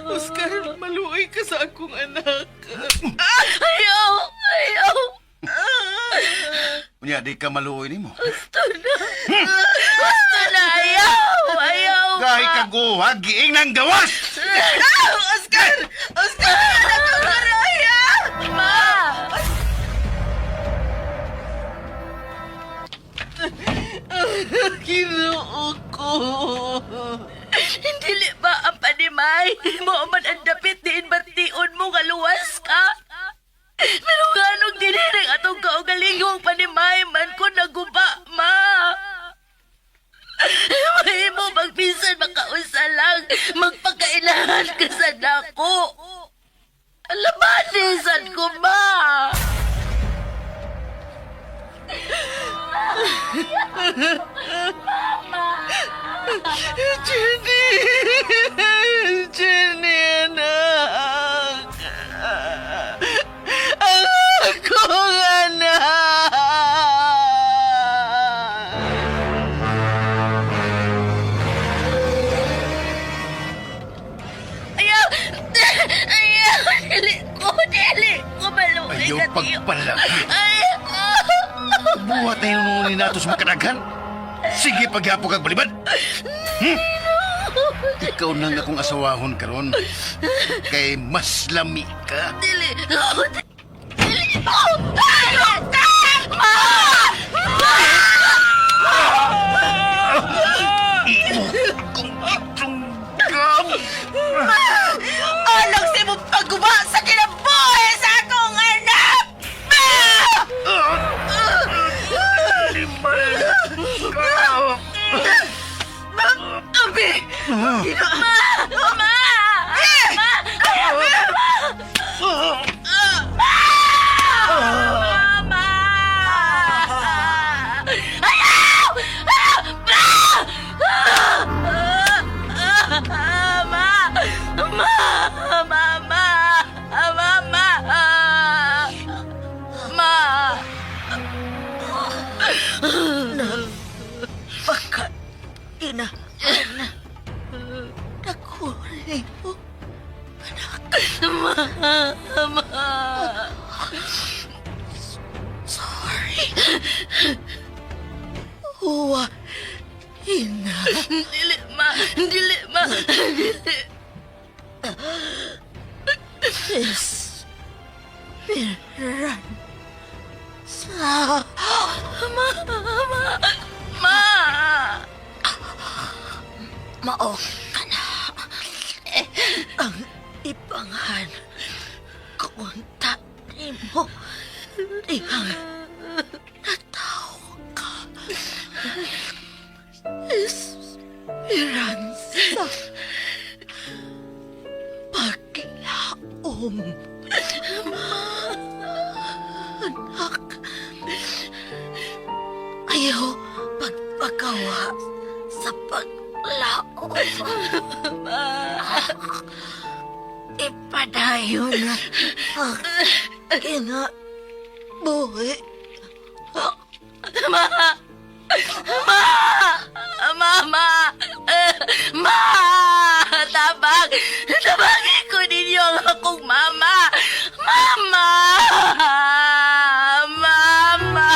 Oscar, maluoy ka sa akong anak. Ayaw, ayaw. Unya, di ka maluoy nimo. Gusto na. Gusto na, ayaw, ayaw. Gahi ka guha, giing nang gawas! Ah, Oscar! Oscar! Anak ko, Maraya! Ma! Ginoo ko. Hindi ba ang panimay? Mo man ang dapit diin bation mo nga luwas ka? Pero nganong diniring atong kaugalingong panimay man ko naguba, ma? Mahimo magbisan makausa lang, magpakailangan ka sa nako. Labanisan ko, ma! Jenny! ni nato sa makadaghan. Sige, pagyapo kag balibad. Ikaw nang akong asawahon karon. Kay mas lami ka. Dili! Dili! Ma! Ma! Alang sa imong pagguba sa kinabuhi sa akong anak! Ma! Ma! Abi! Ma! Ma! Ma! Ma! Ayaw! Ma! Ma! Ma! Mama! Mama! Ma! Baka ina Naghuli mo. Mama! Sorry. Uwa. Ina. Dili, ma! Dili, ma! Dili! Esperanza. Ma! Ma! Ma! Mao ka na. Ang ipanghan kunta nimo dihang nataw ka. Esperanza. Paglaom. Anak. Ayaw pagpagawa sa paglaom. Ipadayon na ang kinabuhi. Ma! Ma! Mama! Ma! Tabang! Tabangin ko ninyo ang akong mama! Mama! Mama!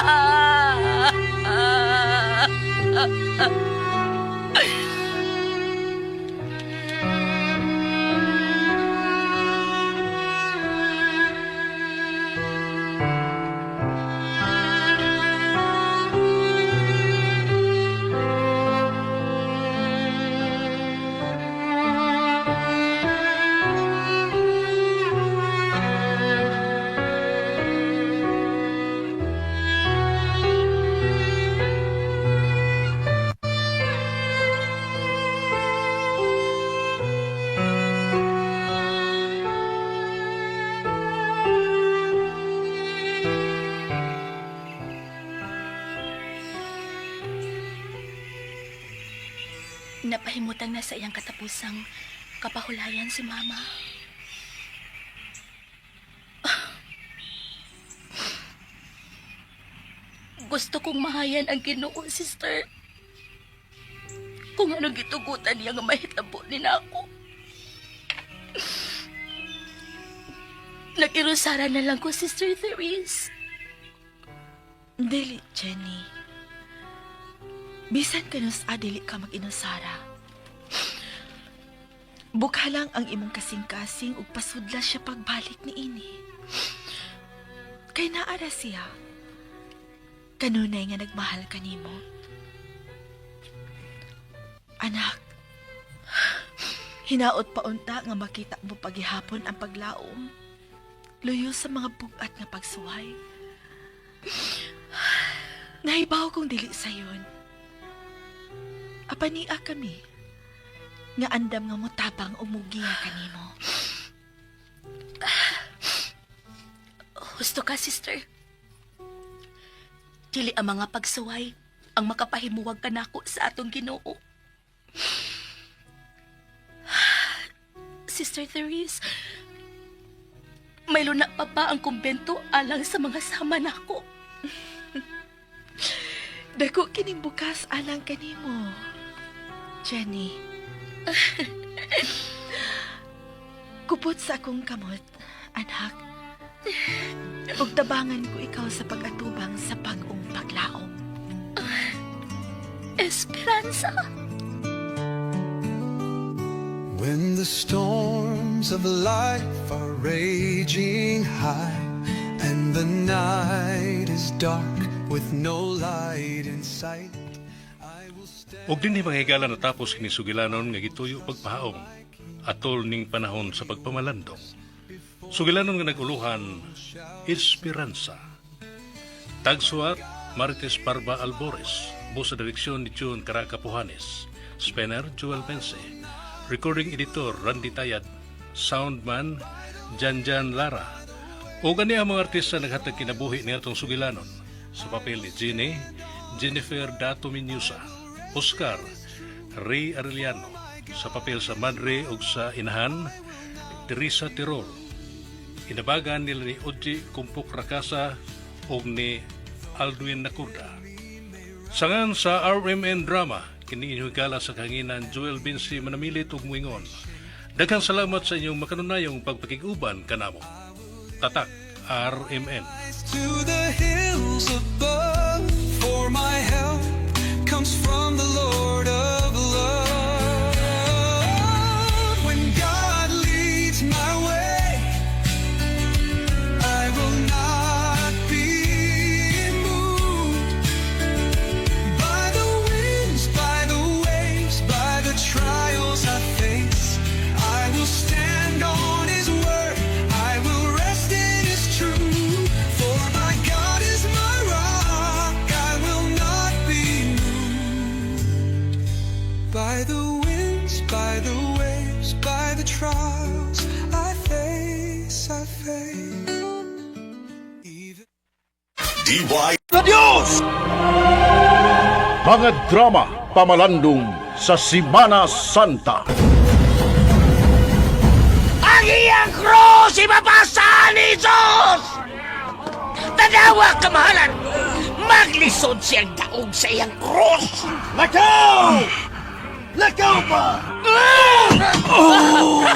Napahimutang na sa iyang katapusang kapahulayan si Mama. Gusto kong mahayan ang Ginoo, sister. Kung anong gitugutan niya nga mahitabo ni nako. Nag-irusara na lang ko, Sister Therese. Dili, Jenny. Bisan kanus adili ka mag-inusara. Bukha lang ang imong kasing-kasing ug pasudla siya pagbalik ni ini. Kay naara siya. Kanunay nga nagmahal kanimo. Anak, hinaot pa unta nga makita mo paghihapon ang paglaom. Luyo sa mga bugat nga pagsuway. Nahibaw kong dili sayon. Apania kami. Nga andam nga motabang umugiya kanimo. Husto ka, sister. Dili ang mga pagsuway ang makapahimuwag kanako sa atong Ginoo. Sister Therese, may luna pa ba ang kumbento alang sa mga sama nako? Dako kining bukas alang kanimo. Jenny. Kupot sa akong kamot, anak. Ug tabangan ko ikaw sa pag-atubang sa bag-ong paglaom. Esperanza. When the storms of life are raging high and the night is dark with no light in sight. Ug dinhi, mga higala, natapos kini sugilanon nga gituyo pagpahaong atol ning panahon sa pagpamalandong. Sugilanon nga nag-uluhan Esperanza. Tagsuat Marites Parba Albores, busa direksyon ni June Caraca Puhanes, Spanner Joel Pense, Recording Editor Randy Tayad, Soundman Janjan Lara. O gani ang mga artista naghatag kinabuhi ni atong sugilanon. Sa papel ni Jenny, Jennifer Dato Minyusa, Oscar Ray Arellano, sa papel sa madre ug sa inahan, Teresa Tirol. Inabagan nila ni Oji Kumpok Rakasa ug ni Aldwin Nakurda. Sangan sa RMN Drama, kini inyong higala sa kahanginan Joel Vinci manamilit ug muingon. Daghang salamat sa inyong makanunayong pagpakig-uban kanamo. Tatak RMN. To the hills above, for my help comes from the Lord of love. When God leads my way, I will not be moved by the winds, by the waves, by the trials I face. I will stand on His word. I will rest in His truth. For my God is my rock. I will not be moved by the winds, by the waves, by the trials I face. I face. DY Diyos! Mga drama pamalandong sa Simana Santa. Ang iyang krus ipapasa ni Jesus! Tanawa, kamahalan! Maglisod siyang daog sa iyang krus! Lakaw! Lakaw pa! Oh!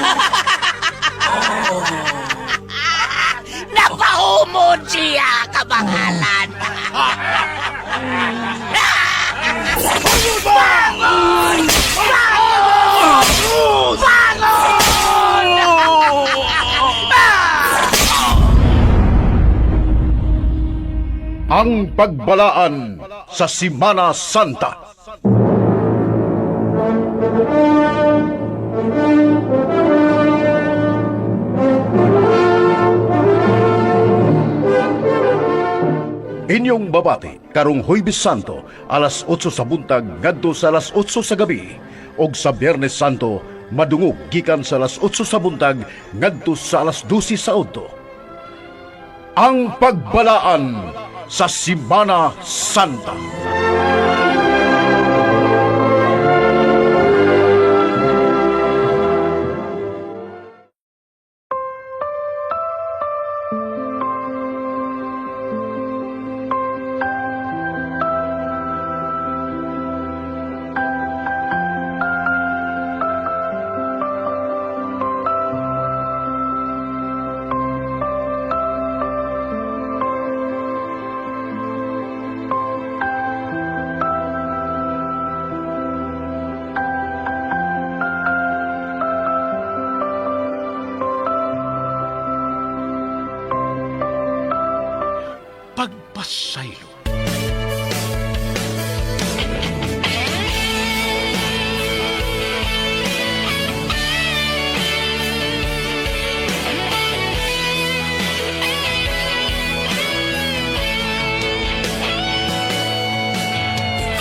Napahumod siya, kamahalan! Bangon! Bangon! Bangon! Ang pagbalaan sa Simana Santa. Inyong babati karong Huwebes Santo alas 8 sa buntag ngadto sa alas 8 sa gabi ug sa Biyernes Santo madungog gikan sa alas 8 sa buntag ngadto sa alas 12 sa udto. Ang pagbalaan sa Simana Santa. Pagpasaylo.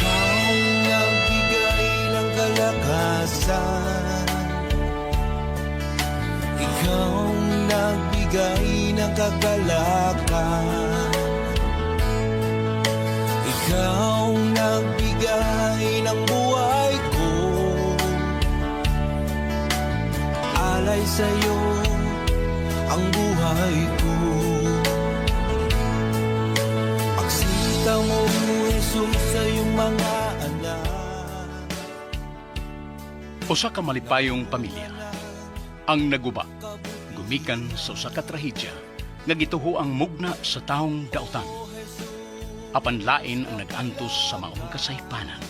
Ikaw nagbigay ng kalakasan. Ikaw nagbigay ng kagalakan. Ikaw nagbigay ng buhay ko. Alay sa'yo ang buhay ko. Pagsita mo, Jesus, sa iyong mga anak. Usa ka malipayong pamilya ang naguba gumikan sa usa ka trahedya nga gituho ang mugna sa taong dautan. Apan lain ang nag-antos sa maong kasaypanan.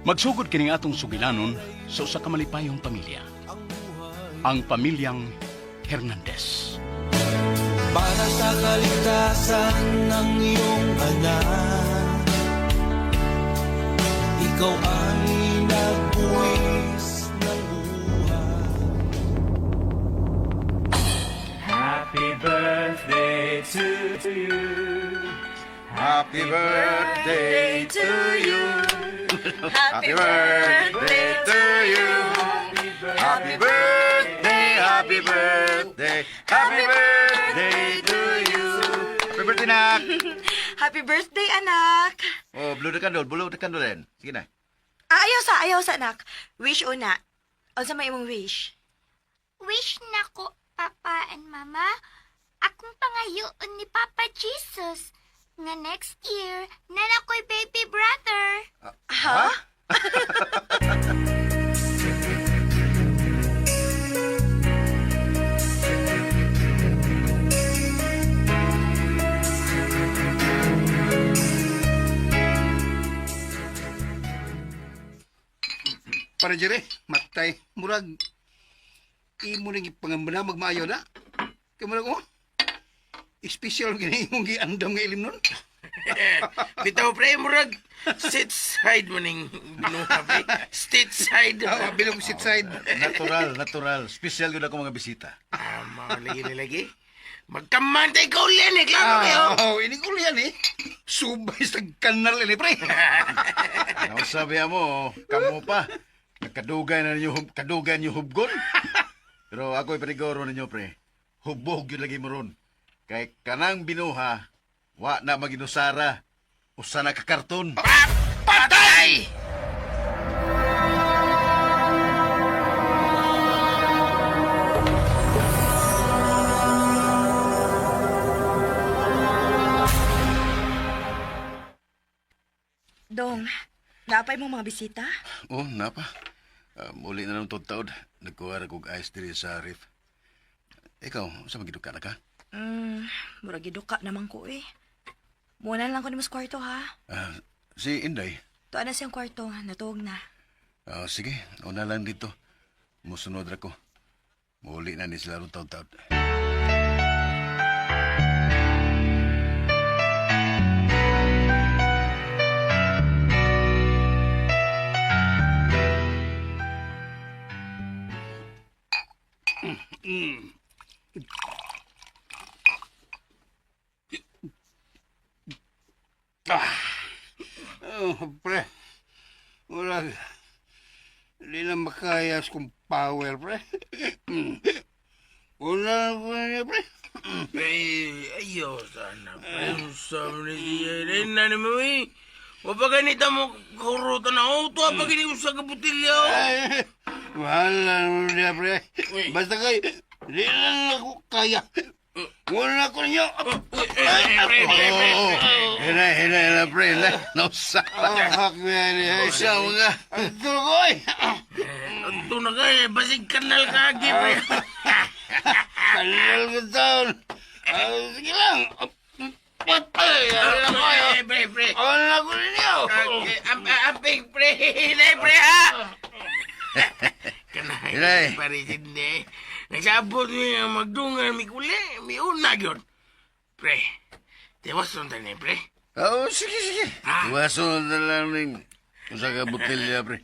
Magsugod kining atong sugilanon sa usa ka malipayong pamilya. Ang pamilyang Hernandez. Para sa kaligtasan ng iyong anak, ikaw ay nagbuwis ng buhay. Happy birthday to you. Happy birthday to you. Happy birthday to you. Happy birthday, happy birthday, happy birthday to you. Happy birthday, nak. Happy birthday, anak! Oh, blow the candle, blow the candle then. Sige na. Ah, ayaw sa, anak. Wish una. Unsa may imong wish? Wish na ko, Papa and Mama, akong pangayoon ni Papa Jesus nga next year, nana ko'y baby brother. Ha? Para Jerry, matay. Murag, imo nang ipangambana magmaayo na. Kaya murag, oh, special gini imong giandam nga ilim nun. Bitaw pre, murag sit side mo ning binuha pre. State side. Oo, bilog sit side. Natural, natural. Special yun ako mga bisita. Ah, mao lagi ni lagi. Magkamantay ka ulit eh, klaro kayo. Oh, ini ulian eh. Subay sa kanal ini, pre. Nausabi mo, kamo pa. Nagkadugay na ninyo, kadugay ninyo hubgon. Pero ako'y paniguro ninyo, pre. Hubog yun lagi mo ron. Kay kanang binuha, wa na maginusara. Usa na ka karton. Patay! Dong, naapay mo mga bisita? Oh, napa. Muli na lang taod. Nagkuha ra kog ice diri sa ref. Ikaw, sa magiduka na ka? Murag giduka naman ko eh. Muna lang ko ni mas kwarto ha. Ah, si Inday. Tuwa na siyang kwarto, natuog na. Ah, sige, una lang dito. Musunod ra ko. Muli na ni sila ron taod-taod. Ah. Oh, pre. Murag, di na makaya sa kong power, pre. Una na ko niya, pre. Ay, ayaw sana pre. Sabi ni siya, rin na ni mo eh. Wa pa ganita mo kurutan na auto, pa gani usa ka botelya. oh. Ay, bahala mo niya, pre. Basta kay, di na ako kaya. Wala ko niyo. Pre, pre, pre. Oo. Hina, hina, hina, pre. Hina. Nausa. Ah, hak niya. Nausa mo nga. Ang tuloy. Ito na ka eh, basig kanal ka agi, pre. Kanal ka taon. Ah, sige lang. Patay. Ano na kayo? Pre, pre, pre. Wala ko ninyo. Amping, pre. Hinay, pre, ha? Hinay. Kanay, pare, hindi. Nagsabot niya magdungan, mi kuli, mi una yun. Pre, tiwas nun tani, pre. Oo, sige, sige. Iwason na lang ning usa ka botelya, pre.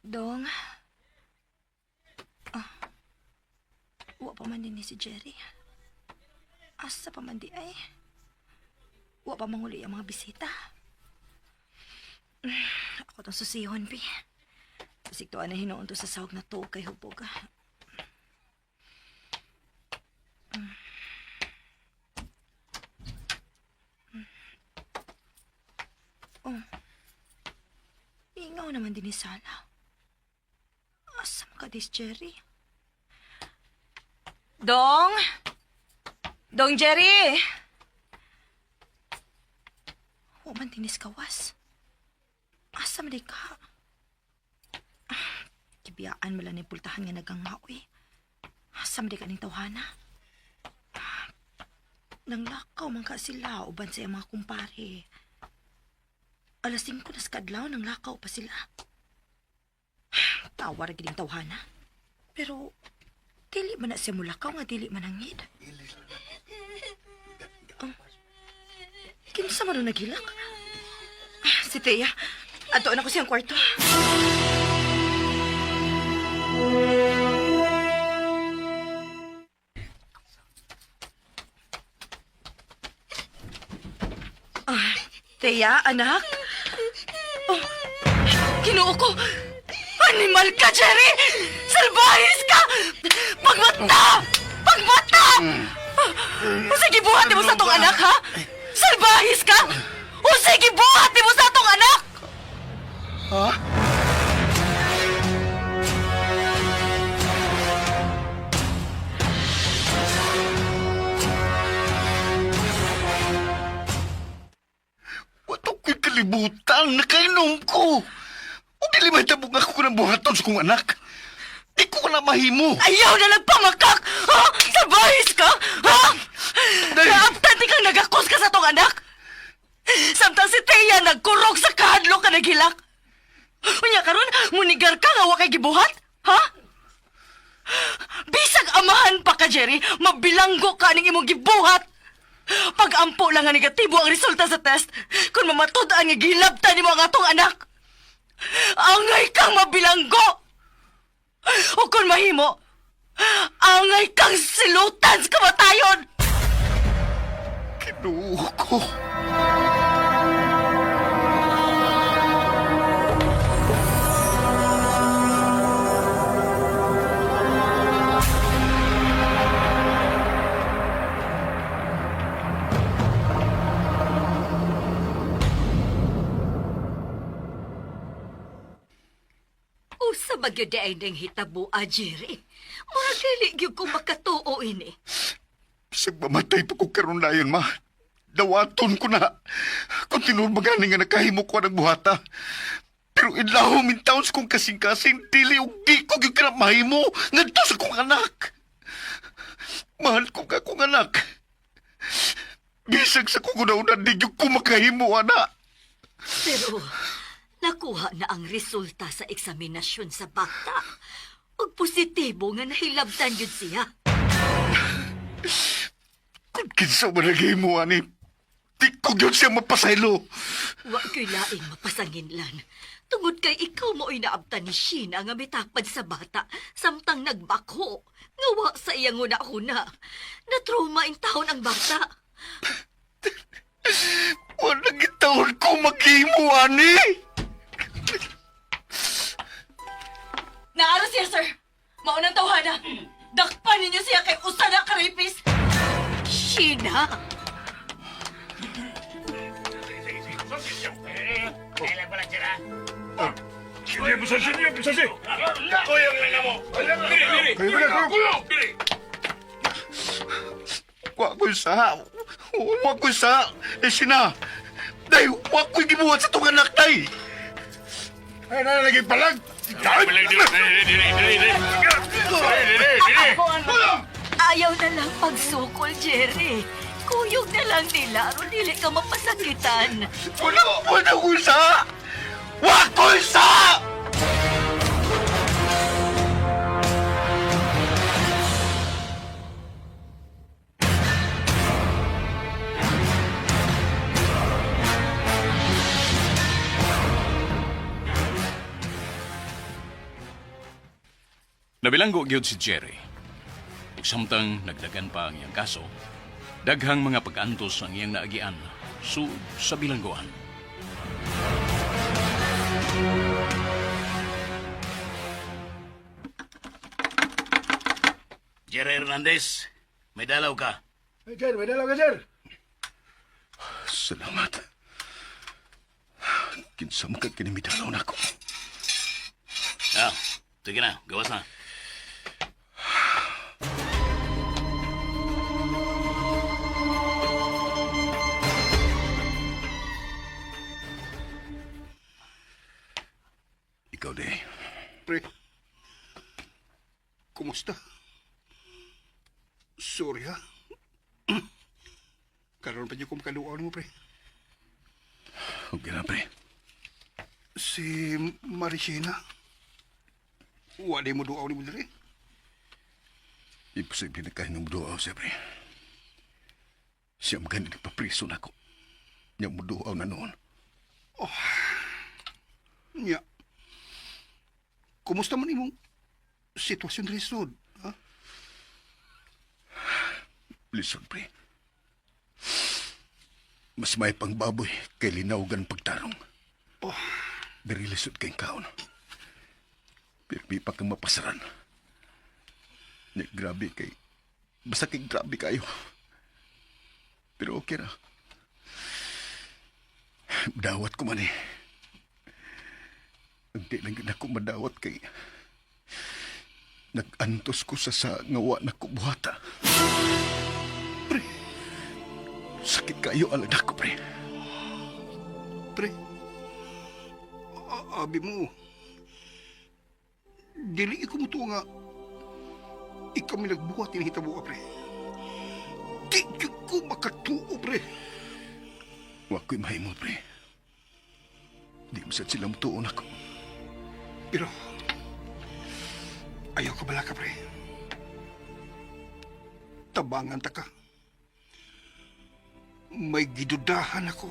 Dong. Ah. Wa pa man din ni si Jerry. Asa pa man di ay. Wa pa manguli ang mga bisita. Ako tong susihon, pi. Sigtuan na hinuon to sa sahog na tuog kay hubog. Oh. Ingaw naman din ni Sala. Asa man ka dis, Jerry? Dong? Dong Jerry! Wa man dinis kawas. Asa man di ka? Ah, Gibiyaan mo lang ni pultahan nga nagangaoy. Asa man di ka ning tawhana? Ah, Nanglakaw man ka sila uban sa iyang mga kumpare. Alas 5 na sa kadlaw, nanglakaw pa sila. Tawa ra gid ning tawhana. Pero dili man na siya mulakaw nga dili manangid. Kinsa man ang naghilak? Ah, si Thea. Adto na ko siyang kwarto. Ah, Thea, anak. Oh, Ginoo ko. Animal ka, Jerry! Salbahis ka! Pagmata! Pagmata! O sige, buhat mo sa tong anak, ha? Salbahis ka! O sige, buhat mo sa tong anak! Ha? Wato ko'y kalibutan, nakainom ko. O dili may tabog ako ng buhaton sa kong anak. Di ko na mahimo. Ayaw na lang pamakak! Ha? Salbahis ka! Ha? Naabtan di kang nagakos ka sa tong anak! Samtang si Thea nagkurog sa kahadlok ka naghilak. Unya karon, munigar ka nga wa kay gibuhat? Ha? Bisag amahan pa ka, Jerry, mabilanggo ka ning imong gibuhat. Pag-ampo lang nga negatibo ang resulta sa test, kung mamatud-an nga gilabtan nimo ang atong anak. Angay kang mabilanggo! O kung mahimo, angay kang silutan sa kamatayon! Kinuo ko. Usa ba gyud ay ning hitabo, ah, Jerry? Murag dili gyud ko makatuo ini. Bisag mamatay pa ko karon layon, ma. Dawaton ko na. Kung tinuod magani nga nakahimo ko ng buhata. Pero ilaw min taon sa kong kasing-kasing, dili og di ko gyud kana mahimo ngadto sa kong anak. Mahal ko ka kong anak. Bisag sa kong una-una, di gyud ko makahimo, ana. Pero nakuha na ang resulta sa eksaminasyon sa bata. Ug positibo nga nahilabtan gyud siya. Kung kinsa man naghimo, ani, di ko gyud siya mapasaylo. Wa ko'y laing mapasanginlan. Tungod kay ikaw mo'y naabtan ni Sheena nga mitapad sa bata samtang nagbakho. Nga wa sa iyang una-una. Natrauma in taon ang bata. Wala gitawon ko maghimo, ani. Naaro siya, sir. Maunang tawhana. Dakpan ninyo siya kay usa na ka rapist. Sheena! Wa ko'y sa. Wa ko'y sa. Eh, sina. Day, wa ko'y gibuhat sa itong anak, day. Ay, na lagi palag. Ayaw na lang pagsukol, Jerry. Kuyog na lang nila aron dili ka mapasakitan. Wala, wala ko'y sa. Wa ko'y sa! Nabilanggo gyud si Jerry. Ug samtang nagdagan pa ang iyang kaso, daghang mga pag-antos ang iyang naagian sud sa bilanggoan. Jerry Hernandez, may dalaw ka. Hey, sir, may dalaw ka, sir. Salamat. Kinsa man ka kinimidalaw na ako. Ah, sige na, gawas na. Kumusta? Sorry ha. Karon pa niyo ko makaluaw mo, pre. Okay na, pre. Si Maricina. Wala mo duaw ni mo diri. Imposible na kayo ng duaw siya, pre. Siya magani nagpapriso na ako. Niya mo duaw na noon. Oh. Nya. Kumusta man imong sitwasyon diri sud? Ha? Lisod, pre. Mas may pang baboy kay linawgan pagtarong. Oh. Diri lisod kay kaon. Pirmi pa kang mapasaran. Nya, grabe kay... Basta kay grabe kayo. Pero okay ra. Dawat ko man eh. Hindi lang gid ako madawat kay... Nag-antos ko sa ngawa na ko buhata. Pre, sakit kayo alag ako, pre. Pre, abi mo, dili ko mo nga ikaw may nagbuhat ini hitabo, pre. Di gyud ko makatuo, pre. Wa ko'y mahimo, pre. Di mo sad sila mutuon ako. Pero, ayaw ka bala ka, pre. Tabangan ta ka. May gidudahan ako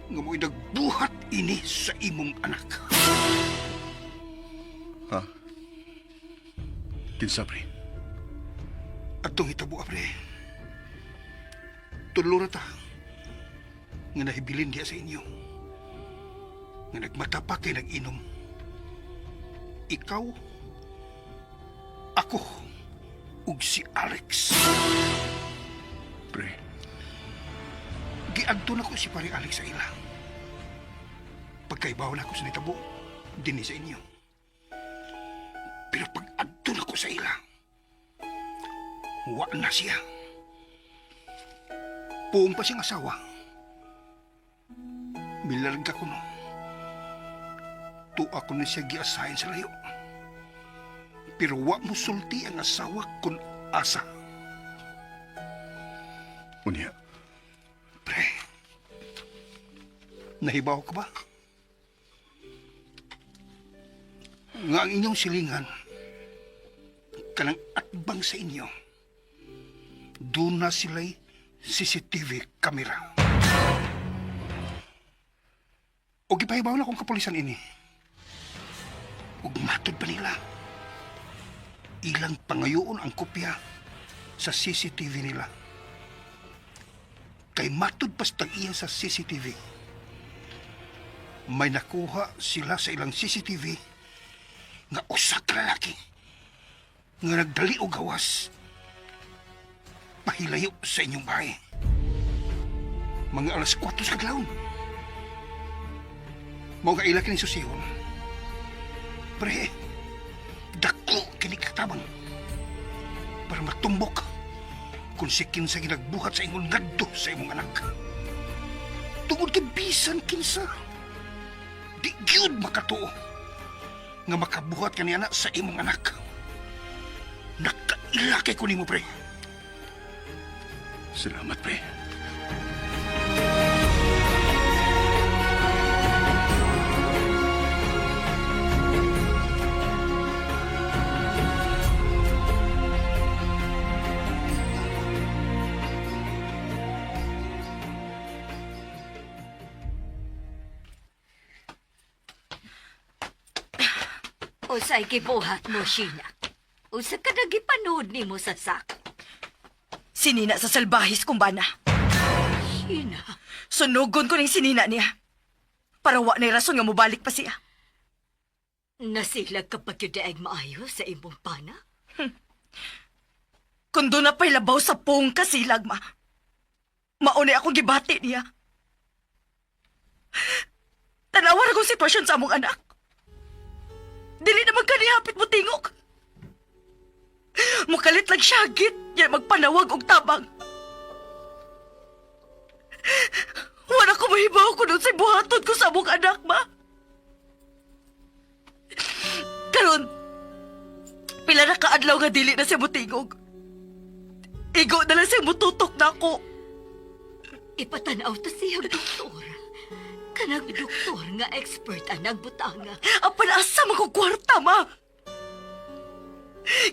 nga mo'y nagbuhat ini sa imong anak. Ha? Kinsa, pre? Atong hitabo, pre. Tulo ra ta nga nahibilin diya sa inyo. Nga nagmata pa kay nag-inom. Ikaw, ako, ug si Alex. Pre. Giadto na ko si pare Alex sa ila. Pagkaibaw na ko sa nitabo, dinhi sa inyo. Pero pag adto na ko sa ila, wa na siya. Puong pa siyang asawa. Milarga ko no. Tuwa ko na siya giasahin sa layo. Pero wa mo sulti ang asawa kung asa. Unya. Pre, nahibaw ka ba? Nga ang inyong silingan, kanang atbang sa inyo, doon na sila'y CCTV camera. O gipahibaw na kong kapulisan ini. Ug matod pa nila. Ilang pangayoon ang kopya sa CCTV nila. Kay matud pa sa tag-iya sa CCTV. May nakuha sila sa ilang CCTV nga usa ka lalaki nga nagdali og gawas pahilayo sa inyong bahay. Mga 4:00 sa kadlawon. Mao nga ila kini susihon. Pre, dako kini katabang para matumbok kung si kinsa ginagbuhat sa ingon ngadto sa imong anak. Tungod kay bisan kinsa, di gyud makatuo nga makabuhat kani anak sa imong anak. Nakaila kay ko nimo, pre. Salamat, pre. Usay gibuhat mo, Sheena. Usa ka nagipanood nimo sa sak. Sinina sa salbahis kong bana. Sheena. Sunugon ko ning sinina niya. Para wa na'y rason nga mobalik pa siya. Nasilag ka pa gyud ay maayo sa imong pana? Kung doon na pa'y labaw sa pong kasilag, ma. Maunay akong gibati niya. Tanawa na kong sitwasyon sa among anak. Dili naman kanihapit mo tingok. Mukalit lang syagit, niya magpanawag og tabang. Wala ko mahibaw ko nun sa buhaton ko sa among anak, ma. Karon, Pila na kaadlaw nga dili na siya mutingog. Igo na lang siya mututok na ako. Ipatanaw ta siya, doktor. Kanang doktor nga expert anang butanga. Apan asa man ko kwarta, ma?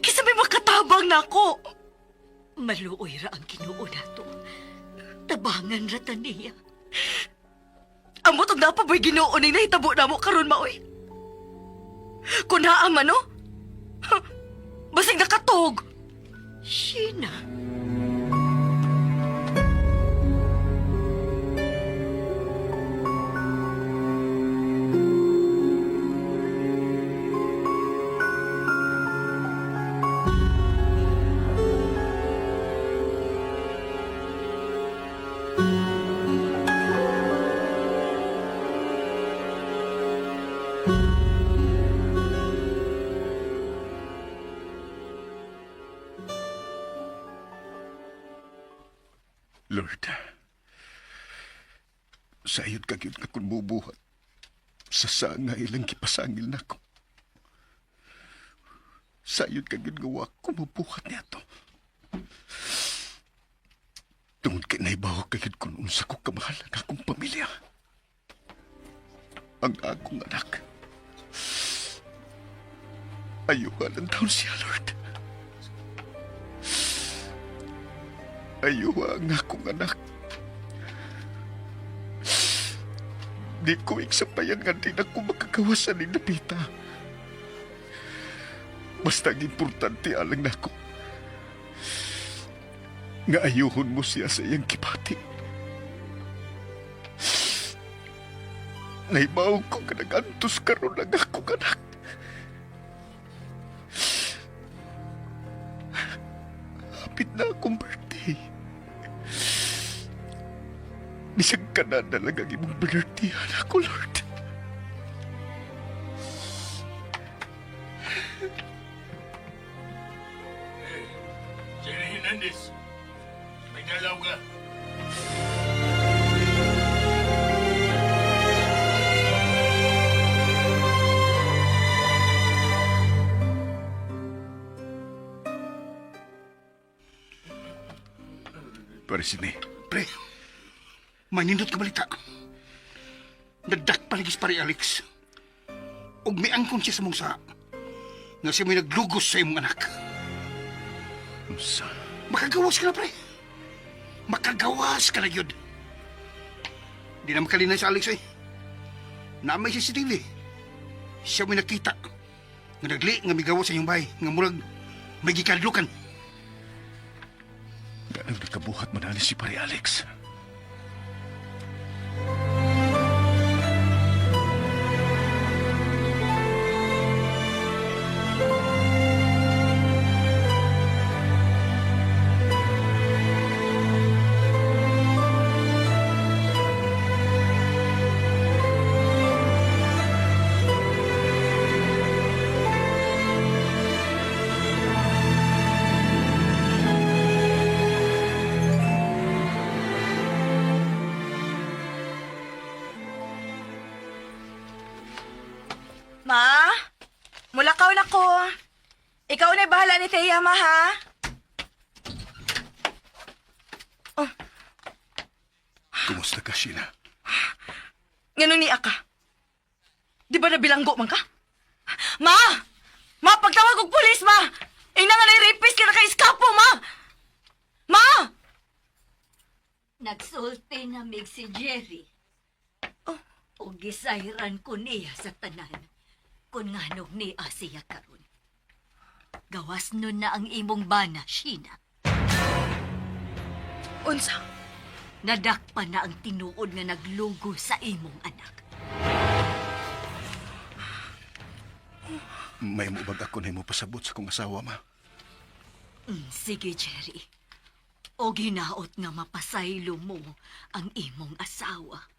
Kisa may makatabang na ako. Maluoy ra ang Ginoo nato. Tabangan ra ta niya. Amo tog napa ba'y Ginoo ning nahitabo namo karon maoy? Kun naa man no? Ha, basig nakatog. Sheena. Lord, sayod ka gyud nga kun mubuhat sa sanga ilang gipasangil nako. Sayod ka gyud nga wa ko mubuhat niadto. Tungod kay naibaw ka gyud kun unsa ko kamahal ang akong pamilya. Ang akong anak. Ayuha lang taon siya, Lord. Ayuha ang akong anak. Di ko iksapayan nga di na ko makagawasan ni Napita. Basta ang importante alang nako. Nga ayuhon mo siya sa iyang kipati. Naibaw ko nga nagantos karon ang akong anak. Hapit na akong birthday. Bisag ka na lang ang imong birthday, anak ko, Lord. Jerry Hernandez, may dalaw ka. Pare, Sidney. Pre, may nindot ka balita. Nagdak paligis pare Alex. Ug miangkon siya sa mong sa. Nga siya may naglugos sa imong anak. Unsa? Makagawas ka na, pre. Makagawas ka na yun. Di na makalinay sa Alex eh. Na may CCTV. Siya may nakita. Nga nagli nga migawas sa inyong bahay. Nga murag may gikadlukan. Ganang nakabuhat man si pare Alex. Ma, mulakaw na ko. Ikaw na bahala ni Thea, ma, ha? Oh. Kumusta ka, Sheila? Ngano ni ka? Di ba nabilanggo man ka? Ma! Ma, pagtawag og pulis, ma! Ina nga na rapist ka na kay iskapo, ma! Ma! Nagsulti na mig si Jerry. Oh. O gisayran ko niya sa tanan. Kung nganong niya siya karon. Gawas nun na ang imong bana, Sheena. Unsa? Nadakpan na ang tinuod nga naglugo sa imong anak. May mubag ako na imo pasabot sa kong asawa, ma. Sige, Jerry. O ginaot nga mapasaylo mo ang imong asawa.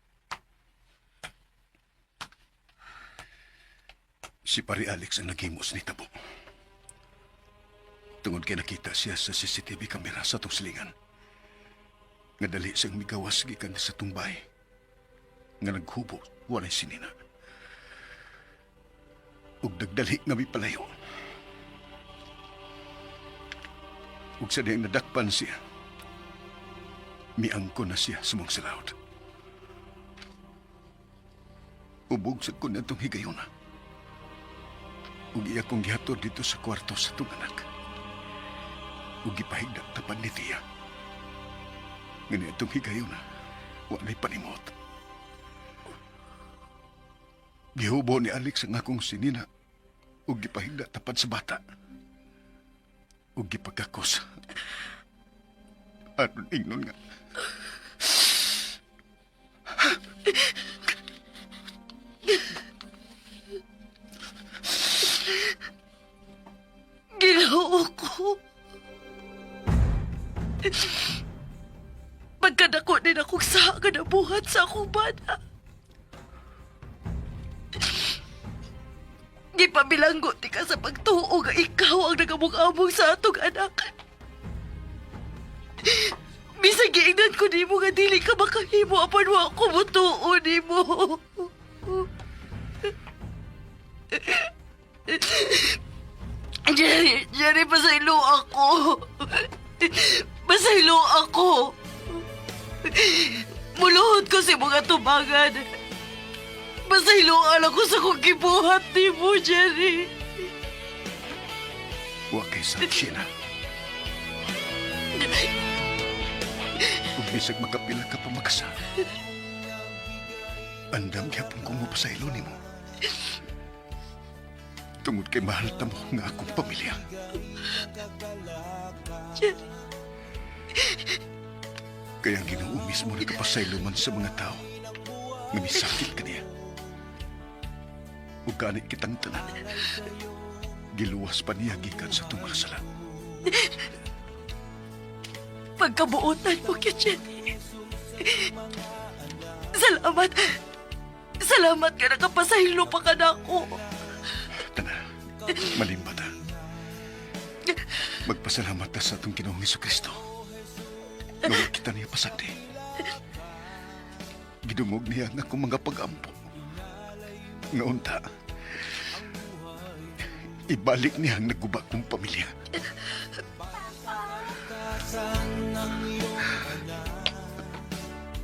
Si pare Alex ang naghimos ni Tabo. Tungod kay nakita siya sa CCTV camera sa atong silingan. Nga dali siyang migawas gikan sa tumbay. Nga naghubo, walay sinina. Ug nagdali nga mipalayo. Ug sa dihang nadakpan siya, miangko na siya sa mong salaot. Ubog sa ko natong higayon. Ug iya kong gihatod dito sa kwarto sa itong anak. Ug gipahigda tapan ni Tia. Ngani itong higayon, wa na'y panimot. Gihubo ni Alex ang akong sinina ug gipahigda tapad sa bata. Ug gipagkakos. Aron ingnon nga. Ginoo ko. Pagkadako din akong sa nabuhat sa akong bana. Gipabilanggo ti ka sa pagtuo nga ikaw ang nagamog-amog sa atong anak. Bisag giingnan ko nimo nga dili ka makahimo apan wa ko motuo nimo. Jerry, Jerry, pasaylo ako. Pasaylo ako. Muluhod ko sa mga tubangan. Pasayloan ako sa kong gibuhat nimo, Jerry. Wa kay sa Sheena. Ug bisag makapila ka pa makasal. Andam gyapon kong mapasaylo nimo. Tungod kay mahal ta mo nga akong pamilya. Jerry. Kaya ang Ginoo mismo nagapasaylo man sa mga tao nga misakit kaniya. Ug gani kitang tanan. Giluwas pa niya gikan sa atong mga sala. Pagkabuotan mo kay Jenny. Salamat. Salamat ka nakapasaylo pa ka na ako. Tana, malimba ta. Magpasalamat ta sa atong Ginoong Kristo. Nga wa kita niya pasagdi. Gidungog niya ang akong mga pag-ampo. Nga unta, ibalik niya ang naguba kong pamilya.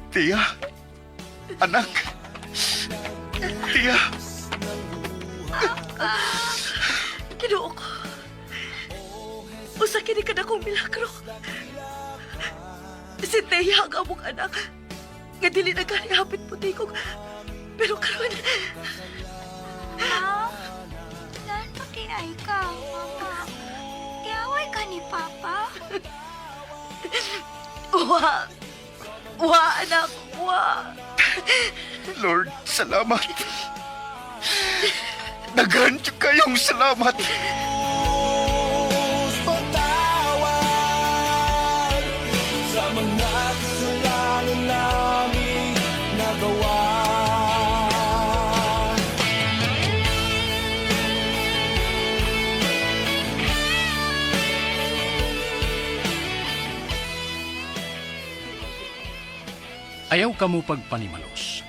Tia! Anak! Tia! Ginoo ko. Usa kini ka na kong milagro. Si Thea ang among anak. Nga dili na gani hapit putikog. Pero karon, Ma, saan pa ay ka, Mama? Giaway ka ni Papa? Wa! Wa, anak! Wa! Lord, salamat. Daghan jud kayong salamat. Sa mga kasalanan naming nagawa. Ayaw kamo pagpanimalos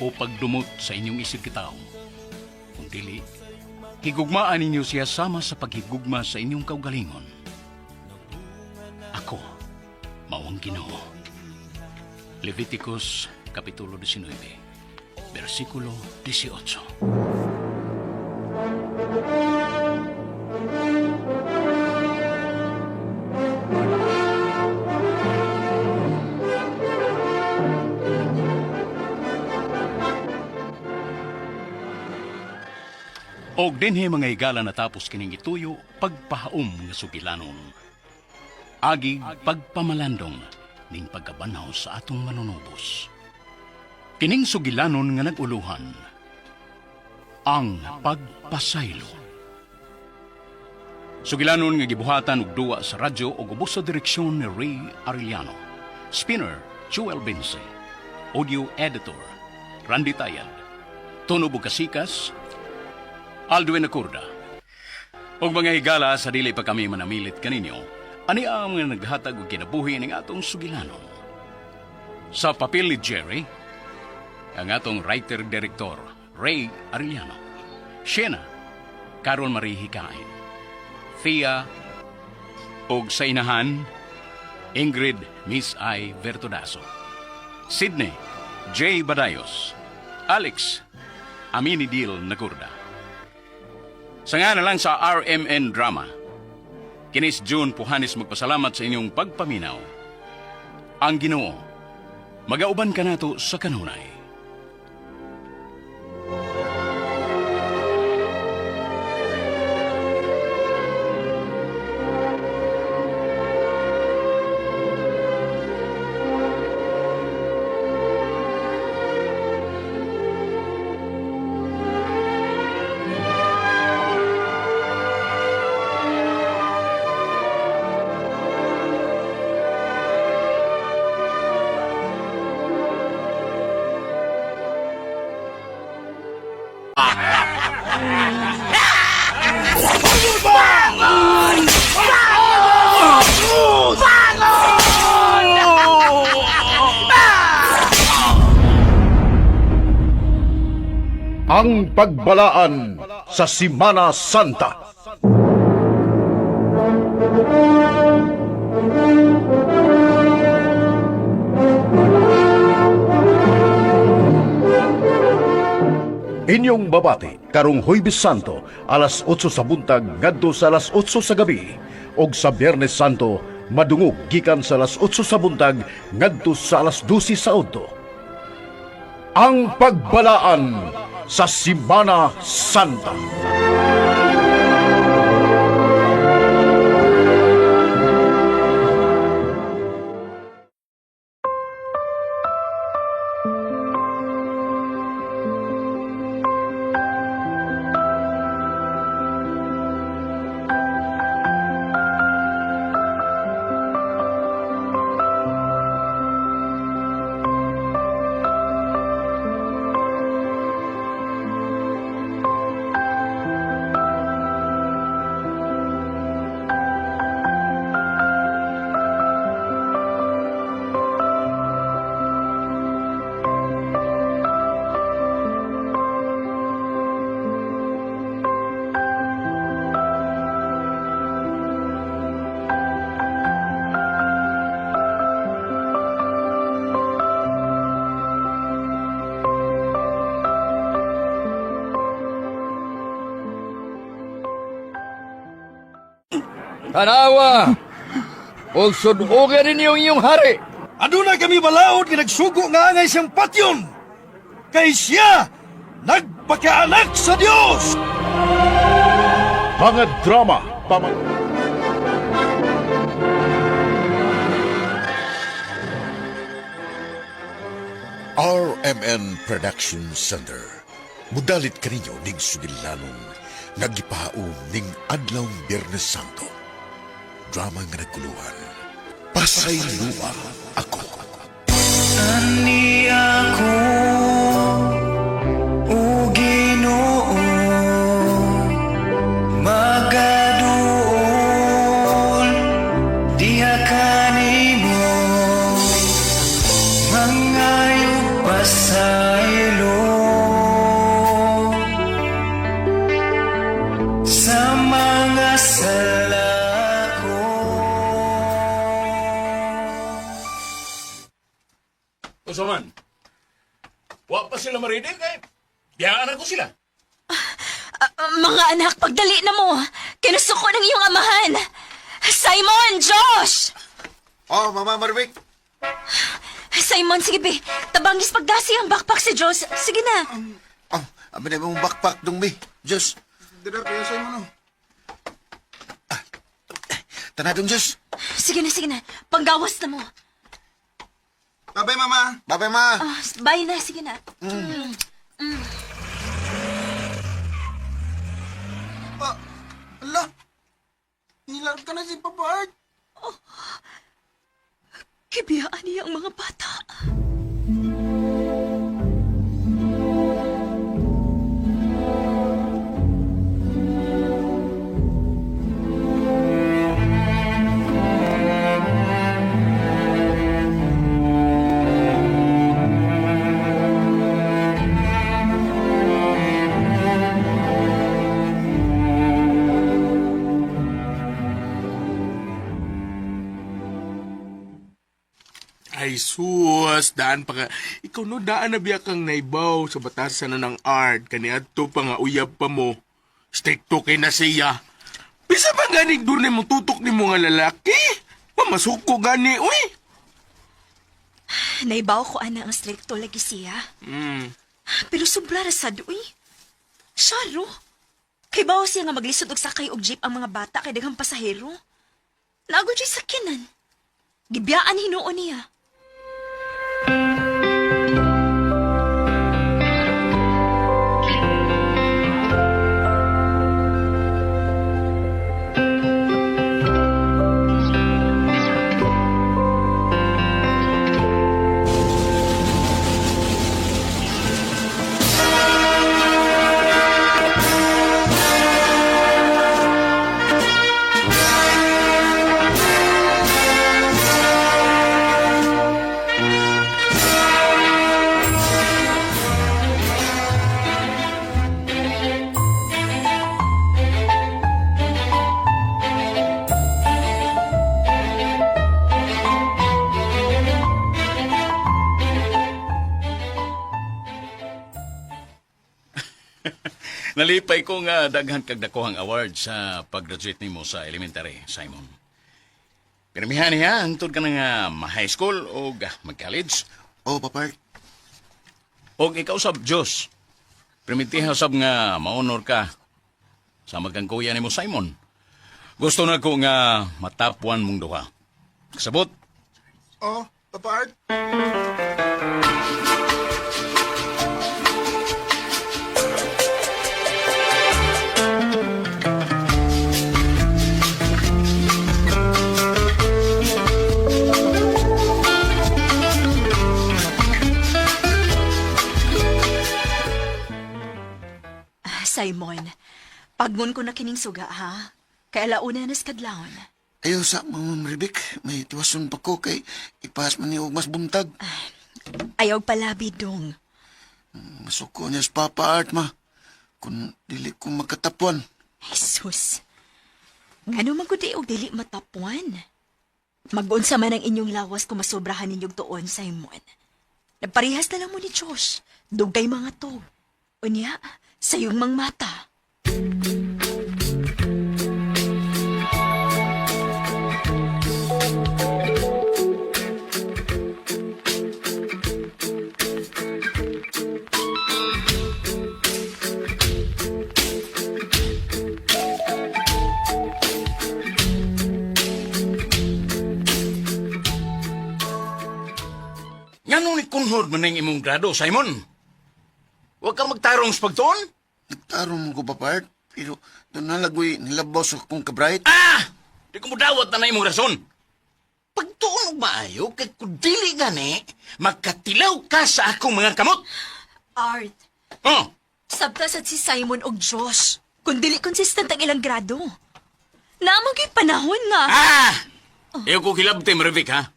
o pagdumot sa inyong isig kitaw. Kung dili, higugmaan ninyo siya sama sa paghigugma sa inyong kaugalingon. Ako, mao ang Ginoo. Leviticus, Kapitulo 19, versikulo 18. Og dinhi mga higala natapos kining ituyo pagpahaom nga sugilanon. Agi pagpamalandong ning pagkabanhaw sa atong manunubos. Kining sugilanon nga nag-uluhan ang pagpasaylo. Sugilanon nga gibuhatan og duwa sa radyo ug ubos sa direksyon ni Ray Arellano. Spinner, Joel Binse. Audio editor, Randy Tayad. Tono Bukasikas, Aldwin Acorda. Og mga higala sa dili pa kami manamilit kaninyo, ani ang mga naghatag og kinabuhi ning atong sugilanon. Sa papel ni Jerry, ang atong writer-director, Ray Arellano. Shena, Carol Marie Hikain. Thea, Og sa inahan, Ingrid Miss I. Vertudazo. Sydney J. Badayos. Alex Aminidil Nagurda. Sa nga na lang sa RMN Drama, kinis June Puhanis magpasalamat sa inyong pagpaminaw. Ang Ginoo, magauban ka nato sa kanunay. Ang pagbalaan sa Simana Santa. Inyong babati karong Huwebes Santo alas 8 sa buntag ngadto sa alas 8 sa gabi ug sa Biyernes Santo madungog gikan sa alas 8 sa buntag ngadto sa alas 12 sa udto. Ang pagbalaan sa Simana Santa. Tanawa! Og sudugan ninyo ang inyong hari! Aduna kami balaod nga nagsugo nga angay siyang patyon. Kay siya nagpakaanak sa Dios. Mga drama pamang RMN Production Center. Mudalit kaninyo ning sugilanon, nagipahaon ning Adlaw Biyernes Santo. Drama nga nagkuluhan. Pasayloa ako. Ani ako o Ginoo magaduol diha kanimo mangayo pasaylo sa mga sala ko. Unsa man? Wa pa sila maridig kay biyaan ako sila. Mga anak, pagdali na mo. Kinusuko ng iyong amahan. Simon! Josh! Oh, Mama Marvic. Simon, sige be. Tabangis pagdasi ang backpack si Josh. Sige na. Oh, amin na mong backpack dong, be. Diyos. Dira kayo sa imo, no? Ah, tanadong, Diyos. Sige na, sige na. Panggawas na mo. Bye-bye, Mama. Bye-bye, Ma. Ah, bye na, sige na. Mm. Mm. Ah, ala. Nilarap ka na si Papa Art. Oh, kibiyaan niya ang mga bata. Ay, sus, daan pa ka. Ikaw no, daan na biya kang naibaw sa batasan na ng art. Kaniadto pa nga uyab pa mo. Stricto kay na siya. Bisa ba ganig doon mo tutok ni mo nga lalaki? Mamasuko gani, uy! Naibaw ko ana ang stricto lagi siya. Pero sobra ra sad uy. Syaro. Kay bawo siya nga maglisod og sakay og jeep ang mga bata kay daghang pasahero. Naagod siya sakyanan. Gibiyaan hinuon niya. Nalipay ko nga daghan kag dakuhang award sa pag-graduate nimo sa elementary, Simon. Pirmihan niya, hangtod ka na nga ma-high school o mag-college. Oh, Papa Art. Og ikaw sab Diyos. Primitiha sab nga ma-honor ka sa magkang kuya nimo Simon. Gusto na ko nga matapuan mong duha. Kasabot, Oh, Papa Art. Ah, Simon, pagmun ko na kining suga ha. Kay alauna na sa kadlawon. Ayaw sa, Ma'am Rebek. May tiwason pa ko kay ipas man ni og mas buntag. Ayaw palabi dong. Masuko niya sa Papa Art, ma. Kung dili ko makatapuan. Jesus. Ngano man gud og dili matapuan. Mag-unsa man ang inyong lawas kung masobrahan ninyong tuon, Simon. Nagparehas na lang mo ni Josh. Dugay mga to. Unya, sa iyong mang mata. Ngano ni kunhod man ning imong grado, Simon? Huwag kang magtarong sa pagtuon. Nagtarong mo ko, Papa Art. Pero doon na lagoy nilabaw sa akong kabright. Ah! Di ko mudawat na na imong rason. Pagtuon og maayo, kay kung dili gani, magkatilaw ka sa akong mga kamot. Art, Oh, sabta sad si Simon og Josh. Kung dili consistent ang ilang grado. Naamang gyud panahon nga. Ah! Ayaw ko kilabti, Marvic, ha?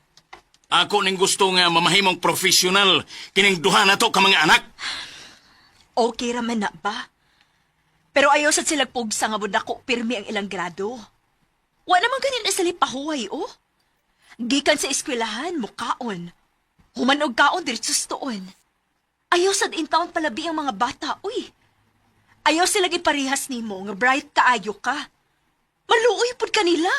Ako ning gusto nga mamahimong profesional kining duha na to ka mga anak. Okay ra man na ba? Pero ayaw sad sila pugsa nga budako pirmi ang ilang grado. Wa naman ganin na sila pahuway, oh. Gikan sa eskwelahan, mukaon. Human og kaon diretso sa tuon. Ayaw sad in town palabi ang mga bata, uy. Ayaw sila giparehas nimo nga bright kaayo ka. Maluoy pud kanila.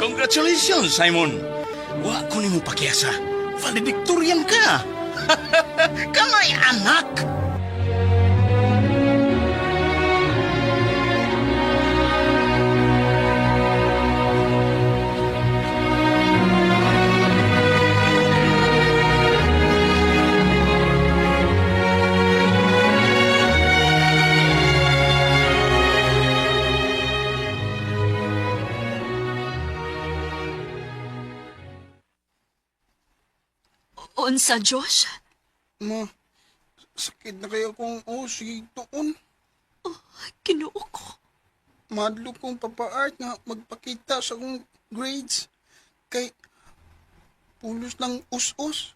Congratulations, Simon. Wa ko nimo pakiasa. Valedictorian ka. Kanay anak. Unsa, Josh? Ma, sakit na kayo kung oh, sige tuon. Oh, Ginoo ko. Madlo kong Papa Art nga magpakita sa akong grades. Kay pulos ng us-us.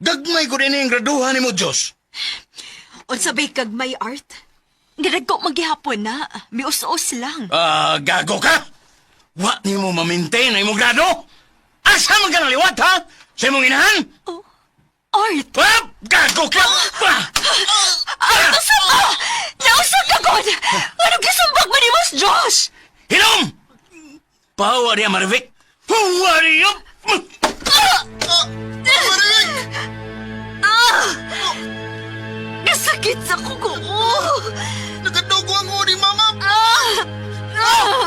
Gagmay ko rin ang graduhan ni mo, Diyos. Unsa bay kagmay, Art? Niragko maghihapon na. Mius-us lang. Ah, gago ka? Wa ni mo ma-maintain ang imong grado? Asa man ka naliwat, ha? Sa imong inahan? Oh, Art! Ah, gago ka! Ah! Art, usa ka! Nausa ka, God! Anong gisumbag mo ni Mas Josh? Hilom! Pawa niya, Marvic! Pawa niya! Marvic! Ah! Nasakit sa kuko ko! Nakadugo ang uri, Mama! Ah! Ah!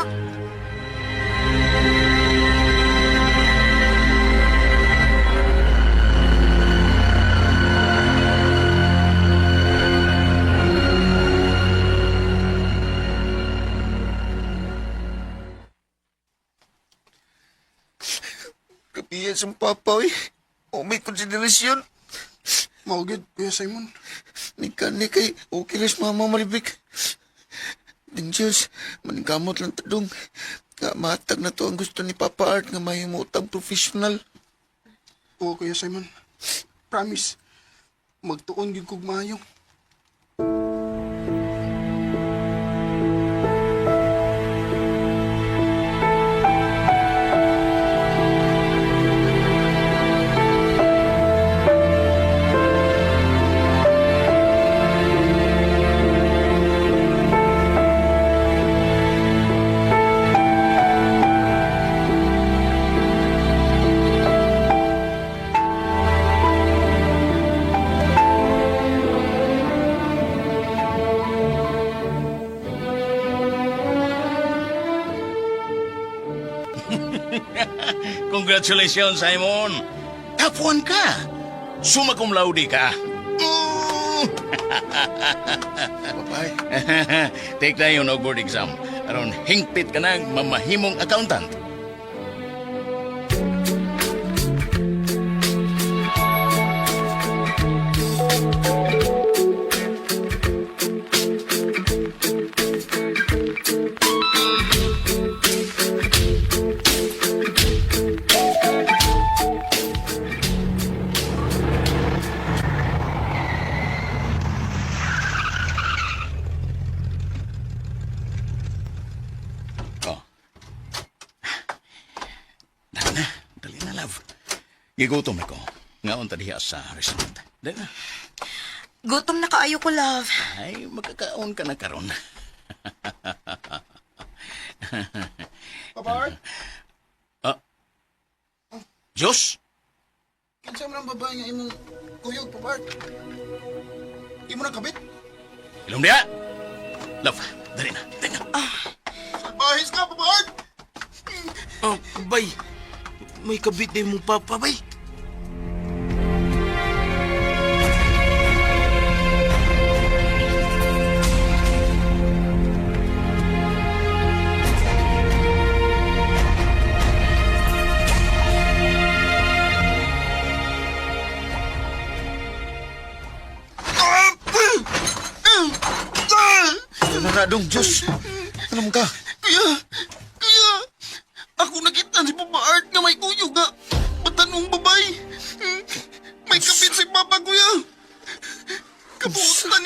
Kapiya sa papa, oy. O may konsiderasyon. Maugid, Kuya Simon. Ni kani kay okay rin mama Maribik. Din Diyos, maningkamot lang tadong. Nga matag na to ang gusto ni Papa Art nga mahimutang professional. Oo, Kuya Simon. Promise. Magtuon gyud kog maayo. Congratulations, Simon! Top 1 ka! Summa cum laude ka! Mm. Papay. Take na yun og board exam. Aron hingpit ka na mamahimong accountant. Oh. Dali na. Dali na, love. Gigutom na ko. Ngaon ta diha sa restaurant. Dali na. Gutom na kaayo ko, love. Ay, magkakaon ka na karon. Papa Art, Ah. Diyos? kinsa man ang babae nga imong kuyog, Papa Art? Imo na kabit? Ilong diha! Love, dali na. Dali na. Bahis ka, Papa Art! Oh, bay. May kabit din mong papa, bay. Ano na dong, Diyos? Ano mo ka? Kuya! Kuya! Ako nakita si Papa Art nga may kuyog nga batanong babay. May kapit si Papa, Kuya. Kabutan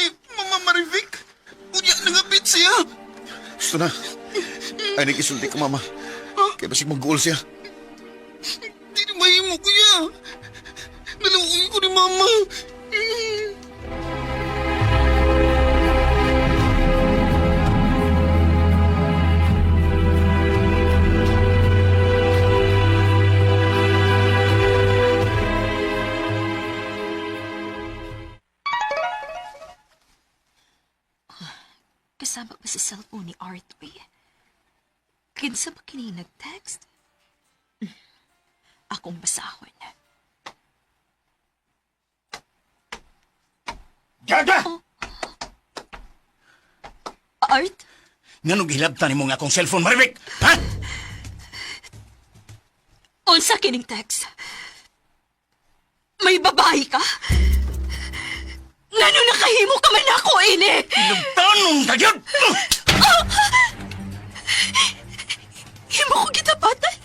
Gusto na. Ay, nag-isulti ka, mama. Kaya basig mag-goal siya. Di na mahimo, kuya. Naluoy ko ni mama. Kasama ba sa cellphone ni Art, uy? Kinsa ba kini nag-text? Akong basahon. Gaga! Art? Nganong gihilabtan nimo nga akong cellphone, Maribik? Ha? Unsa kining text? May babae ka? Ngano nakahimo ka man ako ini? Tanong ka gyud! Himo ko gitapatan.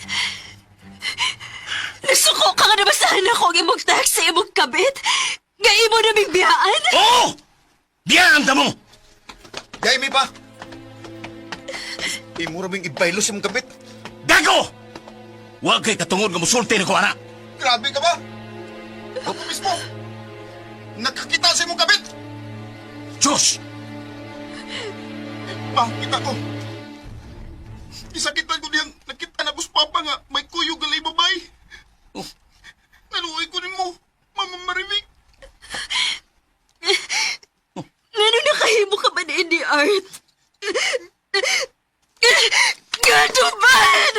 Nasuko ka nga nabasahan ako ang imong text sa imong kabit. Nga imo naming biyaan. Oo! Biyaan ta mo! Gay, mi pa! Imo ra ming ibaylo sa imong kabit. Gago! Huwag kay katungod nga musulti na ko, anak. Grabe ka ba? Ako mismo. Nakakita sa imong kabit. Diyos! Makita ko. Isakitan ko diyang nakita na ko sa papa nga may kuyog galay babay. Oh. Naluoy ko nimo, Mama Maribik. Ngano nakahimo ka man ini, Art? Ngano man?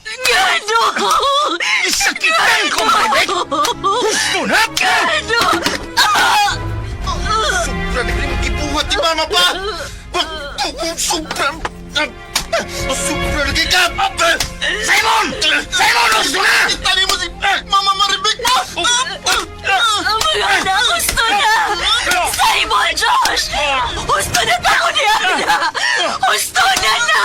Ngano? Isakitan ko, Maribik! Gusto na! Ngano? Ah! Sobra na kini gibuhat ni mama pa. Sobra. Sobra na kay ka. Simon! Simon, gusto na! Kita nimo si Mama Maribik mo. Mga anak, gusto na! Simon, Josh! Gusto na pa ako ni Ana! Gusto na na!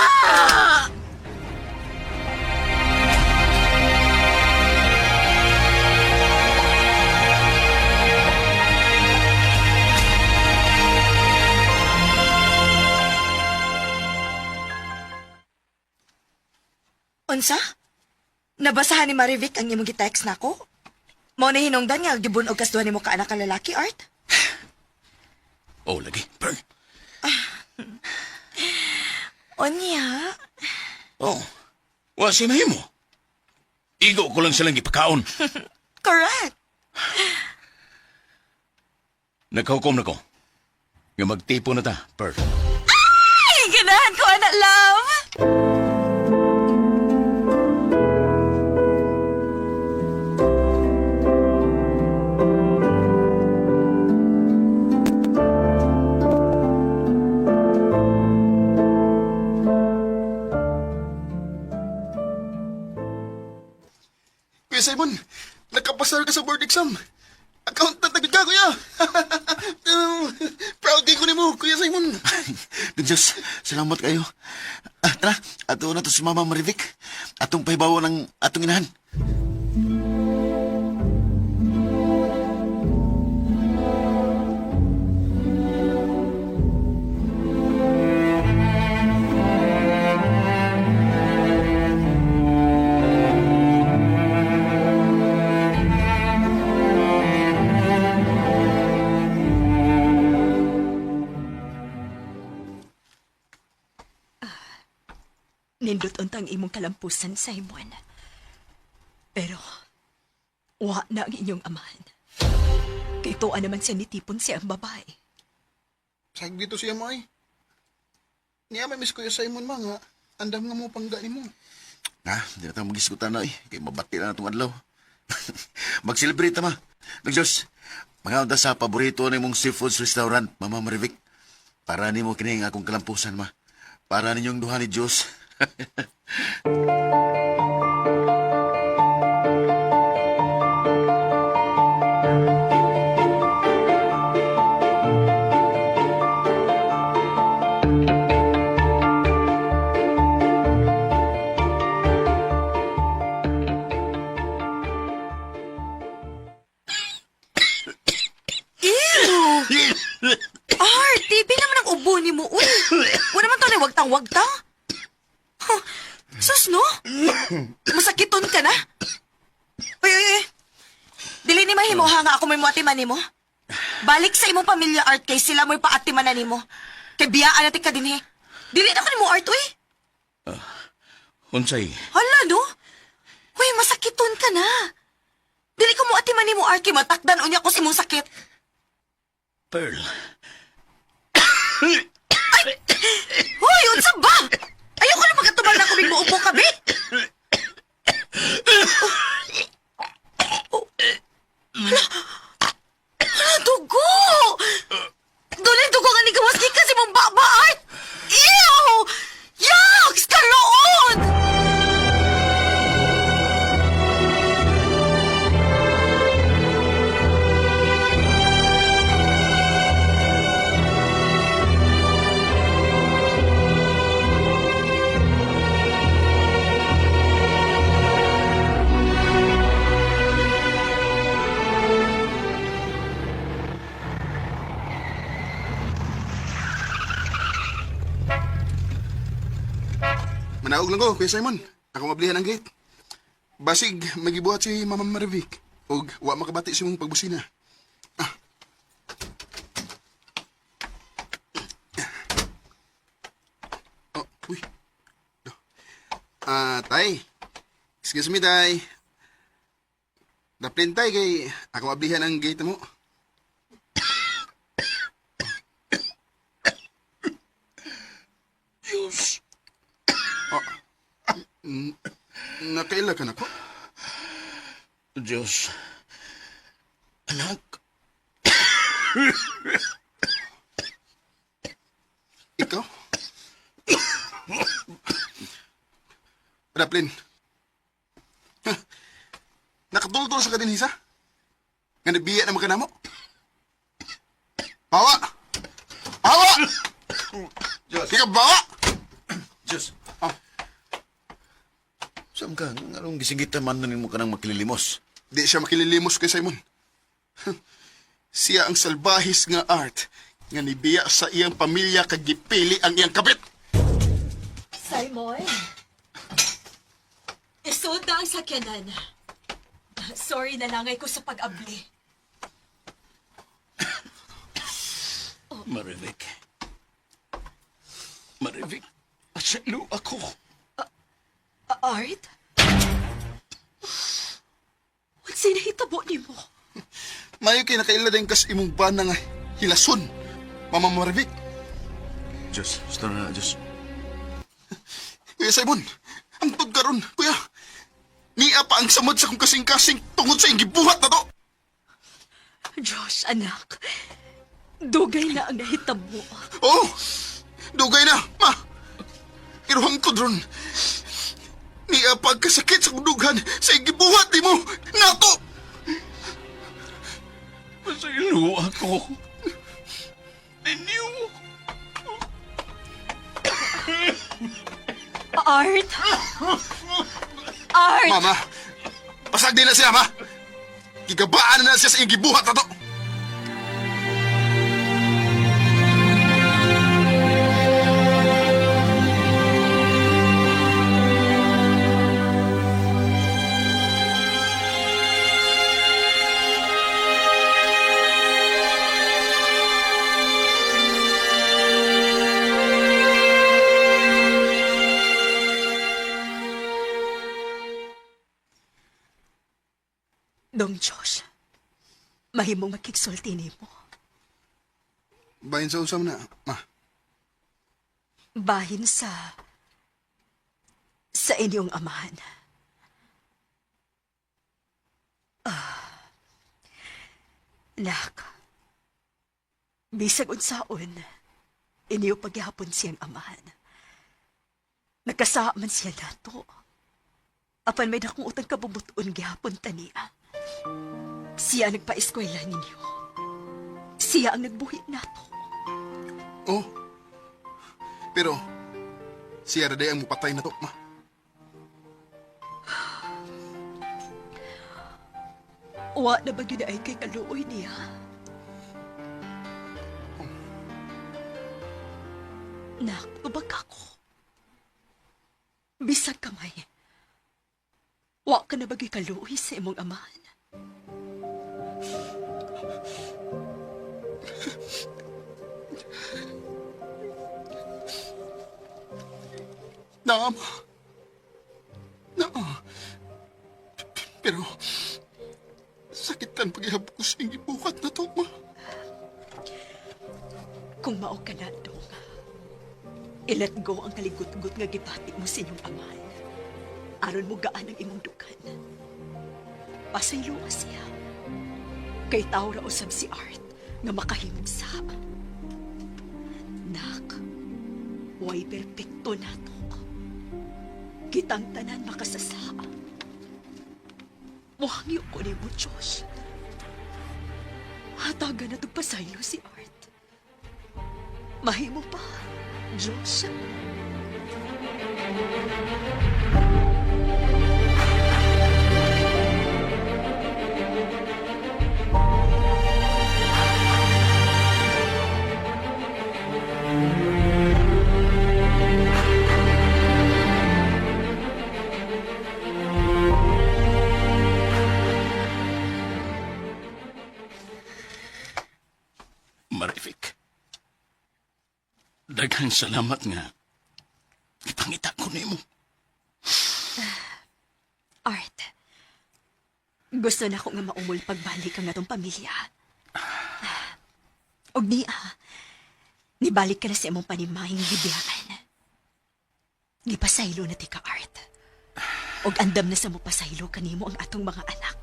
Unsa? Nabasahan ni Marivic ang imong gitext nako? Mao na hinungdan nga gibunog kas duha nimo ka anak ka lalaki, Art? Oh, lagi. Pearl. Onya, Oh. Wa si mahimo. Igo ko lang silang gipakaon. correct. Nagkahukom na ko. Nga magtipo na ta, Pearl. Ay, ganahan ko, anak, love! Kuya Simon, nakapasar ka sa board exam. Accountant na gud ka, kuya. Proud din ko nimo, Kuya Simon. Diyos, salamat kayo. Ah, tara, ato na to si Mama Marivic. Atong pahibawo ng atong inahan. Nindot untang imong kalampusan, Simon. Pero, wa na ang inyong amahan. Kay tuwa naman siya nitipon siya ang babae. Sag dito siya mo ay. Niya may miss Kuya Simon ma nga. Andam nga mo pangga nimo. Ha, di na tayo magisgutan na eh. Kay mabati na itong adlaw. Mag-celebrate ta ma. Nag Diyos, mga unta sa paborito na imong seafoods restaurant, Mama Marivic. Para nimo kini ang akong kalampusan, ma. Para ninyong duha ni Diyos. Ew! Art, tibi naman ang ubo ni mo, uy. Wala man to na wagtang-wagtang. Sus, no? Masakiton ka na? Uy, uy, uy. Dili ni mahimo ha nga ako may muatiman nimo. Balik sa imong pamilya, Art, kay sila mo'y paatiman na nimo. Kay biyaan natin ka dinhi. Dili na ko nimo, Art, uy. Unsay? Hala, no? Uy, masakiton ka na. Dili ko mo atiman nimo, Art, kay matakdan unya ko sa imong sakit. Pearl. Ay! Hoy, unsa ba? Ayoko na magkatubang na kumig muupo ka, be. Oh. Hala! Hala, dugo! Dunay dugo nga ni gawas gikan sa imong baba, Art! Ew! Yucks! Karoon! Manaog lang ko, Kuya Simon. Ako mablihan ang gate. Basig, magibuhat si Mama Marivic. Og wa makabati sa imong pagbusina. Ah. Oh, uy. Ah, tay. Excuse me, tay. Daplin, tay, kay ako mablihan ang gate mo. Diyos. Oh. Nakaila ka na ko? Diyos. Anak. Ikaw? Raplin. Huh. Nakatultol sa kadin hisa? Nga nabiya na makanamo? Bawa! Bawa! Diyos. Ikaw, bawa! Diyos. Oh. Saan ka? Anong gisingitan man na nimo ka ng makililimos? Di siya makililimos kay Simon. Siya ang salbahis nga art nga nibiya sa iyang pamilya kag gipili ang iyang kapit. Simon? Isod na ang sakyanan. Sorry na langay ko sa pag-abli. Marivic. Marivic, asalo ako. Art? Unsay nahitabo nimo? Mayo kay nakaila din kas imong bana nga hilason, Mama Marivic. Diyos, gusto na, Diyos. Kuya Simon, ang tug karon, kuya. Niya pa ang samad sa kong kasing-kasing tungod sa iyang gibuhat na to. Josh, anak. Dugay na ang nahitabo. Oh, dugay na, ma. Pero hangtod ron, niya pa ang kasakit sa kong dughan sa iyang gibuhat nimo nato. Pasaylo ako. Ninyo. Art? Art! Mama, pasag din na siya, ma. Gigabaan na na siya sa iyang gibuhat na to. Dong Josh, mahimong makigsulti nimo. Bahin sa usam na, ma. Bahin sa inyong amahan. Ah, nak, bisag unsaon, inyo pagyapon siyang amahan. Nagkasa man siya nato. Apan may dakong utang kabubuton gihapon taniya. Siya ang nagpa-eskwela ninyo. Siya ang nagbuhi nato. Oh. Pero, siya ra day ang mupatay na to, ma. Wa na ba gyud ay kay kaluoy niya? Nak, tubag ako. Bisag kamay. Wa ka na bagay kaluoy sa imong amahan. Naa, ma. Naa. Pero, sakitan paghihap ko sa iyong gibuhat na to, ma. Kung mao ka na, Dong, i-let go ang kaligut-gut nga gipati mo sa inyong amahan. Aron mo gaan ang imong dukan. Pasaylo ka siya. Kay tao ra usab si Art nga makahimong sab. Nak, way perpekto na to. Kitang tanan makasasa. Muhangyo ko nimo, Josh. Hatagan na itong pasaylo si Art. Mahimo pa, Josh. Marivic. Daghang salamat nga. Ipangita ko nimo. Art, gusto na ko nga maumol pagbalik ang atong pamilya. Og niya, nibalik ka na sa imong panimahing gibiyaan. Gipasaylo na ti ka, Art. Og andam na sa mo pasaylo kanimo ang atong mga anak.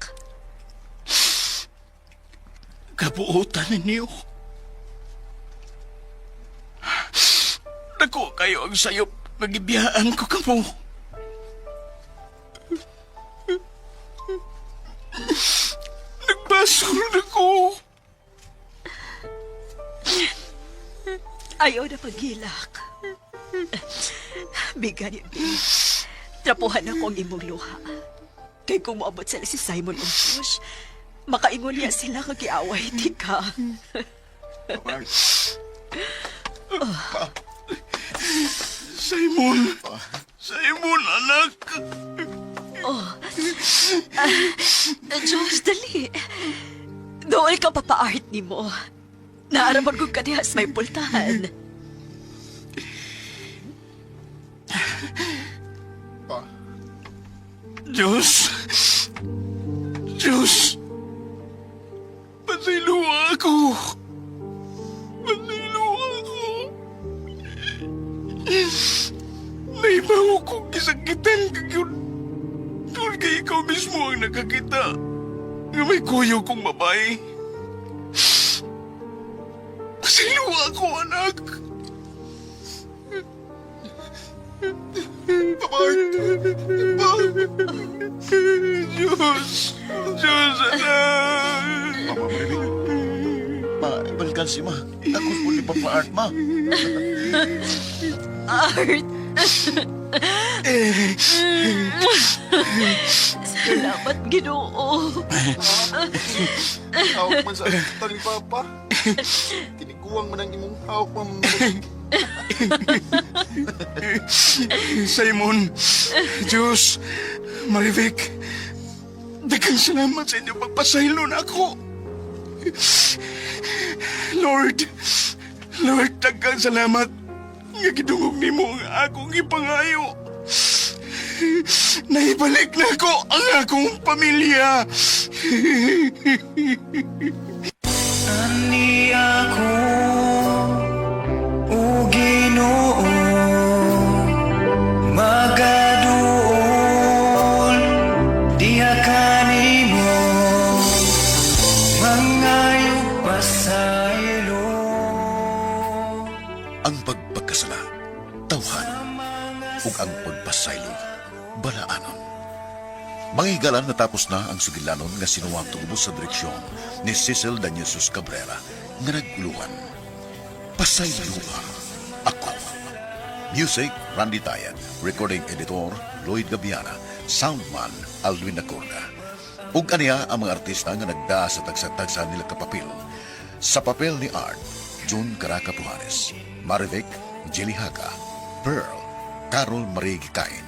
Kabuotan ninyo. Dako kayo ang sayop nga gibiyaan ko kamo. Nagbasol na ko. Ayaw na paghilak. Bigan yun, babe. Trapuhan ako ang imong luha. Kay kung moabot sila si Simon o Josh, makaingon niya sila kagiaway, di ka. Simon! Simon, anak! Oh. Ah, Josh, dali. Dool ka papaart ni mo. Naaraman ko kaniya sa may pultahan. Diyos! Diyos! Pasaylo ako! Pasaylo ako! Naibaw kong kisakitan kagyun. Doon kay ikaw mismo ang nakakita. Nga may kuyo kong babae. Pasaylo ako, anak! Papa Art! Pa! Diyos! Diyos, anak! Mama Marivic. Ma, ibalikan si ma. Takot po ni Papa Art, ma. Art! Salamat, Ginoo. Hawak man sa akta ni Papa. Tiniguang man ang imong hawak, Mama Marivic. Simon, Diyos, Marivic, daghang salamat sa inyong pagpasaylo na ako. Lord, Lord, daghang salamat nga gidungog nimo ang akong ipangayo. Naibalik na ko ang akong pamilya. Ani ako o Ginoo magaduol diha kanimo mangayo pasaylo. Ang pagpagkasala, tawhan, ug ang pagpasaylo, balaanon. Mga higalan, natapos na ang sugilanon nga sinuwang tugbo sa direksyon ni Cecil Danyesus Cabrera nga naguluhan. Pasayloa ako. Music, Randy Tayan. Recording editor, Lloyd Gabiana. Soundman, Alwin Nacorda. Ug aniya ang mga artista nga nagdaa sa tagsa-tagsa nila kapapil. Sa papel ni Art, June Caraca Pujares, Marivic, Jelly Haga, Pearl, Carol Marie Gikain,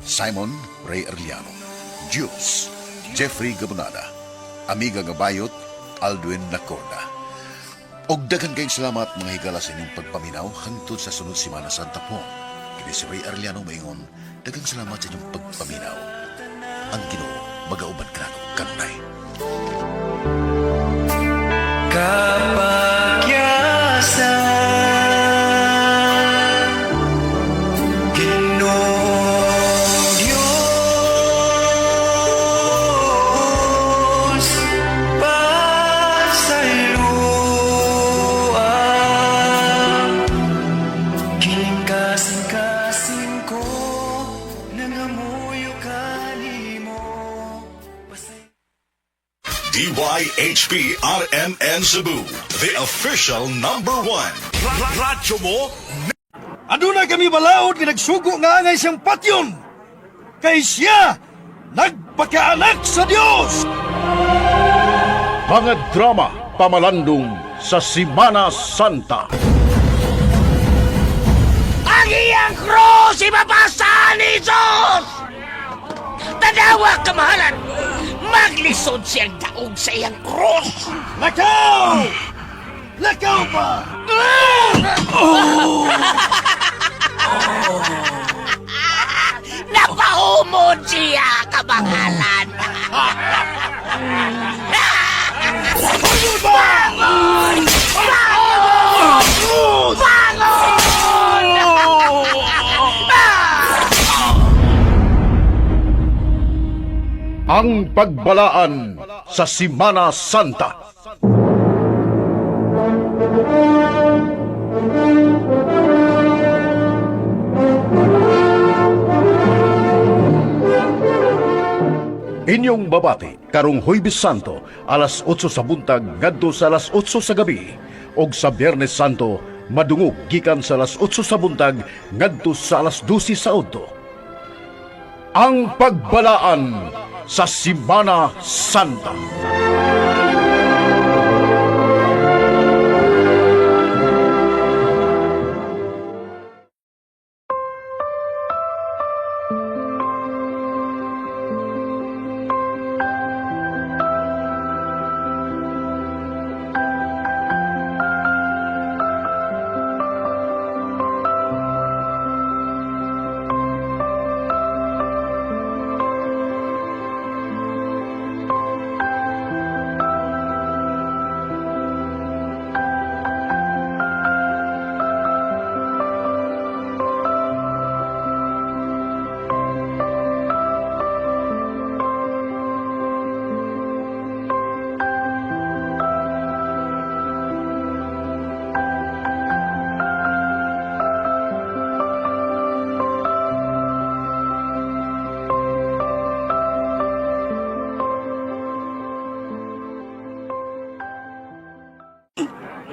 Simon Ray Arellano, Jules, Jeffrey Gabunada, Amiga Gabayot, Aldwin Nacorda. Og daghan kayong salamat mga higala sa inyong pagpaminaw hangtod sa sunod Simana Santa po. Kini si Ray Arellano maingon, daghang salamat sa inyong pagpaminaw. Ang Ginoo magauban kanato kanunay. Kapakyasa Ginoong Diyos, pasayloa kining kasing-kasing ko, nangamuyo kanimo. DYHP RMN Cebu, the official number one. Radyo mo? Aduna kami balaod nga nagsugo nga angay siyang patyon. Kay siya nagpakaanak sa Dios. Mga drama pamalandong sa Simana Santa. Ang iyang krus ibabasa ni Jesus! Tanawa, kamahalan! Maglisod siyang daog sa iyang krus! Lakaw! Lakaw pa! Oh! Napahumod siya, kamahalan! Bangon! Bangon! Bangon! Ang pagbalaan sa Simana Santa. Inyong babati karong Huwebes Santo alas 8 sa buntag ngadto sa alas 8 sa gabi ug sa Biyernes Santo madungog gikan sa alas 8 sa buntag ngadto sa alas 12 sa udto. Ang pagbalaan sa Simana Santa.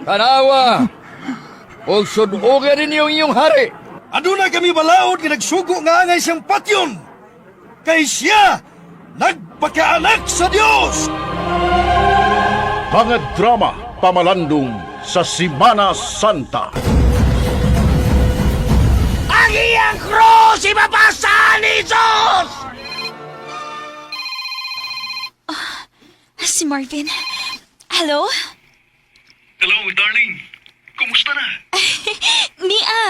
Tanawa! Og sud-oga ninyo ang iyong hari. Aduna kami balaod nga nagsugo nga angay siyang patyon. Kay siya nagpakaanak sa Dios. Mga drama pamalandong sa Simana Santa. Ang iyang krus ibabasa ni Jesus! Si Marvin. Hello? Hello, darling. Kumusta na? Mia!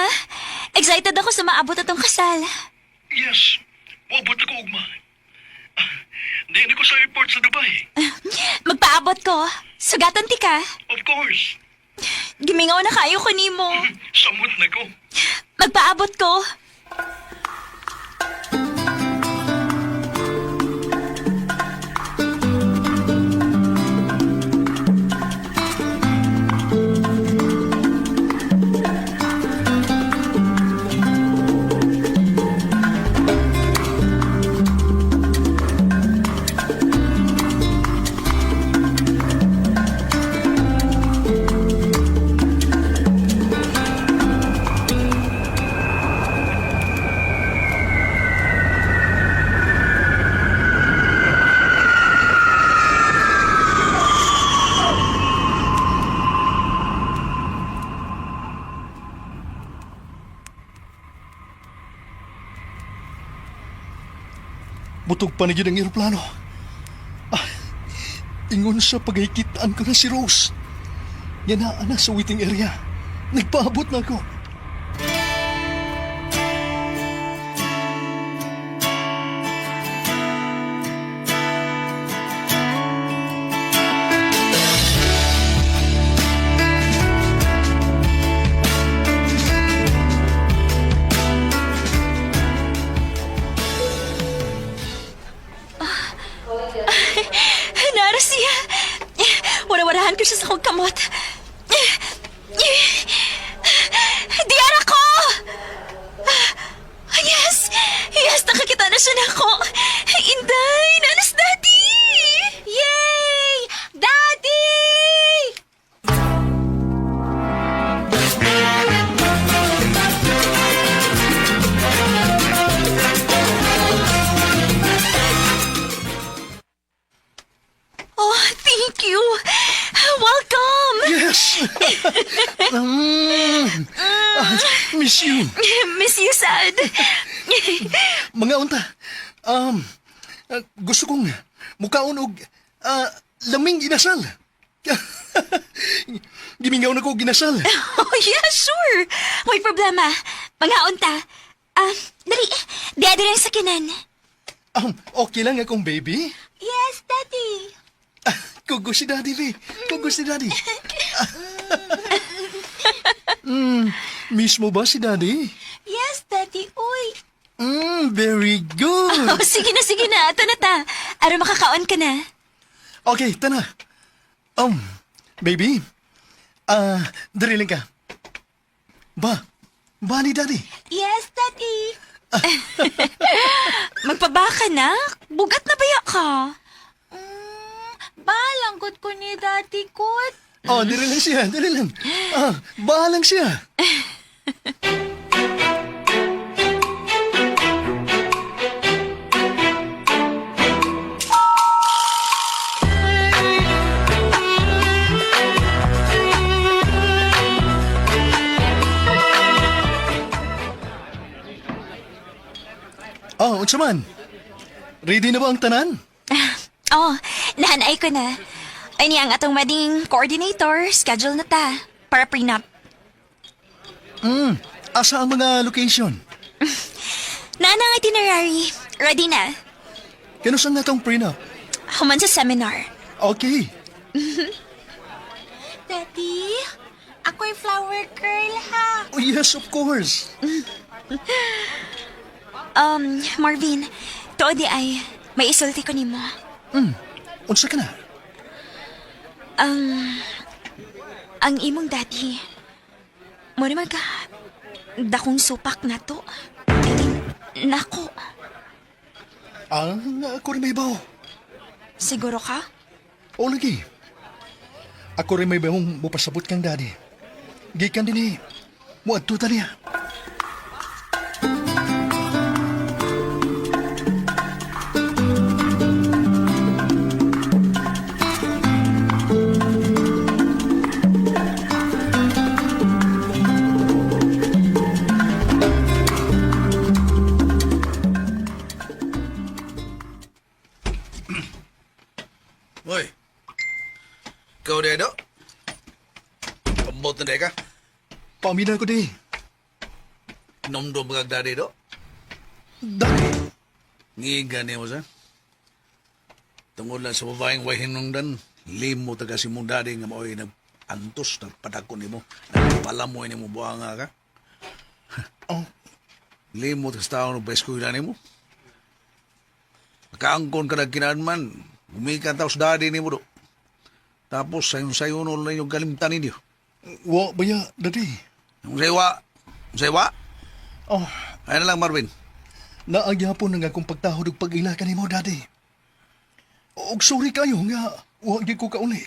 Excited ako sa maabot atong kasal. Yes. Moabot ako ugma. Diyan ako sa airport sa Dubai. Magpaabot ko. Sugatan ti ka. Of course. Gimingaw na kayo ko nimo. Samot na ko. Magpaabot ko. Butog pa na gyud ang eroplano. Ah, ingon sa paghikitaan ko na si Rose. Yan na, ana sa waiting area. Nagpaabot na ako. Nara siya. Wala-walahan ko siya sa kong kamot. Diyan ako! Yes! Yes, nakakita na siya na ako. Inday! Nanas Daddy! Yay! Daddy! Oh, thank you! Welcome! Yes! Ah, miss you. Miss you, Sad. Mga unta, gusto kong mukaon og laming inasal. Gimingaw na ko og ginasal. Oh, yeah, sure. May problema. Mangaon ta. Ah, dali. Di rin sa kinan. Okay lang akong baby. Yes, Daddy. Kugo si Daddy, be. Kugo si Daddy. Miss mo ba si Daddy? Yes, Daddy. Uy. Very good. Oh, sige na, sige na. Ito na ta. Aron makakaon ka na. Okay, tana. Baby. Dali lang ka. Ba, ba ni Daddy? Yes, Daddy. Magpaba ka na? Bugat na baya ka? Balanggot ko ni Daddy ko. Oh, dali lang siya, dali lang. Ah, bahalang siya. Oh, unsa man? Ready na ba ang tanan? Oh, nahanay ko na. Ay niya ang atong wedding coordinator. Schedule na ta. Para prenup. Asa ang mga location? Naana ang itinerary. Ready na. Kano nga tong prenup? Human sa seminar. Okay. Daddy, ako'y flower girl ha. Oh, yes, of course. Marvin, tuod di ay, may isulti ko nimo. Unsa ka na? Ang imong daddy, mo naman ka, dakong supak na to. I mean, nako. Ah, ako rin may baw. Siguro ka? O lagi. Ako rin may bawong mupasabot kang daddy. Gikan din eh. Muadto ta niya. Hoy. Ikaw na do. Pambot na ka. Paamina ko di. Nomdom kag daddy do. Daddy. Ngiga niya mo sa. Tungod lang sa babaeng way hinungdan, limo taga si mong daddy nga mao'y nag-antos, nagpadako nimo, nagpalamoy nimo buanga ka. Oh. Limo ta sa tao no eskwela nimo. Nakaangkon ka nagkinaan man, gumikan tao sa daddy nimo do. Tapos sayon-sayon na yung kalimtan ninyo. Wa ba ya, daddy? Ang saywa. Oh, Ayun na lang, Marvin. Naagyapon ang akong pagtahod og pag-ila kanimo, daddy. Og sorry kayo nga wa gyud ko kauli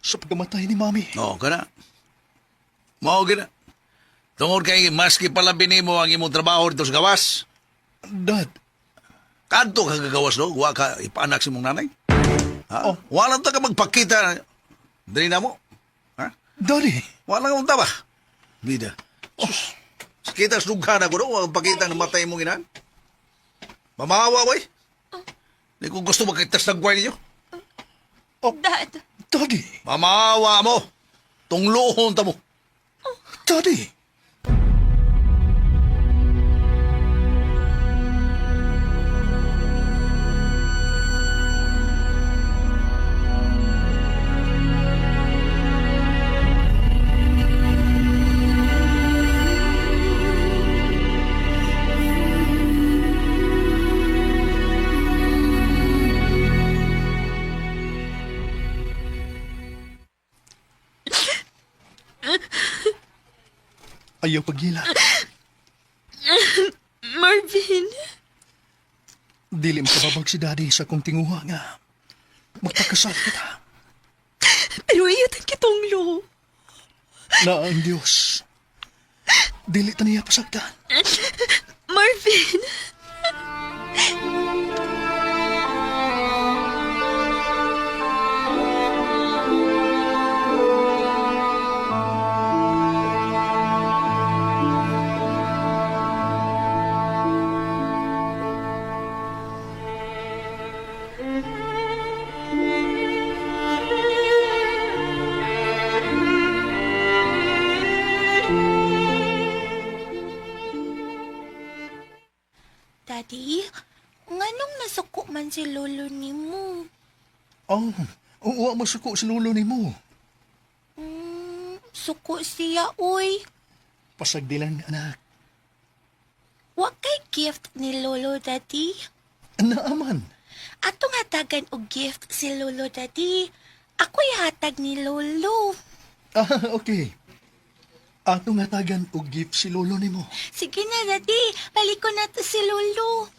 sa pagkamatay ni mami. Oo, kana. Mao gina. Tungod kay maski palabi nimo ang imong trabaho dito sa gawas. Dad. Kadto ka gagawas do, wa ka ipaanak sa imong nanay. Ha? Oh. Wala ta ka magpakita. Dili na mo. Ha? Daddy. Wala ka unta ba? Bida. Oh. Kita sa dughan ako do, wa pakita nga matay mong inahan. Mamawa boy. Di ko gusto magkitas ng gway ninyo. Oh, Dad. Daddy. Mamawa mo. Tungluhon ta mo. Daddy. Ayaw paghila. Marvin. Dili makababag si Daddy sa kong tinguha nga. Magpakasal kita. Pero iyatan kitong lo. Na ang Diyos. Dili ta niya pasagdan. Marvin. Daddy, nganong nasuko man si lolo nimo? Oh, oo, masuko si lolo nimo. Suko siya, uy. Pasagdilan, anak. Wa kay gift ni lolo, Daddy. Naaman. Atong hatagan og gift si lolo, Daddy. Ako'y hatag ni lolo. Ah, okay. Atong hatagan og gift si lolo nimo. Sige na, Daddy. Balik ko na to si lolo.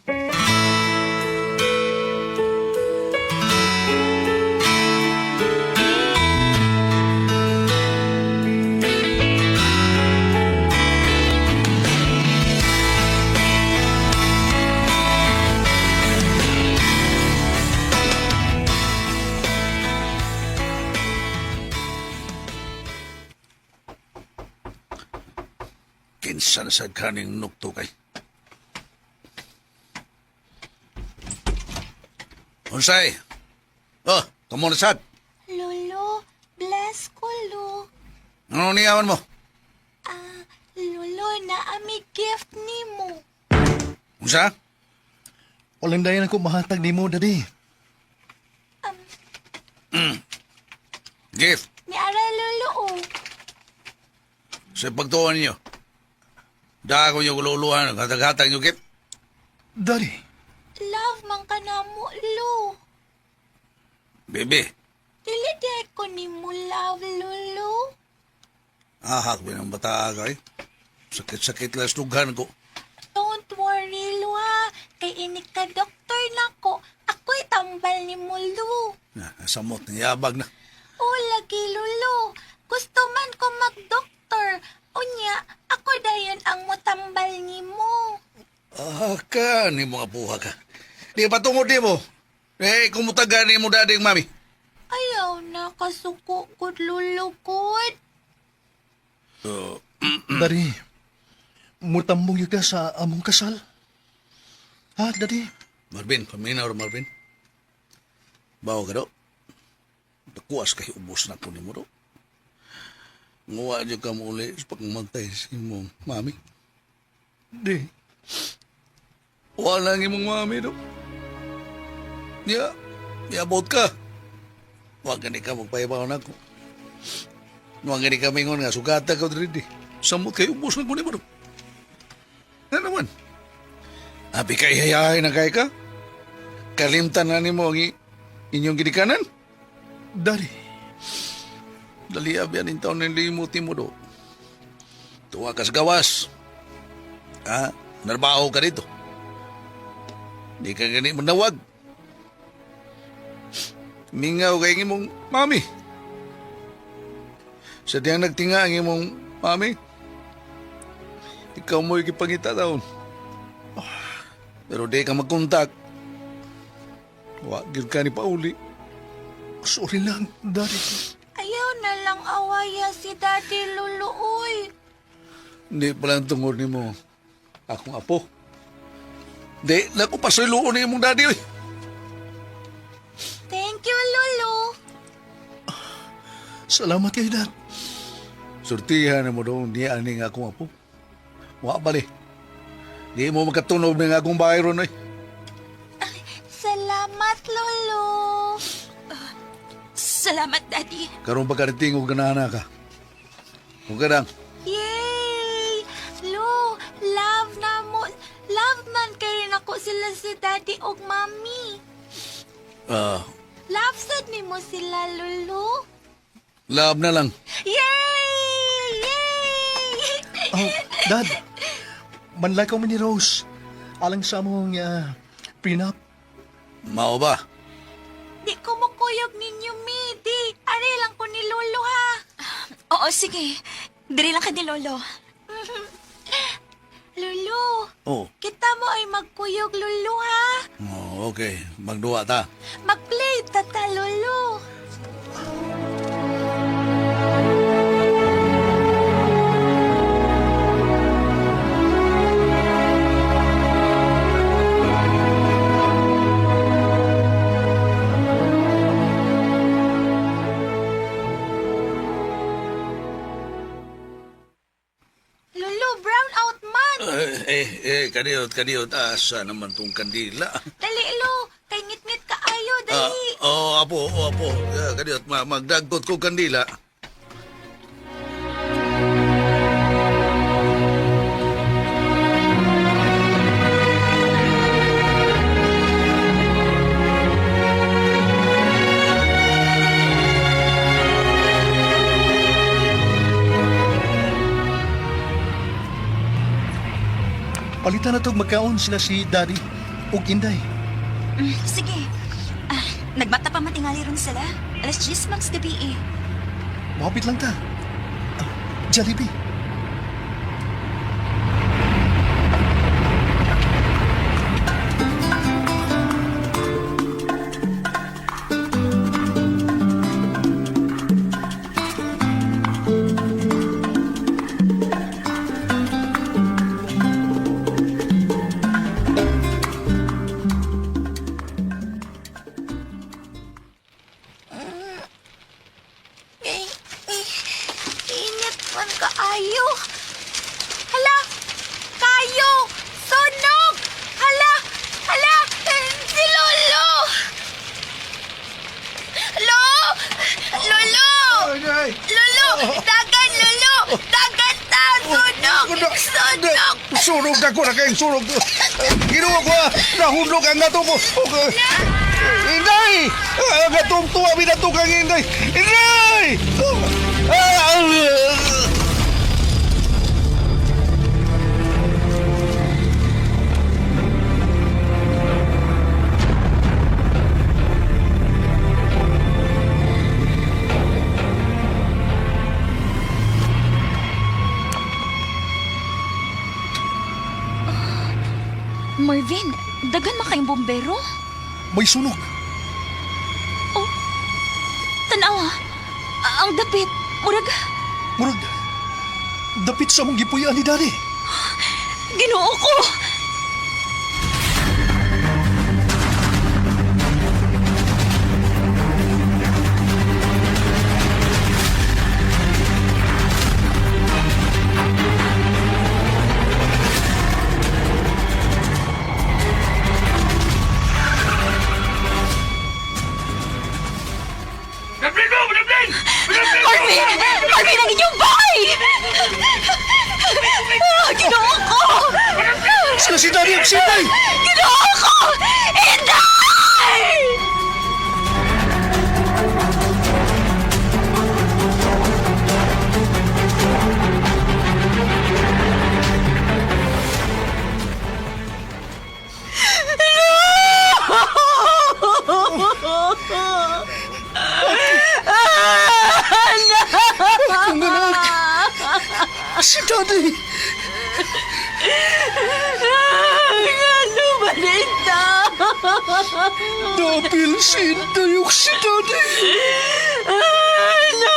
Kinsa na sa kaning nukto kay. Unsay? Oh, kamo na sad. Lolo, bless ko, lo. Ano niyawan mo? Ah, lolo, naami gift nimo. Unsa? Walang dayan ako mahatag nimo, Daddy. Gift. Ni ara lolo, oh. Sa pagtuon ninyo. Dago niyo gululuhan, hatag-hatag niyo gift. Daddy. Love man ka na mo, lo. Bebe, Dili di ko nimo love, lolo. ahak ba ng bata kay? Sakit-sakit lang slughan ko. Don't worry, lo, ha. Kay ini ka doktor nako. Ako'y tambal ni mo, lo. Na, samot na yabag na. O, lagi, lolo. Gusto man ko magdoktor. Unya, ako dayon ang mutambal nimo. Ah, ka, ni mga puha ka. Di pa tungod di mo. Eh, kumutaga ni mo dading mami. Ayaw na, kasuko ko, lolo ko. So, Daddy, mutambong yun ka sa among kasal. Ha, Daddy? Marvin, paminaw Marvin. Bawo ka do. Nakuas kay ubos na ko ni mo do. Nguwa dyan ka mo uli sa pagmantay sa imong mami. Di. Wala ang imong mami do. Ya, iabot ka. Huwag gani ka magpahibaw na ako. Huwag gani ka mingon nga sugata ka diri. Samot kay ubos na ko ni mo do. Ano naman? Abi kay hayahay na kay ka? Kalimtan na nimo ang inyong ginikanan? Daddy. Dali abi aning taon ng limuti mo do. Tuwa kas gawas. Ha? Narbaho ka dito. Di ka gani manawag. Mingaw kay imong mami. Sa diyang nagtinga ang imong mami. Ikaw mo'y gipangita taon. Pero di ka magkontak. Wa gyud ka ni pauli. Sorry lang, Daddy. Ayaw na lang awaya si Daddy Lolo, uy. Hindi pala ang tungod ni mo. Akong apo. Di, naku, pasayloon ni imong daddy, oy. Salamat kay Dad. Surtihan na mo doon niya aning akong apo. Wa bali. Di mo makatunog ng akong bahay ron eh. Salamat, Lolo. Salamat, Daddy. Karon pagkarating og ganahan ka. Huwag ka lang. Yay! Lo, love na mo. Love man kayo nako sila si Daddy og Mami. Ah, Love sad nimo sila, Lolo. love na lang. Yay! Yay! Oh, Dad, manlay ko ni Rose. Alang sa among prenup. Mao ba? Di ko mukuyog ninyo, mi. Di, ari lang ko ni Lolo, ha? Oo, sige. Diri lang ka ni Lolo. Lolo, Oh, kita mo ay magkuyog, Lolo, ha? oh okay. Magduwa ta. Magplay, tata, Lolo. Lolo, brown out man. Eh, kadiyot, kadiyot. Asa naman tong kandila? Dali, lo. Kay ngit-ngit ka ayo, dali. Ah, oh, apo, oh, apo. Kadiyot, magdagkot ko kandila. Palitan na tog magkaon sila si Daddy ug Inday. Sige. Ah, nagmata pa matingali ron sila. Alas 10 mags gabi eh. Mapit lang ta. Ah, Jollibee. Eh, eh, init man kaayo. Hala! Kayo! Sunog! Hala! Hala! Si Lolo! Lo! Lolo! Lolo! Dagan, Lolo! Dagan ta! Sunog! Sunog! Sunog ako na kayong sunog. Ginoo ko, ah. Nahulog ang gato ko. Okay. Inday! Ang gatong tuwa, binato kang Inday! Inday! Ah, ah. Marvin, dagan makayong bombero? May sunog. Oh, tanawa. Ang dapit. Murag, Murag, dapit sa among gipuy-an ni Daddy. Ginoo ko! Marvin! Marvin, ang inyong bahay! Ah, Ginoo ko! Sila si Daddy ug si Inday! Ginoo ko! Inday! Akong anak! Si Daddy! Ano ba nito? Dapil si Inday ug si Daddy! Ano?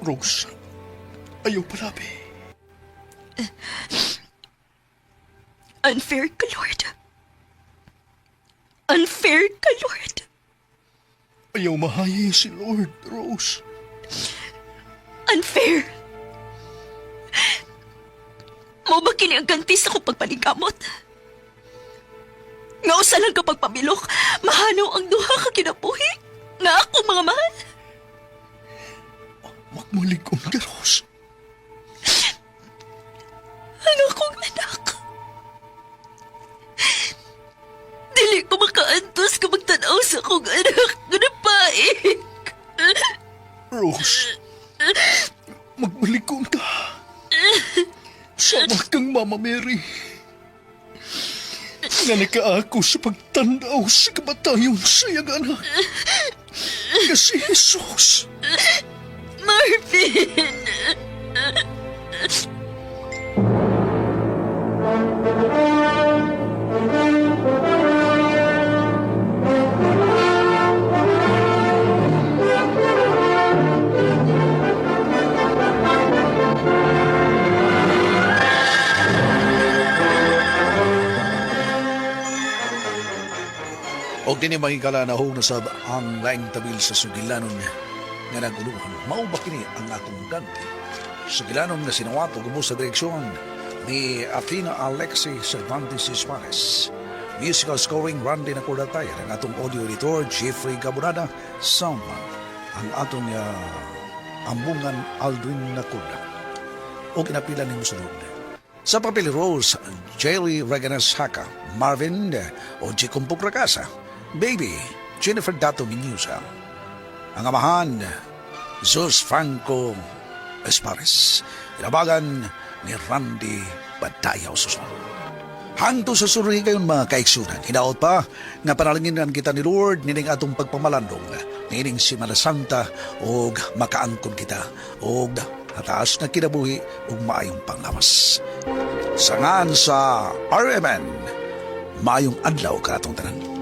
Rose, ayaw palabi. Unfair ka, Lord. Unfair ka, Lord. Ayaw mahayi si Lord, Rose. Unfair. Mo ba kini ang ganti sa akong pagpaningkamot? Nga usa lang kapag pamilok, mahanaw ang duha ka kinabuhi. Nga ako mga mahal. Magmalikon ka, Rose. Ang akong anak. Dili ko makaantos kung magtanaw sa akong anak nga napaik. Rose, magmalikon ka. Sama kang Mama Mary. Nga nakaako sa pagtanaw sa kamatayon sa iyang anak. Kasi Jesus. Marvin! Og dinhi mahigala nahong nasab ang laing tabil sa sugilanon nga naguluhan. Mao ba kini ang atong ganti? Sugilanon nga sinawato gumo sa direksyon ni Athena Alexi Cervantes Suarez. Musical scoring Randy Nakurdatay, ang atong audio editor Jeffrey Gabunada, soundman ang atong ambungan Aldwin Nakurda. O kinapila ni musunod. Sa papel Rose, Jerry Reganas Haka, Marvin o Kumpuk Rakasa, Baby, Jennifer Dato Minusa, ang amahan, Zeus Franco Espares, inabagan ni Randy Badayaw Susun. Hangto sa sunod kayon mga kaiksunan, hinaot pa nga panalanginan kita ni Lord nining atong pagpamalandong, nining Simana Santa og makaangkon kita og hataas na kinabuhi ug maayong panglawas. Sangan sa RMN, maayong adlaw kanatong tanan.